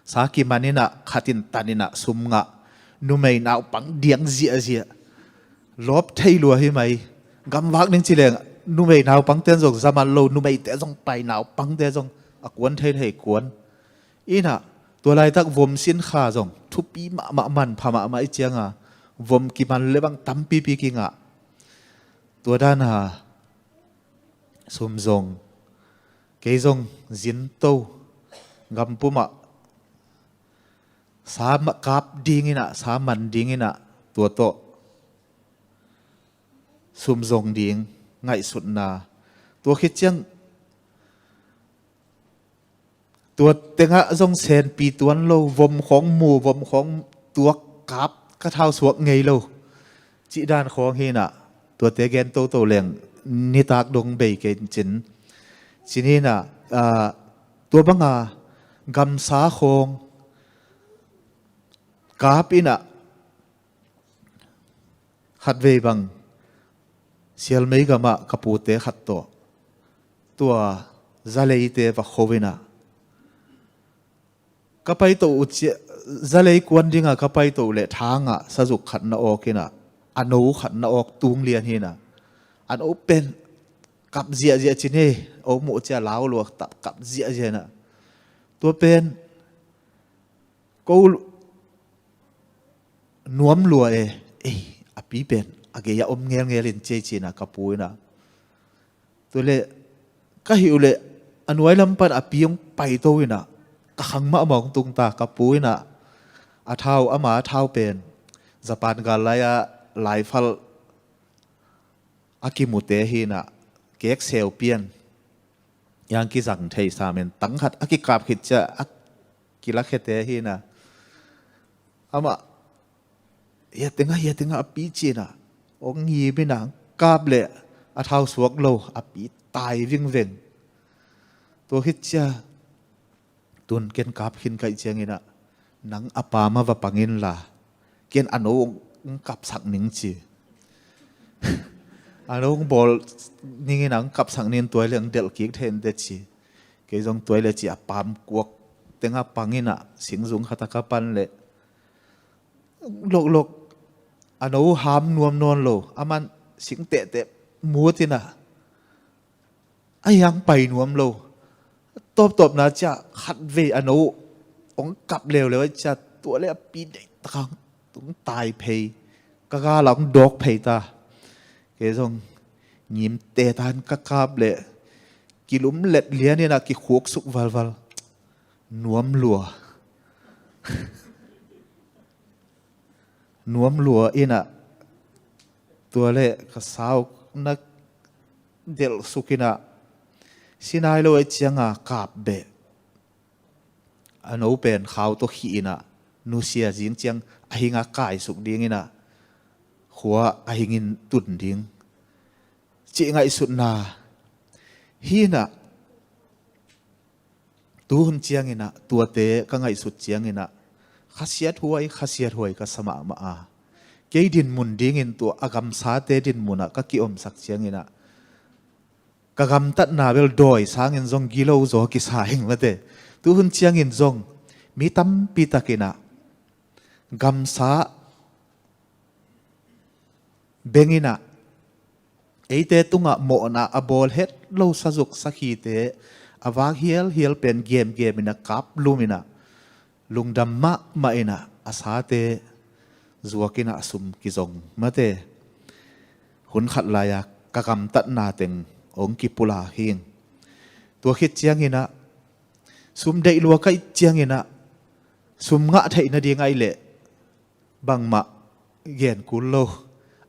Sa kiman inah khat in tan inah sum ngah, numei naupang diang ziahziah, lawp thei lua hi mai. Gamvak ning ci leng numei naupangte zong zaman lo, numeite zong pai, naupangte zong a kuan thei thei kuan. Inah tua laitak vom sin kha zong thupi mahmah, manpha mahmah ahih cianga vom kiman le bang tampipi kingah. Tua dana sum zong kei zong zin to, gam pumah sa ma-, kap ding inah, sa man ding inah tua tawh sum zong ding ngaihsutna. Tua khit ciang tua tengah zong senpi tuan lo, vom khawng mu, vom khawng tuak, kap ka thau suak ngei lo cih dan khawng hi inah tuate gen toto leng nitak dong bei kei cin. Ci ni inah, ah, tua banga gamsa khawng kap inah, khatvei bang Sialmei gamah ka pute khat tawh tua zaleite va kho inah, ka paito uh cia, zalei kuan dingah ka paito uh leh thangah sazuk khat na awk inah, a no khat na awk tung lian hi inah, a no pen kap ziahziah cin hi. Om uh cia lau lua, kap ziahziah inah, tua pen ko nuam lua e, ei, a pi pen a gei-ah om ngelngel in ci ei ci inah ka pu inah. Tua leh ka hih uh leh a nuai lam pan a pi hong paito inah, ka khang mahmah hong tung ta. Ka pu inah a thau, ama a thau pen Japan gal lai-ah laifal a kimute hi inah, kek seu pian yang kizang thei sam in, tang khat a kikap khit ciah a kilakhete hi inah, amah hia tengah, hia tengah a pi ci inah hong ngim inah, kap leh a thau suak lo, a pi tai vingveng. Tua khit ciah tun ken kap khin ka hih ciang inah, nang a pam ah va pang inla, ken a no hong kapsak ning ci. A no hong bawl ning inah hong kapsak ning, tua leh hong delh kik thei inteh ci. Kei zong tua leh ci, a pam kuak tengah pang inah, singzung khat ah ka pan leh, loklok, a no ham nuam nawn lo, aman sing tehteh mut inah, a hiang pai nuam lo. Tawptawpna ciah khatvei a no hong kap leuleu a ciah, tua leh a pi deihtak hong tung tai phei, ka gal ah hong dawk phei ta. Kei zong ngim teh tan, ka kap leh kilumlet lian inah, kikhuk suk valval. Nuam lua. Nuam lua inah, tua leh ka sau na delh suk inah, si nai lo a ciang a kap beh, a no pen khau tawh khih inah, nusia zing ciang a hing a kaisuk ding inah, khua a hing in tun ding cih ngaihsutna hi inah, tuhun ciang inah, tuate ka ngaihsut ciang inah, khasiat huai, khasiat huai ka sa mahmah a. Kei dinmun dingin tua a gamsate dinmun ah ka kiomsak ciang inah, ka gamtatna bel dawi sangin zong gilo zaw kisa ing mate. Tuhun ciangin zong mi tampi tak inah gamsa beng inah, eite tungah mawhna a bawl het lo sazuk sakhite a vak hialhial pen gemgem inah, kap lum inah, lungdam mahmah inah, a sate zuak inah a sum kizong mate. Hun khat lai-a ka gamtatna teng hong kipulak hi ing. Tua khit ciang inah, sum deih lua ka hih ciang inah, sum ngah theih nading ahih leh bangmah gen kul lo.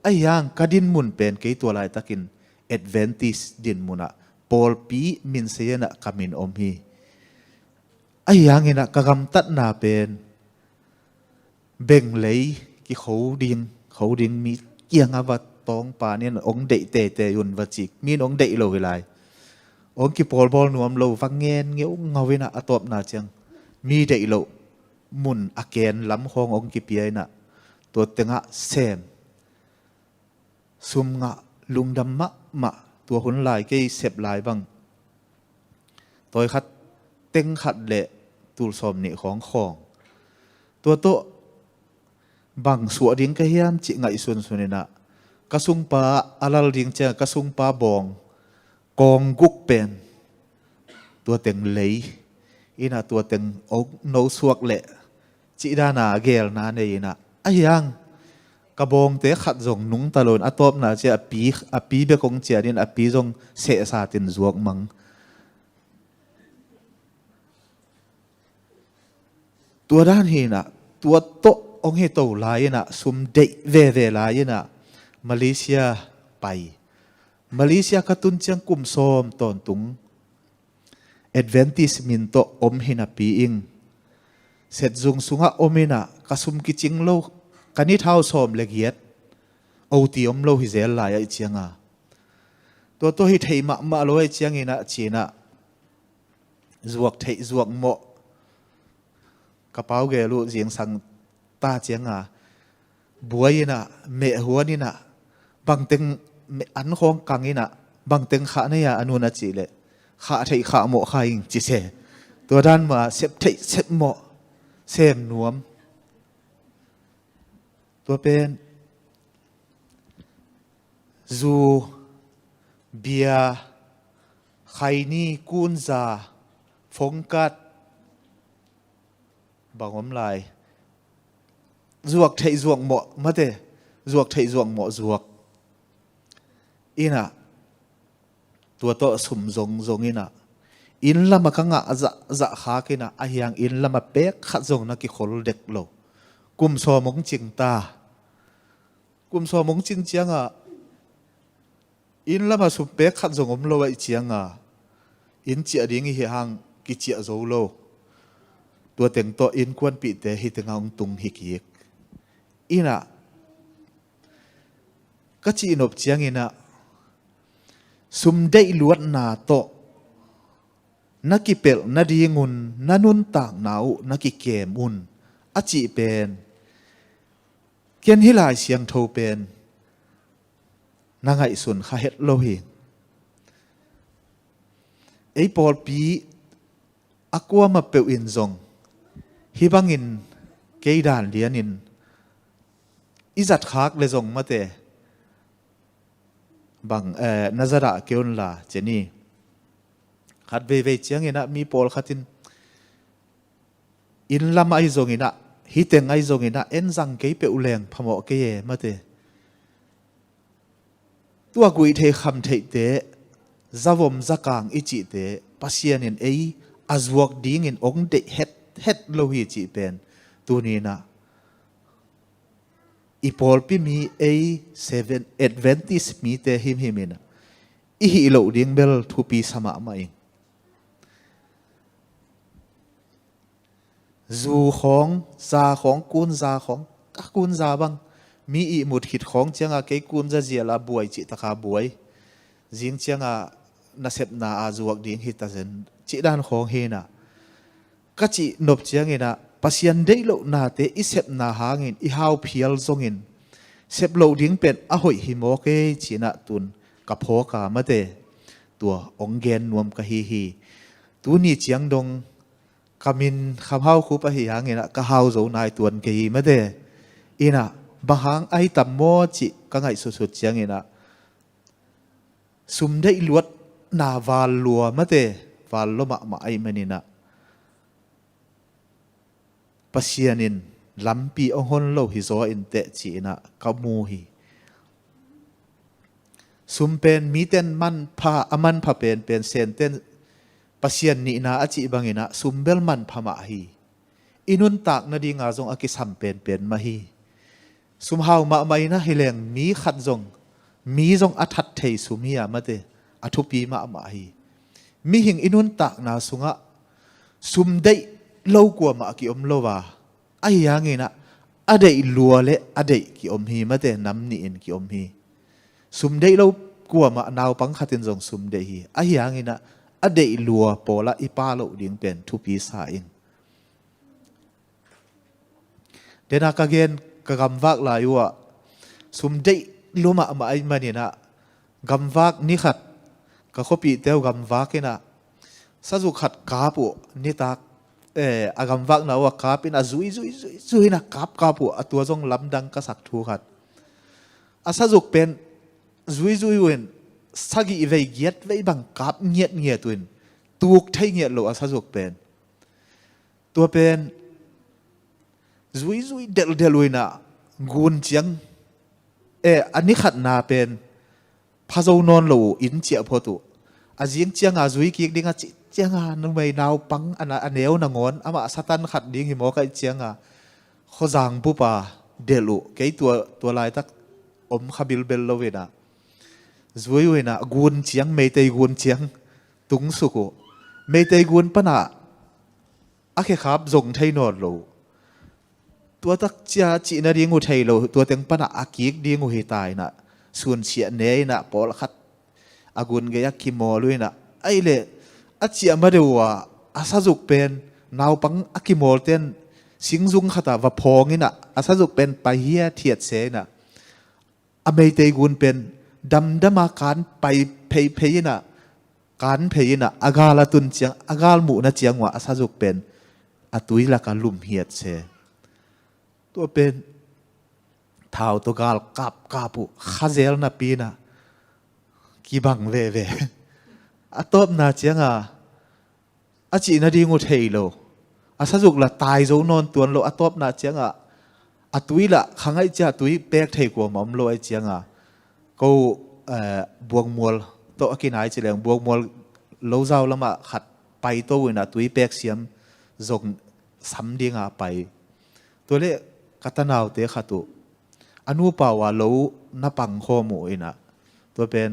Ahi hang ka dinmun pen kei tua laitakin Adventist dinmun ah, pawlpi min sei inah ka min om hi. Ahi hang inah ka gamtatna pen beng lei kikho ding, kho ding mi kiangah va tawng pan in, hong deih teitei un va ci, mi in hong deih lo hi lai. Hong kipawlbawl nuam lo, va ngen ngeungau inah, a tawpna ciang mi deih loh mun a ken lam khawng hong kipia inah, tua tengah sem, sum ngah, lungdam mahmah. Tua hun lai kei sep lai bang tawi khat teng khat leh tul sawm nih khawng khawng. Tua tawh bang suah ding ka hiam cih ngaihsunsun inah, ka sungpa a lal ding ciang ka sungpa bawng kawng guk pen tua teng lei inah, tua teng hong no suak leh cih dana gelna nei inah, ahi hang ka bawngte khat zong nungta lo in, a tawpna ciah a pi, a pi bek hong ciah in, a pi zong sehsatin zuak mang. Tua dan hi inah, tua tawh hong hi to lai inah, sum deih veve lai inah Malaysia pai. Malaysia ka tun ciang kum sawm tawntung Adventist min tawh om hi napi ing, setzung sungah om inah, ka sum kicing lo, ka ni thau sawm le giat, oti om lo hi zel lai ahih cianga, tua tawh hi thei mahmah lo ahih ciang inah, ci inah, zuak theih zuak mawh ka pau gel uh zingsang ta cianga buai inah, mehhuan inah, bangteng meh an khawng kang inah, bangteng khah nei a a nun a cih leh, khah theih khah mawh kha ing ci se. Tua dan mah sep theih sep mawh sem nuam. Tua pen zu, bia, khaini, kunza, phongkat, bang om lai. Zuak theih zuak mawh mate, zuak theih zuak mawh zuak. Inah tua tawh sum zongzong inah, inn lama ka ngah zahzah khak inah, a hiang inn lama pek khat zong na kikhol dek lo. Kum sawm hong cing ta. Kum sawm hong cing cianga inn lama sum pek khat zong om lo ahih cianga, inn ciah ding i hih hang kiciah zo lo. Tua teng tawh innkuanpihte hih tengah hong tung hi kik. Inah ka cihnop cianginah, sum deih luatna tawh na kipelh nadingun na nuntakna uh na kikem un a cih pen, ken hih Lai Siangtho pen na ngaihsun kha het lo hi. Ei pawlpi a kuamah peuh in zong hih bangin kei dan lianin i zat khak le zong mate, bang, eh, na zadah kei unla ceni. Khat veivei cianginah mi pawlkhatin inn lam ahi zonginah, hih teng ahi zonginah en zang kei peuh leng phamawh kei e mate. Tua guih thei kham theihte, zavom zakang i cihte Pasian in ei a zuak dingin hong deih hethet lo hi cih pen tuninah i pawlpi mi, ei Seven Adventist mite himhim inah i hih loh ding bel thupi sa mahmah ing. Zu khawng, za khawng, kunza khawng, ka kunza bang mi ihmut khit khawng cianga kei kunza ziala buai cihtaka buai. Zing cianga nasepna a zuak ding hita zen cih dan khawng hinah ka cihnop cianginah Pasian deih lohnate i sepna hangin i hau phial zongin sep loh ding pen a hoih hi maw kei cinah tun ka phawka mate, tua hong gen nuam ka hi hi. Tuni ciang dong ka min Kham Hau Khup ahi hanginah ka hau zo nai tuan kei hi mate. Inah bang hang ahi tam maw cih ka ngaihsutsut cianginah sum deih luatna val lua mate, val lua mahmah ahi maninah Pasian in lampi hong hon lo hi zaw inteh ci-inah ka mu hi. Sum pen miten manpha, a manpha penpen Senten Pasian nihna a cih banginah sum bel manpha mah hi. I nuntak nadinga zong a kisam penpen mah hi. Sum hau mahmah inah hileng mi khat zong, mi zong a that thei sum hi a mate, a thupi mahmah hi. Mihing i nuntakna sungah sum deih lo kuamah a kiom lo a, ahi hanginah a deih lua le a deih kiom hi mate, nam nihin kiom hi. Sum deih lo kuamah naupang khatin zong sum deih hi, ahi hanginah a deih lua pawlah i pa loh ding pen thupi sa ing. Dena ka gen ka gamvak lai uhah sum deih lua mahmah ahi maninah gamvak ni khat ka khuapihte uh gamvak inah sazuk khat kap uh nitak, eh, a gamvakna uhah kap inah zui zui zui zui inah kap kap uh, a tua zong lamdang ka sak thu khat. A sazuk pen zui zui uh in sagih vei giat vei bang kap ngiatngiat uh in tuk thei ngiat lo a sazuk pen. Tua pen zui zui delhdel uh inah gun ciang, eh, a ni khatna pen pha zo nawn lo uh, inn ciah phot uh. A zing cianga zui kik dinga cih cianga numei naupang a na, a neu nangawn amah Satan khat ding hi maw ka hih cianga khuazang bupa delh uh. Kei tua, tua laitak om kha bilbel lo inah zui uh inah gun ciang, Meitei gun ciang tungsuk uh. Meitei gun panah a khekhap zong thei nawn lo. Tua tak cia cih nading uh thei lo, tua teng panah a kik ding uh hi ta inah sunsiah ne inah pawlkhat a gun gei a kimawl uh inah, ahi leh a ciah ma deuh uh a, a sazuk pen naupang a kimawlten singzung khatah va phawng inah a sazuk pen pai hiathiat se inah a meitei gun pen damdama kan pai pheiphei inah kan phei inah a gal a tun ciang a gal muhna ciang uh ah a sazuk pen a tui laka lum hiat se. Tua pen thau tawh gal kapkap uh khazel napi inah kibang veve. A tawpna cianga a cih nading uh thei lo. A sazuk la tai zo nawn tuan lo. A tawpna cianga a tui lah khangaih cia a tui pek thei kuama om lo ai cianga ko, eh, buangmual tawh a kinai ci leng buangmual lozau lamah khat pai to uh inah tui pek siam zong sam dinga pai. Tua le ka tanaute khat uh a nupa uh a lo na pangkhawm uh inah tua pen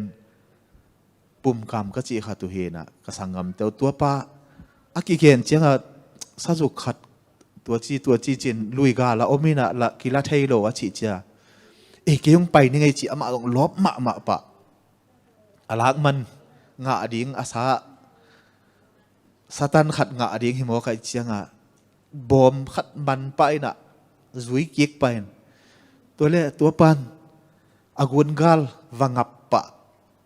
pumkam ka cih khat uh hi inah ka sanggamte uh tuapa a kigen cianga sazuk khat tua ci tua ci cin lui gal a om inah la kila thei lo a cih cia. Ei kei hong pai ning ei cih amah zong lawp mahmah pah. A lakman ngah ding a sa satan khat ngah ding hi maw kaih cianga bawm khat man pah inah zui kik pah in. Tua le tua pan a gungal va ngap pah.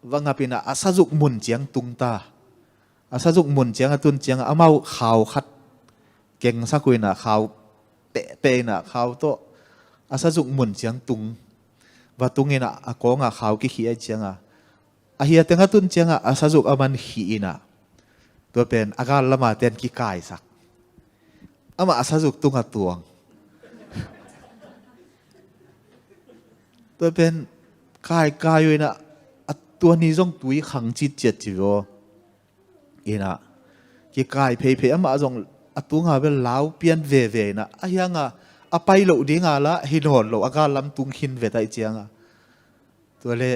Va ngap inah a sazuk mun ciang tung ta. A sazuk mun ciang a tun cianga amau khau khat kengsak uh inah khau pehpeh inah khau tawh a sazuk mun ciang tung. Va tung inah a kawnga khau kikhih ai cianga a hiateng a tun cianga a sazuk a man khih inah tua pen a gal lama ten kikaisak. Amah a sazuk tunga tuang. Tua pen kaikai uh inah a tua ni zong tui khang citciat ci vaw. Inah kikai pheiphei amah zong a tunga bel lau pian veve inah a hianga a pai loh dinga la hi nawn lo a gal lam tung khin ve taih cianga. Tua le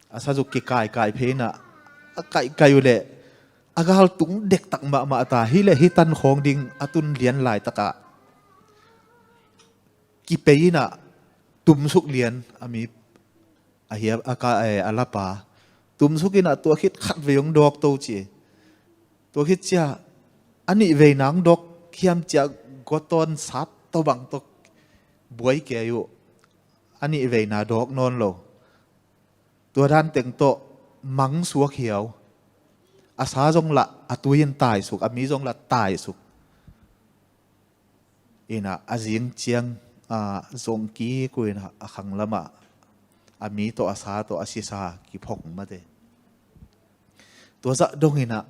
a sazuk kikaikai phei inah a kaikai uh le a gal tung dektak mahmah ta hi le hi tan khawng ding a tun lian laitakah kipei inah tumsuk lian a mi a hia a ka a lapa tumsuk inah tua khit khat vei hong dawk to ci. Tua khit cia a nih vei nang dawk hiam cia gotawn sat tawh bang tawh buai kei uh a nih vei na dawk nawn lo. Tua dan teng tawh mang suak hiau. A sa zong lah a tui in taisuk a mi zong lah taisuk. Inah a zing ciang a zong kik uh inah a khang lamah a mi tawh a sa tawh a sisa kiphong mate. Tua zah dong inah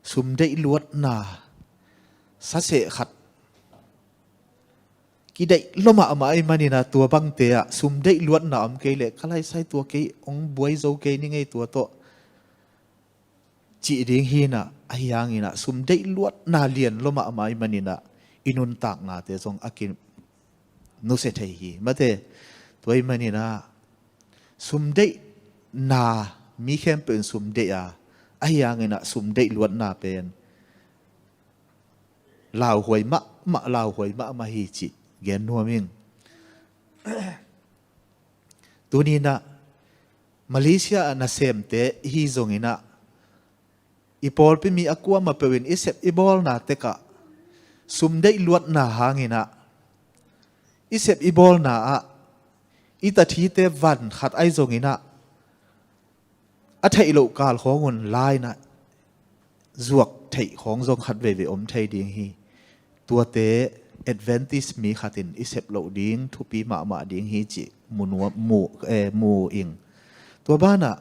sum deih luatna saseh khat kideih lua mahmah ih maninah tua bangte ah sum deih luatna om kei leh ka laisai tua kei hong buai zo kei ni ngei tua tawh cih ding hinah ahi hanginah sum deih luatna lian lua mahmah ih maninah i nuntaknate zong a kinusia thei hi mate. Tua ih maninah sum deihna mi khempeuh in sum deih a ahi hanginah sum deih luatna pen lauhuai mahmah lauhuai mahmah hi cih gen nuam ing. Tuninah Malaysia ah nasemte hi zonginah i pawlpi mi a kuamah peuhin i sep i bawlna tekah sum deih luatna hanginah i sep i bawlna ah i tathite van khat ahi zonginah a theih loh kal khawng un lainah zuak theih khawng zong khat veivei om thei ding hi. Tuate Adventist mi khatin i sep loh ding thupi mahmah ding hi cih mu nuam, mu, eh, mu ing. Tua banah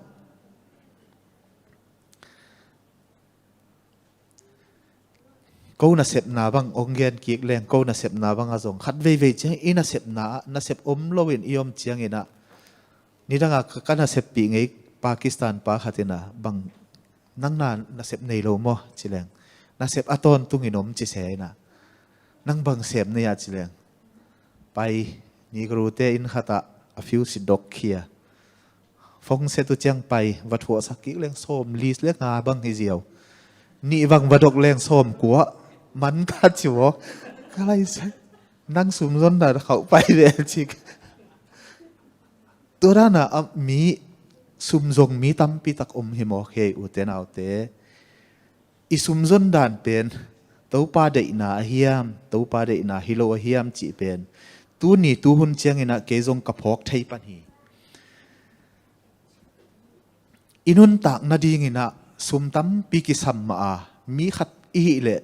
ko nasepna bang ong gen kik leng ko nasepna bang a zong khat veivei ciang i nasepna ah nasep om loin i om cianginah nidangah ka, ka naseppih ngei Pakistan pa khatinah bang nang na nasep nei lo maw ci leng nasep a tawntungin om ci se inah nang bang sem nei ah ci leng pai Negro te inn khatah a fuse dok khia. Fong set uh ciang pai va thuahsak kik leng sawm lis le nga bang hi ziau. Nih bang va dok leng sawm kua man ka ci vaw. Ka lai se nang sumzon na khauh pai ve cik. Tua dana a mi sumzong mi tampi tak om hi maw khei ute naute. I sumzon dan pen Topa deihna a hiam, Topa deihna hi lo a hiam cih pen tuni tuhun cianginah kei zong ka phawk thei pan hi. I nuntak nadinginah sum tampi kisam mah a, mi khat i hih leh,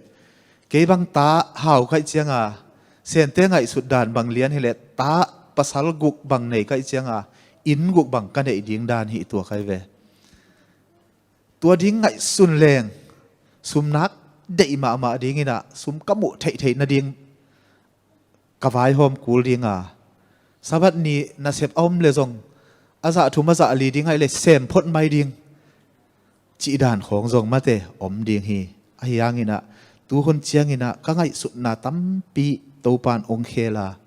kei bang ta hau kaih cianga, Sente ngaihsut dan bang lian hileh ta pasal guk bang nei kaih cianga, inn guk bang ka neih ding dan hi tua kai ve. Tua ding ngaihsun leng, sumnak deih mahmah dinginah sum ka muh theihtheih nading ka vaihawm kul dinga, Sabbath ni nasep a om le zong a zah thum a zah li ding aih le sem phot mai ding cih dan khawng zong mate om ding hi. Ahi hanginah tuhun cianginah ka ngaihsutna tampi Topan ong khela,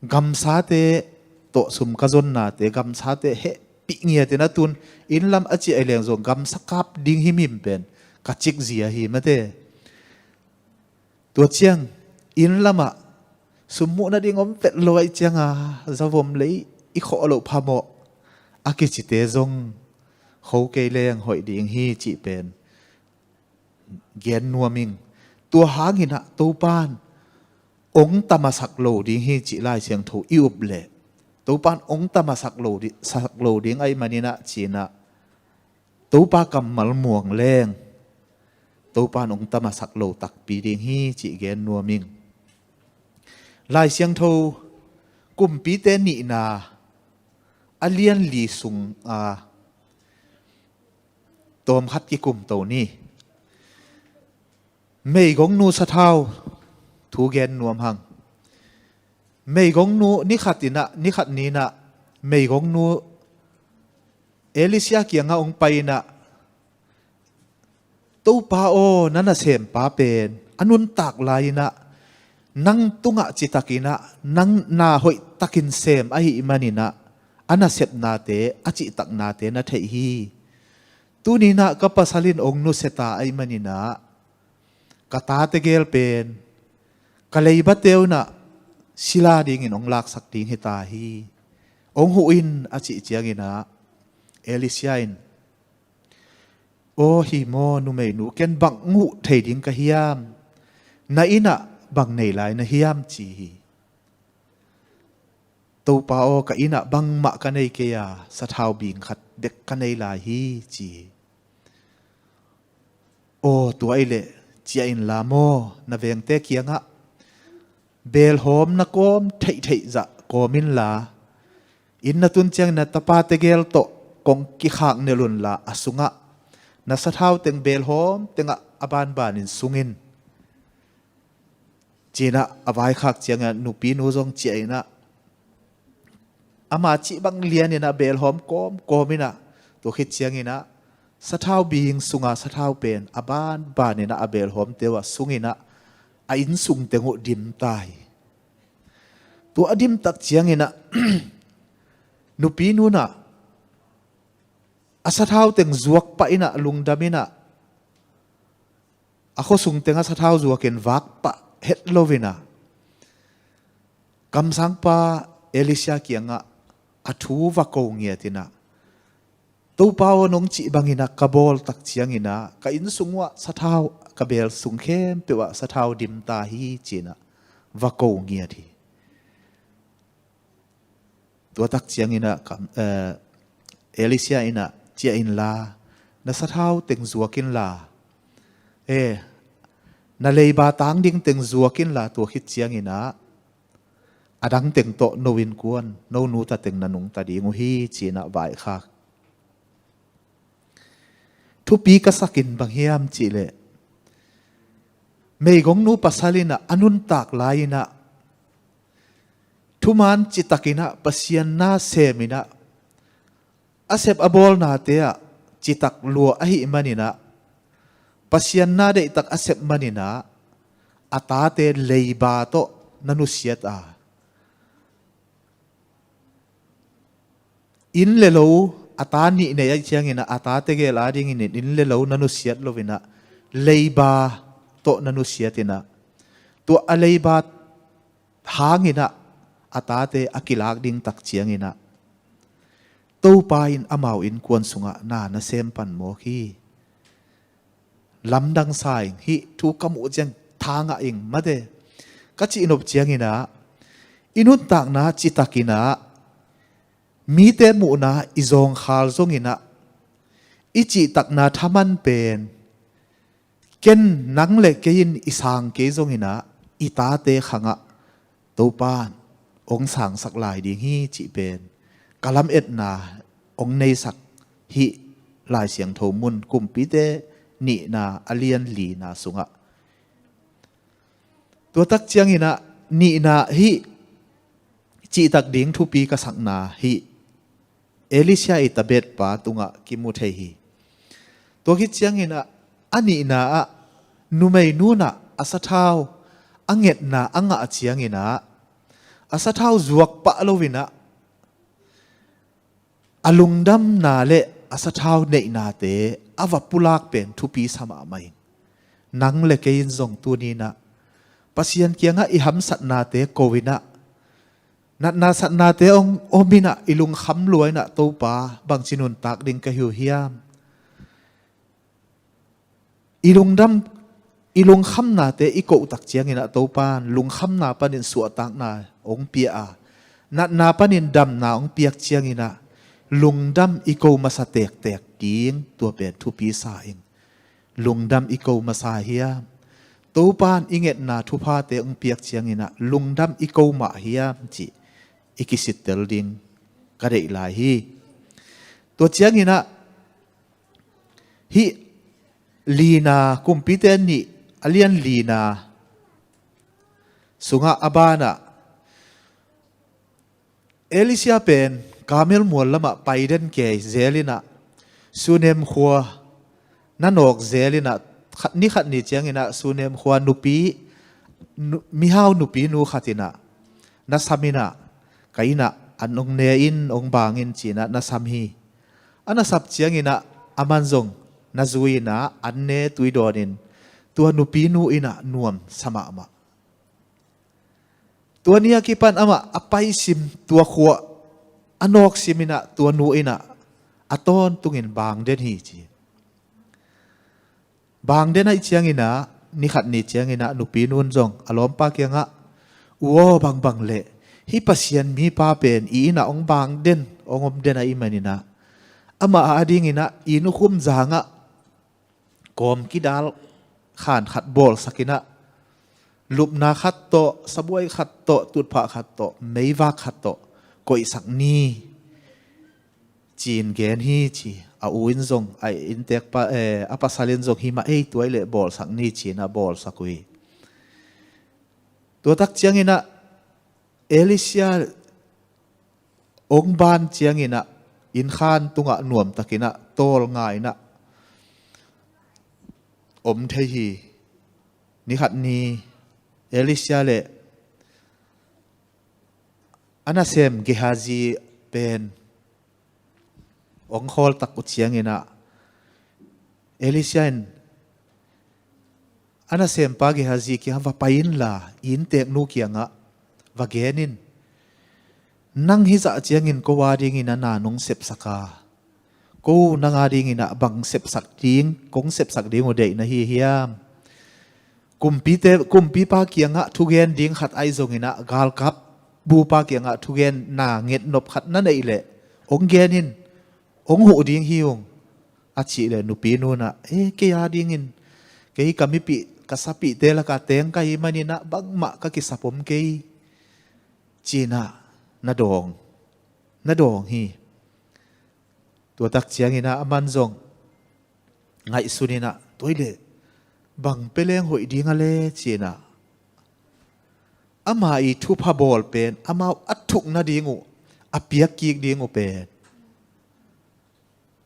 gamsate tawh sum ka zonnate gamsate hehpih ngiatin a tun, inn lam a ciah i leng zong gamsa kap ding himhim pen ka cikzia hi mate. Tua ciang inn lamah sum muh nading om vet lo aih cianga, zavom lei i khawh loh phamawh a kicite zong kho kei leng hoih ding hi cih pen gen nuam ing. Tua hanginah Topan ong tamasak lo ding hi cih Lai Siangtho i up leh, Topan ong tamasak lo di-, sak lo ding aih maninah cinah Topa kammal muang leng Topan ong tamasak lo takpi ding hi cih gen nuam ing. Lai Siangtho Kumpite nihna a lian li sung a tawm khat kikum to ni. Meigongnu sathau thu gen nuam hang. Meigongnu nikhat inah, nikhat ninah meigongnu Elisha kiangah ong pai inah, Topa aw, na nasempa pen a nuntak lai-inah nang tungah citakinah nang na hoihtakin sem ahih maninah a nasepnate, a cihtaknate na theih hi. Tuninah ka pasal in ong nusia ta ahih maninah ka tate gel pen ka leiba teu inah sila dingin ong laksak ding hi ta hi. Ong huh in a cih cianginah Elisha in, aw hi maw numeinu, ken bang huh thei ding ka hiam? Na innah bang nei lai na hiam ci hi. Topa aw, ka innah bangmah ka nei kei a, sathau bing khat bek ka nei lai hi ci hi. Aw tua aih leh ciah inla maw, na vengte kiangah beelhawm na kawm theihtheih zah kawm inla, inn na tun ciangin na tapate gel tawh kong kikhak nelh unla a sungah na sathau teng beelhawm tengah a banbanin sungin cinah a vaikhak ciangah nupinu zong ciah inah ama cih bang lianinah beelhawm kawmkawm inah tua khit cianginah sathau bing sunga sathau pen a banbaninah a beelhawm teu ah sunginah a inn sung teng uh dim ta hi. Tua a dimtak cianginah nupinunah a sathau teng zuak pah inah lungdam inah a khuasung tengah sathau zuakin vak pah het loinah kamsangpa Elisha kiangah a thu va ko ngiatinah, Topa aw, nong cih banginah ka bawl tak cianginah ka inn sung uhah sathau, ka beel sung khempeuh ah sathau dim ta hi cinah va ko ngiat hi. Tua tak cianginah kam, eh, Elisha inah ciah inla na sathau teng zuak inla, eh, na leiba tang ding teng zuak inla tua khit cianginah a dang teng tawh no innkuan, no nu ta teng na nungta ding uh hi cinah vaikhak. Thupi ka sakin bang hiam cihleh, meigongnu pasal inah a nuntak lai-inah thuman citakinah Pasian na seminah a sep a bawlnate ah citak lua ahih maninah Pasian na deihtak a sep maninah a tate leiba tawh na nusiat a, inn le lo, a ta nih nei aih cianginah a ta tegel adingin inn le lo na nusiat loinah leiba tawh na nusiat inah tua a leiba hanginah a tate a kilak ding tak cianginah Topa in amau innkuan sungah na nasem pan mawk hi. Lamdang sa ing, hih thu ka muh ciang tha ngah ing mate. Ka cih nop cianginah i nuntakna citakinah mite muhna i zawngkhal zonginah i cihtakna thaman pen ken nang le kei in i sang kei zonginah i tate khangah Topa in hong sangsak lai ding hi cih pen ka lametna hong neisak hih Lai Siangtho mun Kumpite nihna a lian lina sungah. Tua tak cianginah nihna hih cihtak ding thupi ka sakna hih Elisha i tabetpa tungah kimu thei hi. Tua khit cianginah a nihna ah numei nunah a sathau a ngetna a ngah cianginah a sathau zuak pah loinah a lungdamna le a sathau neihnate a va pulak pen thupi sa mahmah in nang le kei in zong tuninah Pasian kiangah i hamsatnate ko inah natna satnate hong om inah i lungkham lua inah Topa bangci nuntak ding ka hi uh hiam? I lungdam i lungkhamnate i kohtak cianginah Topa in lungkhamna panin suahtakna hong pia a natna panin damna hong piak cianginah lungdam i ko masa tektek ding tua pen thupi sa in lungdam i ko masa hiam? Topa in i ngetna thuphate hong piak cianginah lungdam i ko mah hiam cih i kisittel ding ka deih lai hi. Tua cianginah hih lina Kumpite nih a lian lina sungah a banah Elisha pen Karmel mual lamah paiden kei zelinah Sunem khua na nawk zelinah khat ni khat ni cianginah Sunem khua nupi nu, mihau nupi nu khatinah na saminah ka innah an hong ne in hong bang in cinah na sam hi. A na sap cianginah aman zong na zui inah an ne tui dawnin tua nupi nu innah nuam sa mahmah. Tua ni a kipan amah a paisim tua khua a nawksim inah tua nu innah a tawntungin bangden hi ci. Bangden aih cianginah ni khat ni cianginah nupi nun zong a lawmpa kiangah u aw bangbang leh hih Pasian mipa pen i innah hong bangden hong omden ahi maninah amah a dinginah i nukhum zangah kawm kidal khan khat bawlsakinah lupna khat tawh sabuai khat tawh tutphah khat tawh meivak khat tawh koihsak ni ci-in gen hi ci. A u in zong a inntekpa eh, a pasal in zong himah ei tuai leh bawlsak ni ci-in a bawlsak uh hi. Tua tak cianginah Elisha hong ban cianginah innkhan tungah nuamtakinah tawlnga inah om thei hi. Ni khat ni Elisha le a nasem Gehazi pen hong khawltak uh cianginah Elisha in a nasempa Gehazi kiangah va pai inla i innteknu kiangah va gen in nang hizah ciangin ko a dingin a na nong sepsak a ko nang a dinginah bang sepsak ding kong sepsak ding uh deih na hi hiam? Kumpite kumpipa kiangah thugen ding khat ahi zonginah galkap bupa kiangah thugen na ngetnop khat na neih leh hong gen in hong huh ding hi ung a cih leh nupi nunah e kei a dingin kei ka mipih ka sapihte lakah teng ka hi maninah bangmah ka kisap om kei cinah na dawng na dawng hi. Tua tak cianginah aman zong ngaihsun inah tuai leh bang peleng hoih ding a le cinah ama i thupha bawl pen amau a thuk nading uh a piak kik ding uh pen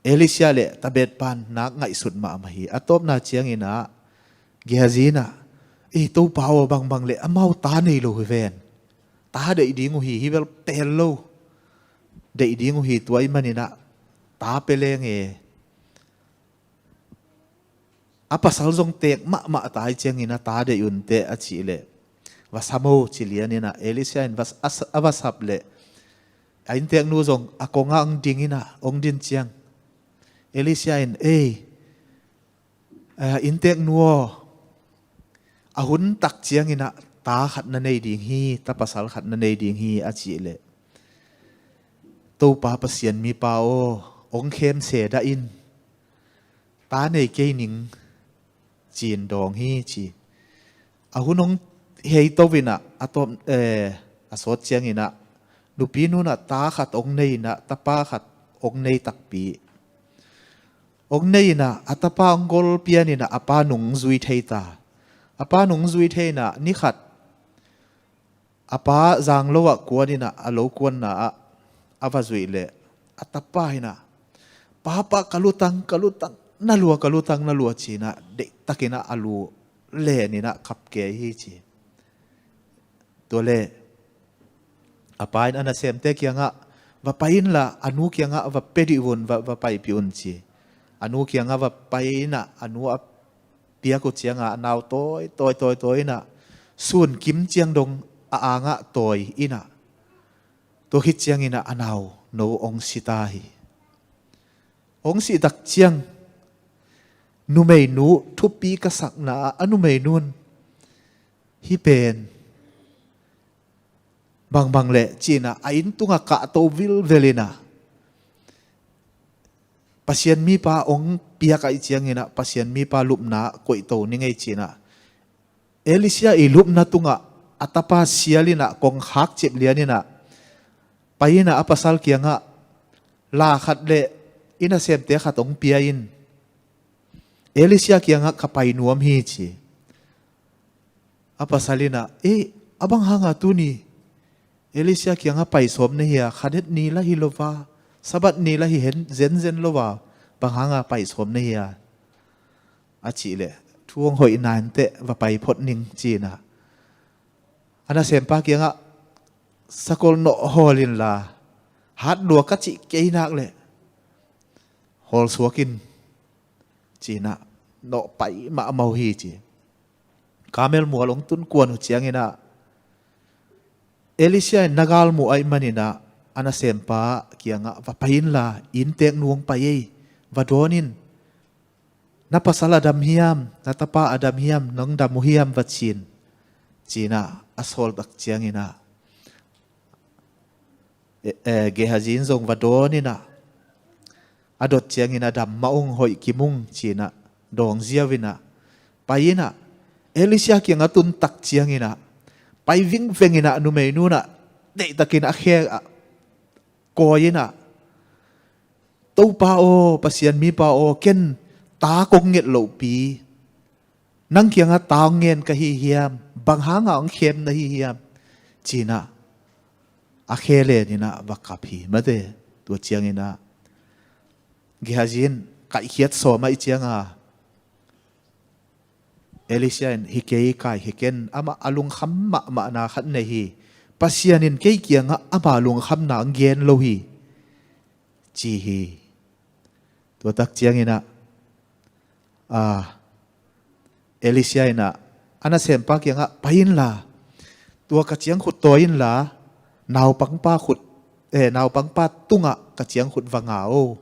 Elisha le tabetpan nak ngaihsut mahmah hi. A tawpna cianginah Gehazi inah ei Topa aw bangbang leh amau ta nei lo hi ven ta deih ding uh hi hi bel pel lo deih ding uh hi tua i maninah ta peleng e a pasal zong tek mahmah ta hi ciangin a ta deih un teh a cih leh va sam o ci lianin a Elisha in a va sap leh a innteknu zong a kongah hong ding in a hong din ciang Elisha in ei innteknu aw a hun tak ciangin ah ta khat na nei ding hi, ta pasal khat na nei ding hi a cih leh, Topa Pasian mipa aw, hong khem se dah in, ta nei kei ning, ci-in dawng hi ci. A hun hong hei to in ah, a tawp, eh, a sawt ciangin ah, nupi nu in ah ta khat hong nei in ah, tapa khat hong nei takpi. Hong nei in ah, a tapa hong gol pian in ah, a pa nung zui thei ta. A pa nung zui thei in ah, ni khat a pa zang lo ah kuan in ah, a lo kuanna ah a va zuih leh, a tapa in ah, "Papa, ka lutang, ka lutang, na lua, ka lutang, na lua," ci-in ah, deihtakin ah a lu len in ah kap kei hi ci. Tua leh a pa in a nasemte kiangah, "Va pai inla, a nu kiangah va pia dih un, va, va paipih un," ci. A nu kiangah va pai in ah, a nu a piak uh ciangah, a nau tawi, tawi, tawi, tawi in ah, sun kim ciang dong a angah tawi in ah, tua khit ciangin ah a nau no hong si ta hi. Hong sih tak ciang, numeinu thupi ka sakna ah, a numeinu in, "Hih pen bangbang leh," ci-in ah, a inn tungah kahto vilvel in ah, "Pasian mipa hong piak ahih ciangin ah, Pasian mipa lupna koihto ning ei," ci-in ah, Elisha i lupna tungah a tapa sial in ah, kongkhak cip lian in ah, pai in ah, a pasal kiangah, "La khat leh i nasemte khat hong pia in, Elisha kiangah ka pai nuam hi," ci. A pasal in ah, "Eh, a bang hanga tuni Elisha kiangah pai sawm na hi a, khadet ni lah hi lo a, Sabbath ni lah hi hen, zenzen lo a, bang hanga pai sawm na hi a?" a cih leh, "Thu hong hoih nanteh va pai phot ning," ci-in ah, a nasempa kiangah, "Sakol nawh hawl inla, hat lua ka cih kei nak leh, hawl suak in," ci-in ah, nawh pai mahmah uh hi ci. Karmel mual hong tun kuan uh ciangin ah, Elisha in na galmuh ahih manin ah, a nasempa kiangah, "Va pai inla, innteeknu hong pai ei, va dawn in, na pasal a dam hiam, na tapa a dam hiam, nong dam uh hiam, va ci in," ci-in ah, a sawl tak ciangin ah, eh, eh, Gehazi in zong va dawn in ah, a dot ciangin ah, "Dam mah ung, hoih kim ung," ci-in ah, dawng ziau in ah, pai in ah, Elisha kiangah tun tak ciangin ah, pai vingveng in ah, numeinu in ah, deihtakin a khe ah, kawi in ah, "Topa aw, Pasian mipa aw, ken ta kong nget lohpi, nang kiangah ta hong ngen ka hi hiam? Bang hanga hong khem na hi hiam?" ci-in ah, a khe len in ah va kap hi mate. Tua ciangin ah, Gehazi in kaihkhiat sawm ahih cianga, Elisha in, "Hi kei, kai hi ken, amah a lungkham mahmahna khat nei hi. Pasian in kei kiangah ama lungkhamna hong gen lo hi," ci hi. Tua tak ciangin ah, ah, Elisha in ah, a nasempa kiangah, "Pai inla, tua ka ciangkhut tawi inla, naupangpa khut, eh, naupangpa tungah ka ciangkhut va nga o,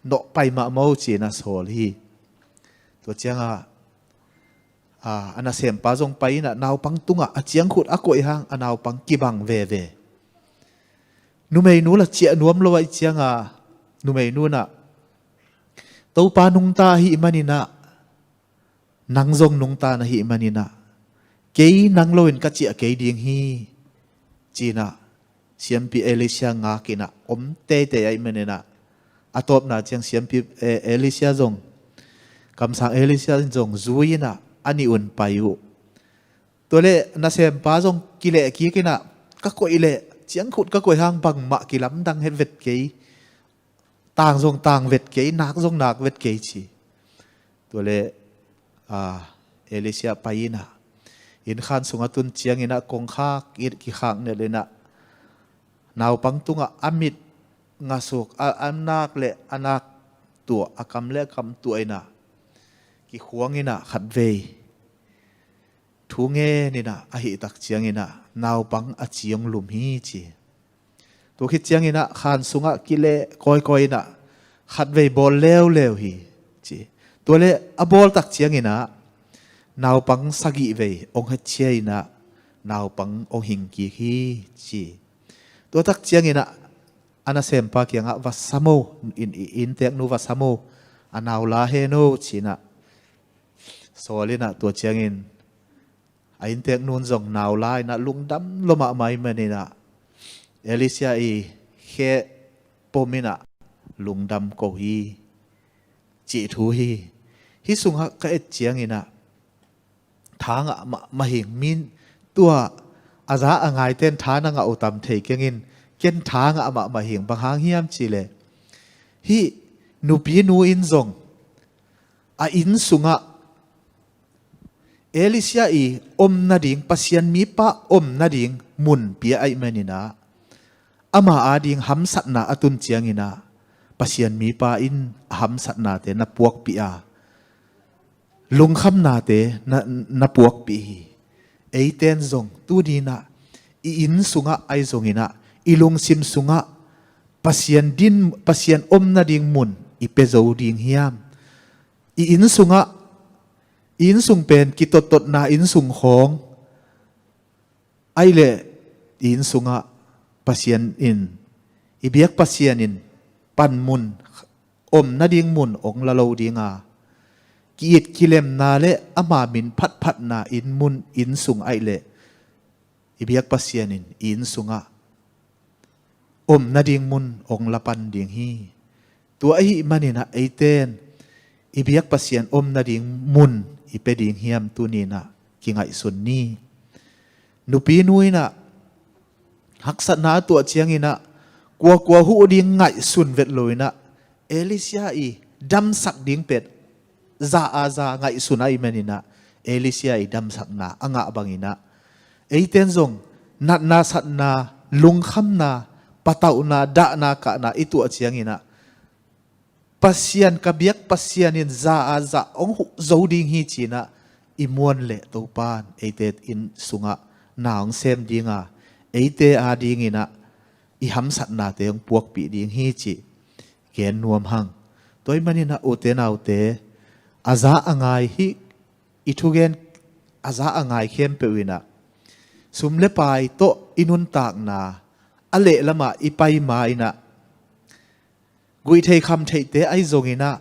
nawh pai mahmah o," ci-in ah sawl hi. Tua ciangah, ah, a nasempa zong pai in ah, naupang tungah a ciangkhut a koih hang, a naupang kibang veve. Numeinu lah ciah nuam lo ahih cianga, numeinu in ah, "Topa nungta ahih manin ah, nang zong nungta na hih manin ah, kei nang loin ka ciah kei ding hi," ci-in ah, siampi Elisha ngak in ah om teitei ahih manin ah, a tawpna ciang siampi, eh, Elisha zong, kamsang Elisha zong zui in ah, a nih un pai uh. Tua leh nasempa zong kileh kik in ah, "Ka koih leh, ciangkhut ka koih hang bangmah kilamdang het vet kei, tang zong tang vet kei, nak zong nak vet kei," ci. Tua leh, ah, Elisha pai in ah, innkhan sungah tun ciangin ah, kongkhak in, kikhak nelh in ah, naupang tungah a mit ngasuk, a, a nak leh a nak tuah, a kam leh a kam tuah in ah, kikhuang in ah, khatvei thu ngen in ah, ahih tak ciangin ah, naupang a ci hong lum hi ci. Tua khit ciangin ah, khan sungah kileh kawikawi in ah, khatvei bawl leuleu hi ci. Tua leh a bawl tak ciangin ah, naupang sagih vei hong hehchia in ah naupang hong hing kik hi ci. Tua tak ciangin ah a nasempa kiangah va sam o, inn, innteknu va sam o, a nau la hen o ci-in ah sawl in ah tua ciangin a innteknu in zong nau la in ah lungdam lua mahmah ahih manin ah Elisha i khe pom in ah lungdam ko hi cih thu hi. Hih sungah ka et ciangin ah tha ngah mahmah hing, min tua a za a ngaite in tha na ngah uh tam thei keng in, ken tha ngah mahmah hing. Bang hang hiam cih leh hih nupinu in zong a inn sungah Elisha i om nading, Pasian mipa om nading mun pia ahih manin ah ama ading hamsatna a tun ciangin ah Pasian mipa in a hamsatnate na puakpih a, lungkhamnate na, na puakpih hi. Eite in zong tuni in ah i inn sungah ahi zongin ah i lungsim sungah Pasian din, Pasian om nading mun i pia zo ding hiam? I inn sungah, i inn sung pen kitottotna inn sung khawng ahih leh i inn sungah Pasian in, i biak Pasian in panmun, om nading mun hong la lo ding a, ki-it kilemna le ama min phatphatna inn mun, inn sung ahih leh i biak Pasian in i inn sungah om nading mun hong la pan ding hi. Tua ahih manin ah eite in i biak Pasian om nading mun i pia ding hiam tuni in ah kingaihsun ni. Nupinu in ah haksatna a tuah ciangin ah kuakua huh ding ngaihsun vet lo in ah Elisha i damsak ding pen za a za ngaihsun ahih manin ah Elisha i damsakna a ngah bangin ah eite in zong natna satna, lungkhamna, patauhna, dahna kahna i tuah ciangin ah Pasian, ka biak Pasian in za a za hong huh zo ding hi ci-in ah i muan leh Topa in eite inn sungah na hong sem ding a, eite adingin ah i hamsatnate hong puakpih ding hi cih gen nuam hang. Tua ahih manin ah ute naute, a za a ngai hih i thugen, a za a ngai khempeuh in ah sum le pai tawh i nuntakna a lehlamah i pai ma in ah guihtheih khamtheihte ahi zongin ah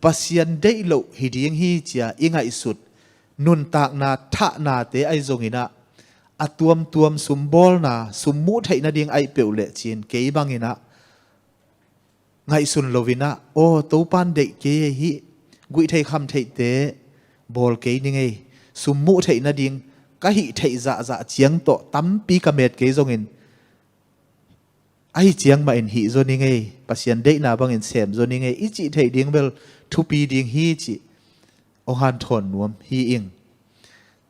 Pasian deih loh hi ding hi ci-a i ngaihsut nuntakna thahnate ahi zongin ah a tuamtuam sum bawlna, sum muh theih nading ahi peuh leh ci-in kei bangin ah ngaihsun lo in ah, aw, Topa in deih kei ei hih, guihtheih khamtheihte bawl kei ning ei, sum muh theih nading ka hih theih zahzah ciang tawh tampi ka met kei zongin, ahi ciang mah in hih zaw ning ei, Pasian deihna bangin sem zaw ning ei i cih theih ding bel thupi ding hi cih hong hanthawn nuam hi ing.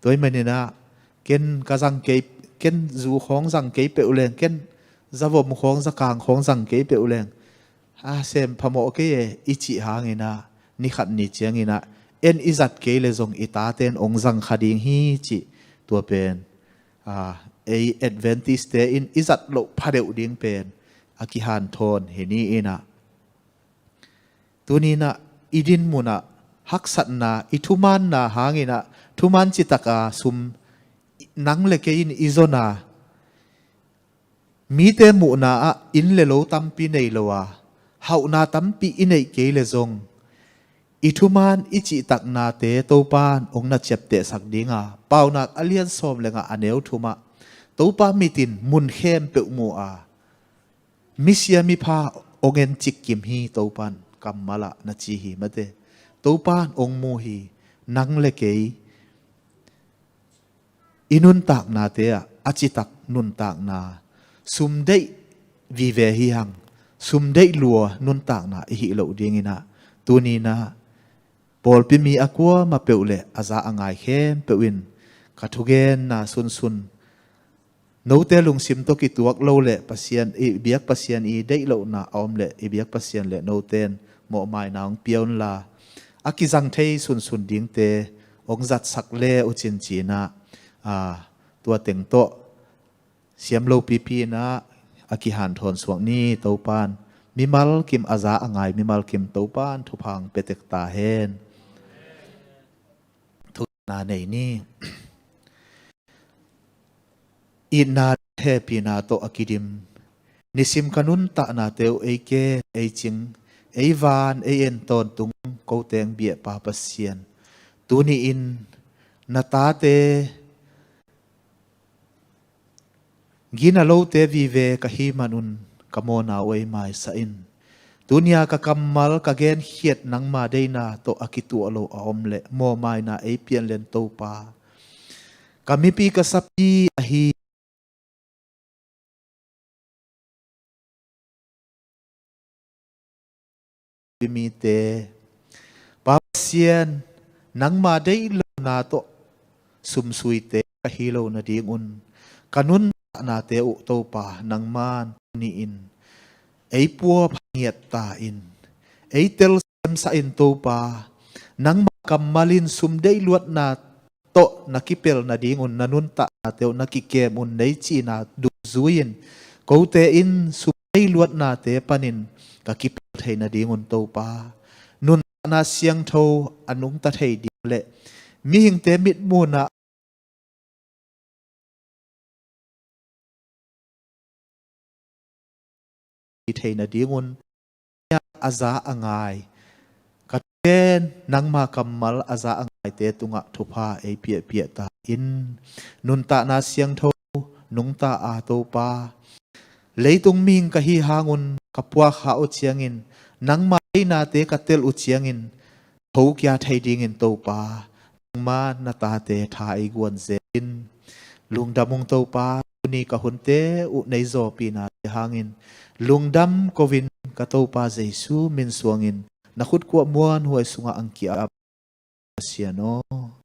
Tua ahih manin ah ken ka zang kei, ken zu khawng zang kei peuh leng, ken zavom khawng, zakang khawng zang kei peuh leng, a sem phamawh kei e i cih hangin ah ni khat ni ciangin ah en i zat kei leh zong i tate in hong zang kha ding hi cih tua pen, a, ei Adventist-te in i zat loh phadeuh ding pen a kihanthawn hi ni in ah. Tuni in ah i dinmun ah haksatna, i thumaanna hangin ah thumaan citak a sum nang le kei in i zon a, mite muhna ah inn le lo tampi nei lo a, hauhna tampi i neih kei leh zong i thumaan i cihtaknate Topa in hong na ciaptehsak ding a, Paunak a lian sawm le nga a neu thum ah Topa mit in mun khempeuh mu a, misia mipha hong en cik kim hi Topa in kammal ah na ci hi mate. Topa in hong mu hi. Nang le kei i nuntaknate ah a citak nuntakna, sum deih vive hi hang, sum deih lua nuntakna i hih loh dingin ah tuni in ah pawlpi mi a kuamah peuh le a za a ngai khempeuh in ka thugenna sunsun note lungsim tawh kituak lo le Pasian, i biak Pasian i deih lohna a om le i biak Pasian le note in mawhmaina hong pia unla, a kizang thei sunsun dingte hong zatsak le uh cin ci-in ah, a, tua teng tawh siam lopipi in ah a kihanthawn suak ni. Topa in mimal kim a za a ngai mimal kim Topa in thupha hong pia tek ta hen. na nei ni. Itna hehpihna tawh a kidim, nisim ka nuntahnate uh ei ke, ei cing, ei van, ei en tawntung ko teng biahpa Pasian, tuni-in na tate gina lote vive ka hih manun ka mawhna uh ei maisak in. Tuni-a ka kammal ka genkhiat nangma deihna tawh a kituah lo a om leh mawhmaina ei pian len Topa, ka mipi ka sapi ahi mite, Pa Pasian, nangma deih lona tawh sumsuite ka hi lo nadingun ka nuntahnate uh Topa nangman tuni-in ei puap ngiat ta in, ei telsiamsak in Topa, nangma kammal in sum deih luatna tawh na kipel nadingun na nuntahnate uh na kikem un nei cihna dungzui-in kote in sum deih luatnate panin ka kipel thei nadingun Topa, nuntakna siangtho a nungta thei ding leh mihingte mitmuhna thei nadingun a za a ngai, ka ten nangma kammal a za a ngaite tungah thupha ei piahpiah ta in. Nuntakna siangtho nungta a Topa, leitung mihing ka hi hangun ka puak kha uh ciangin nangma deihnate ka tel uh ciangin thokia thei dingin Topa, nangma na tate tha ei guan zel in. Lungdam ung Topa, tuni ka hunte uh nei zawhpihnate hangin lungdam ko-in ka Topa Jesu min suangin na khut kuah muanhuai sungah ang ki-ap Pasian aw.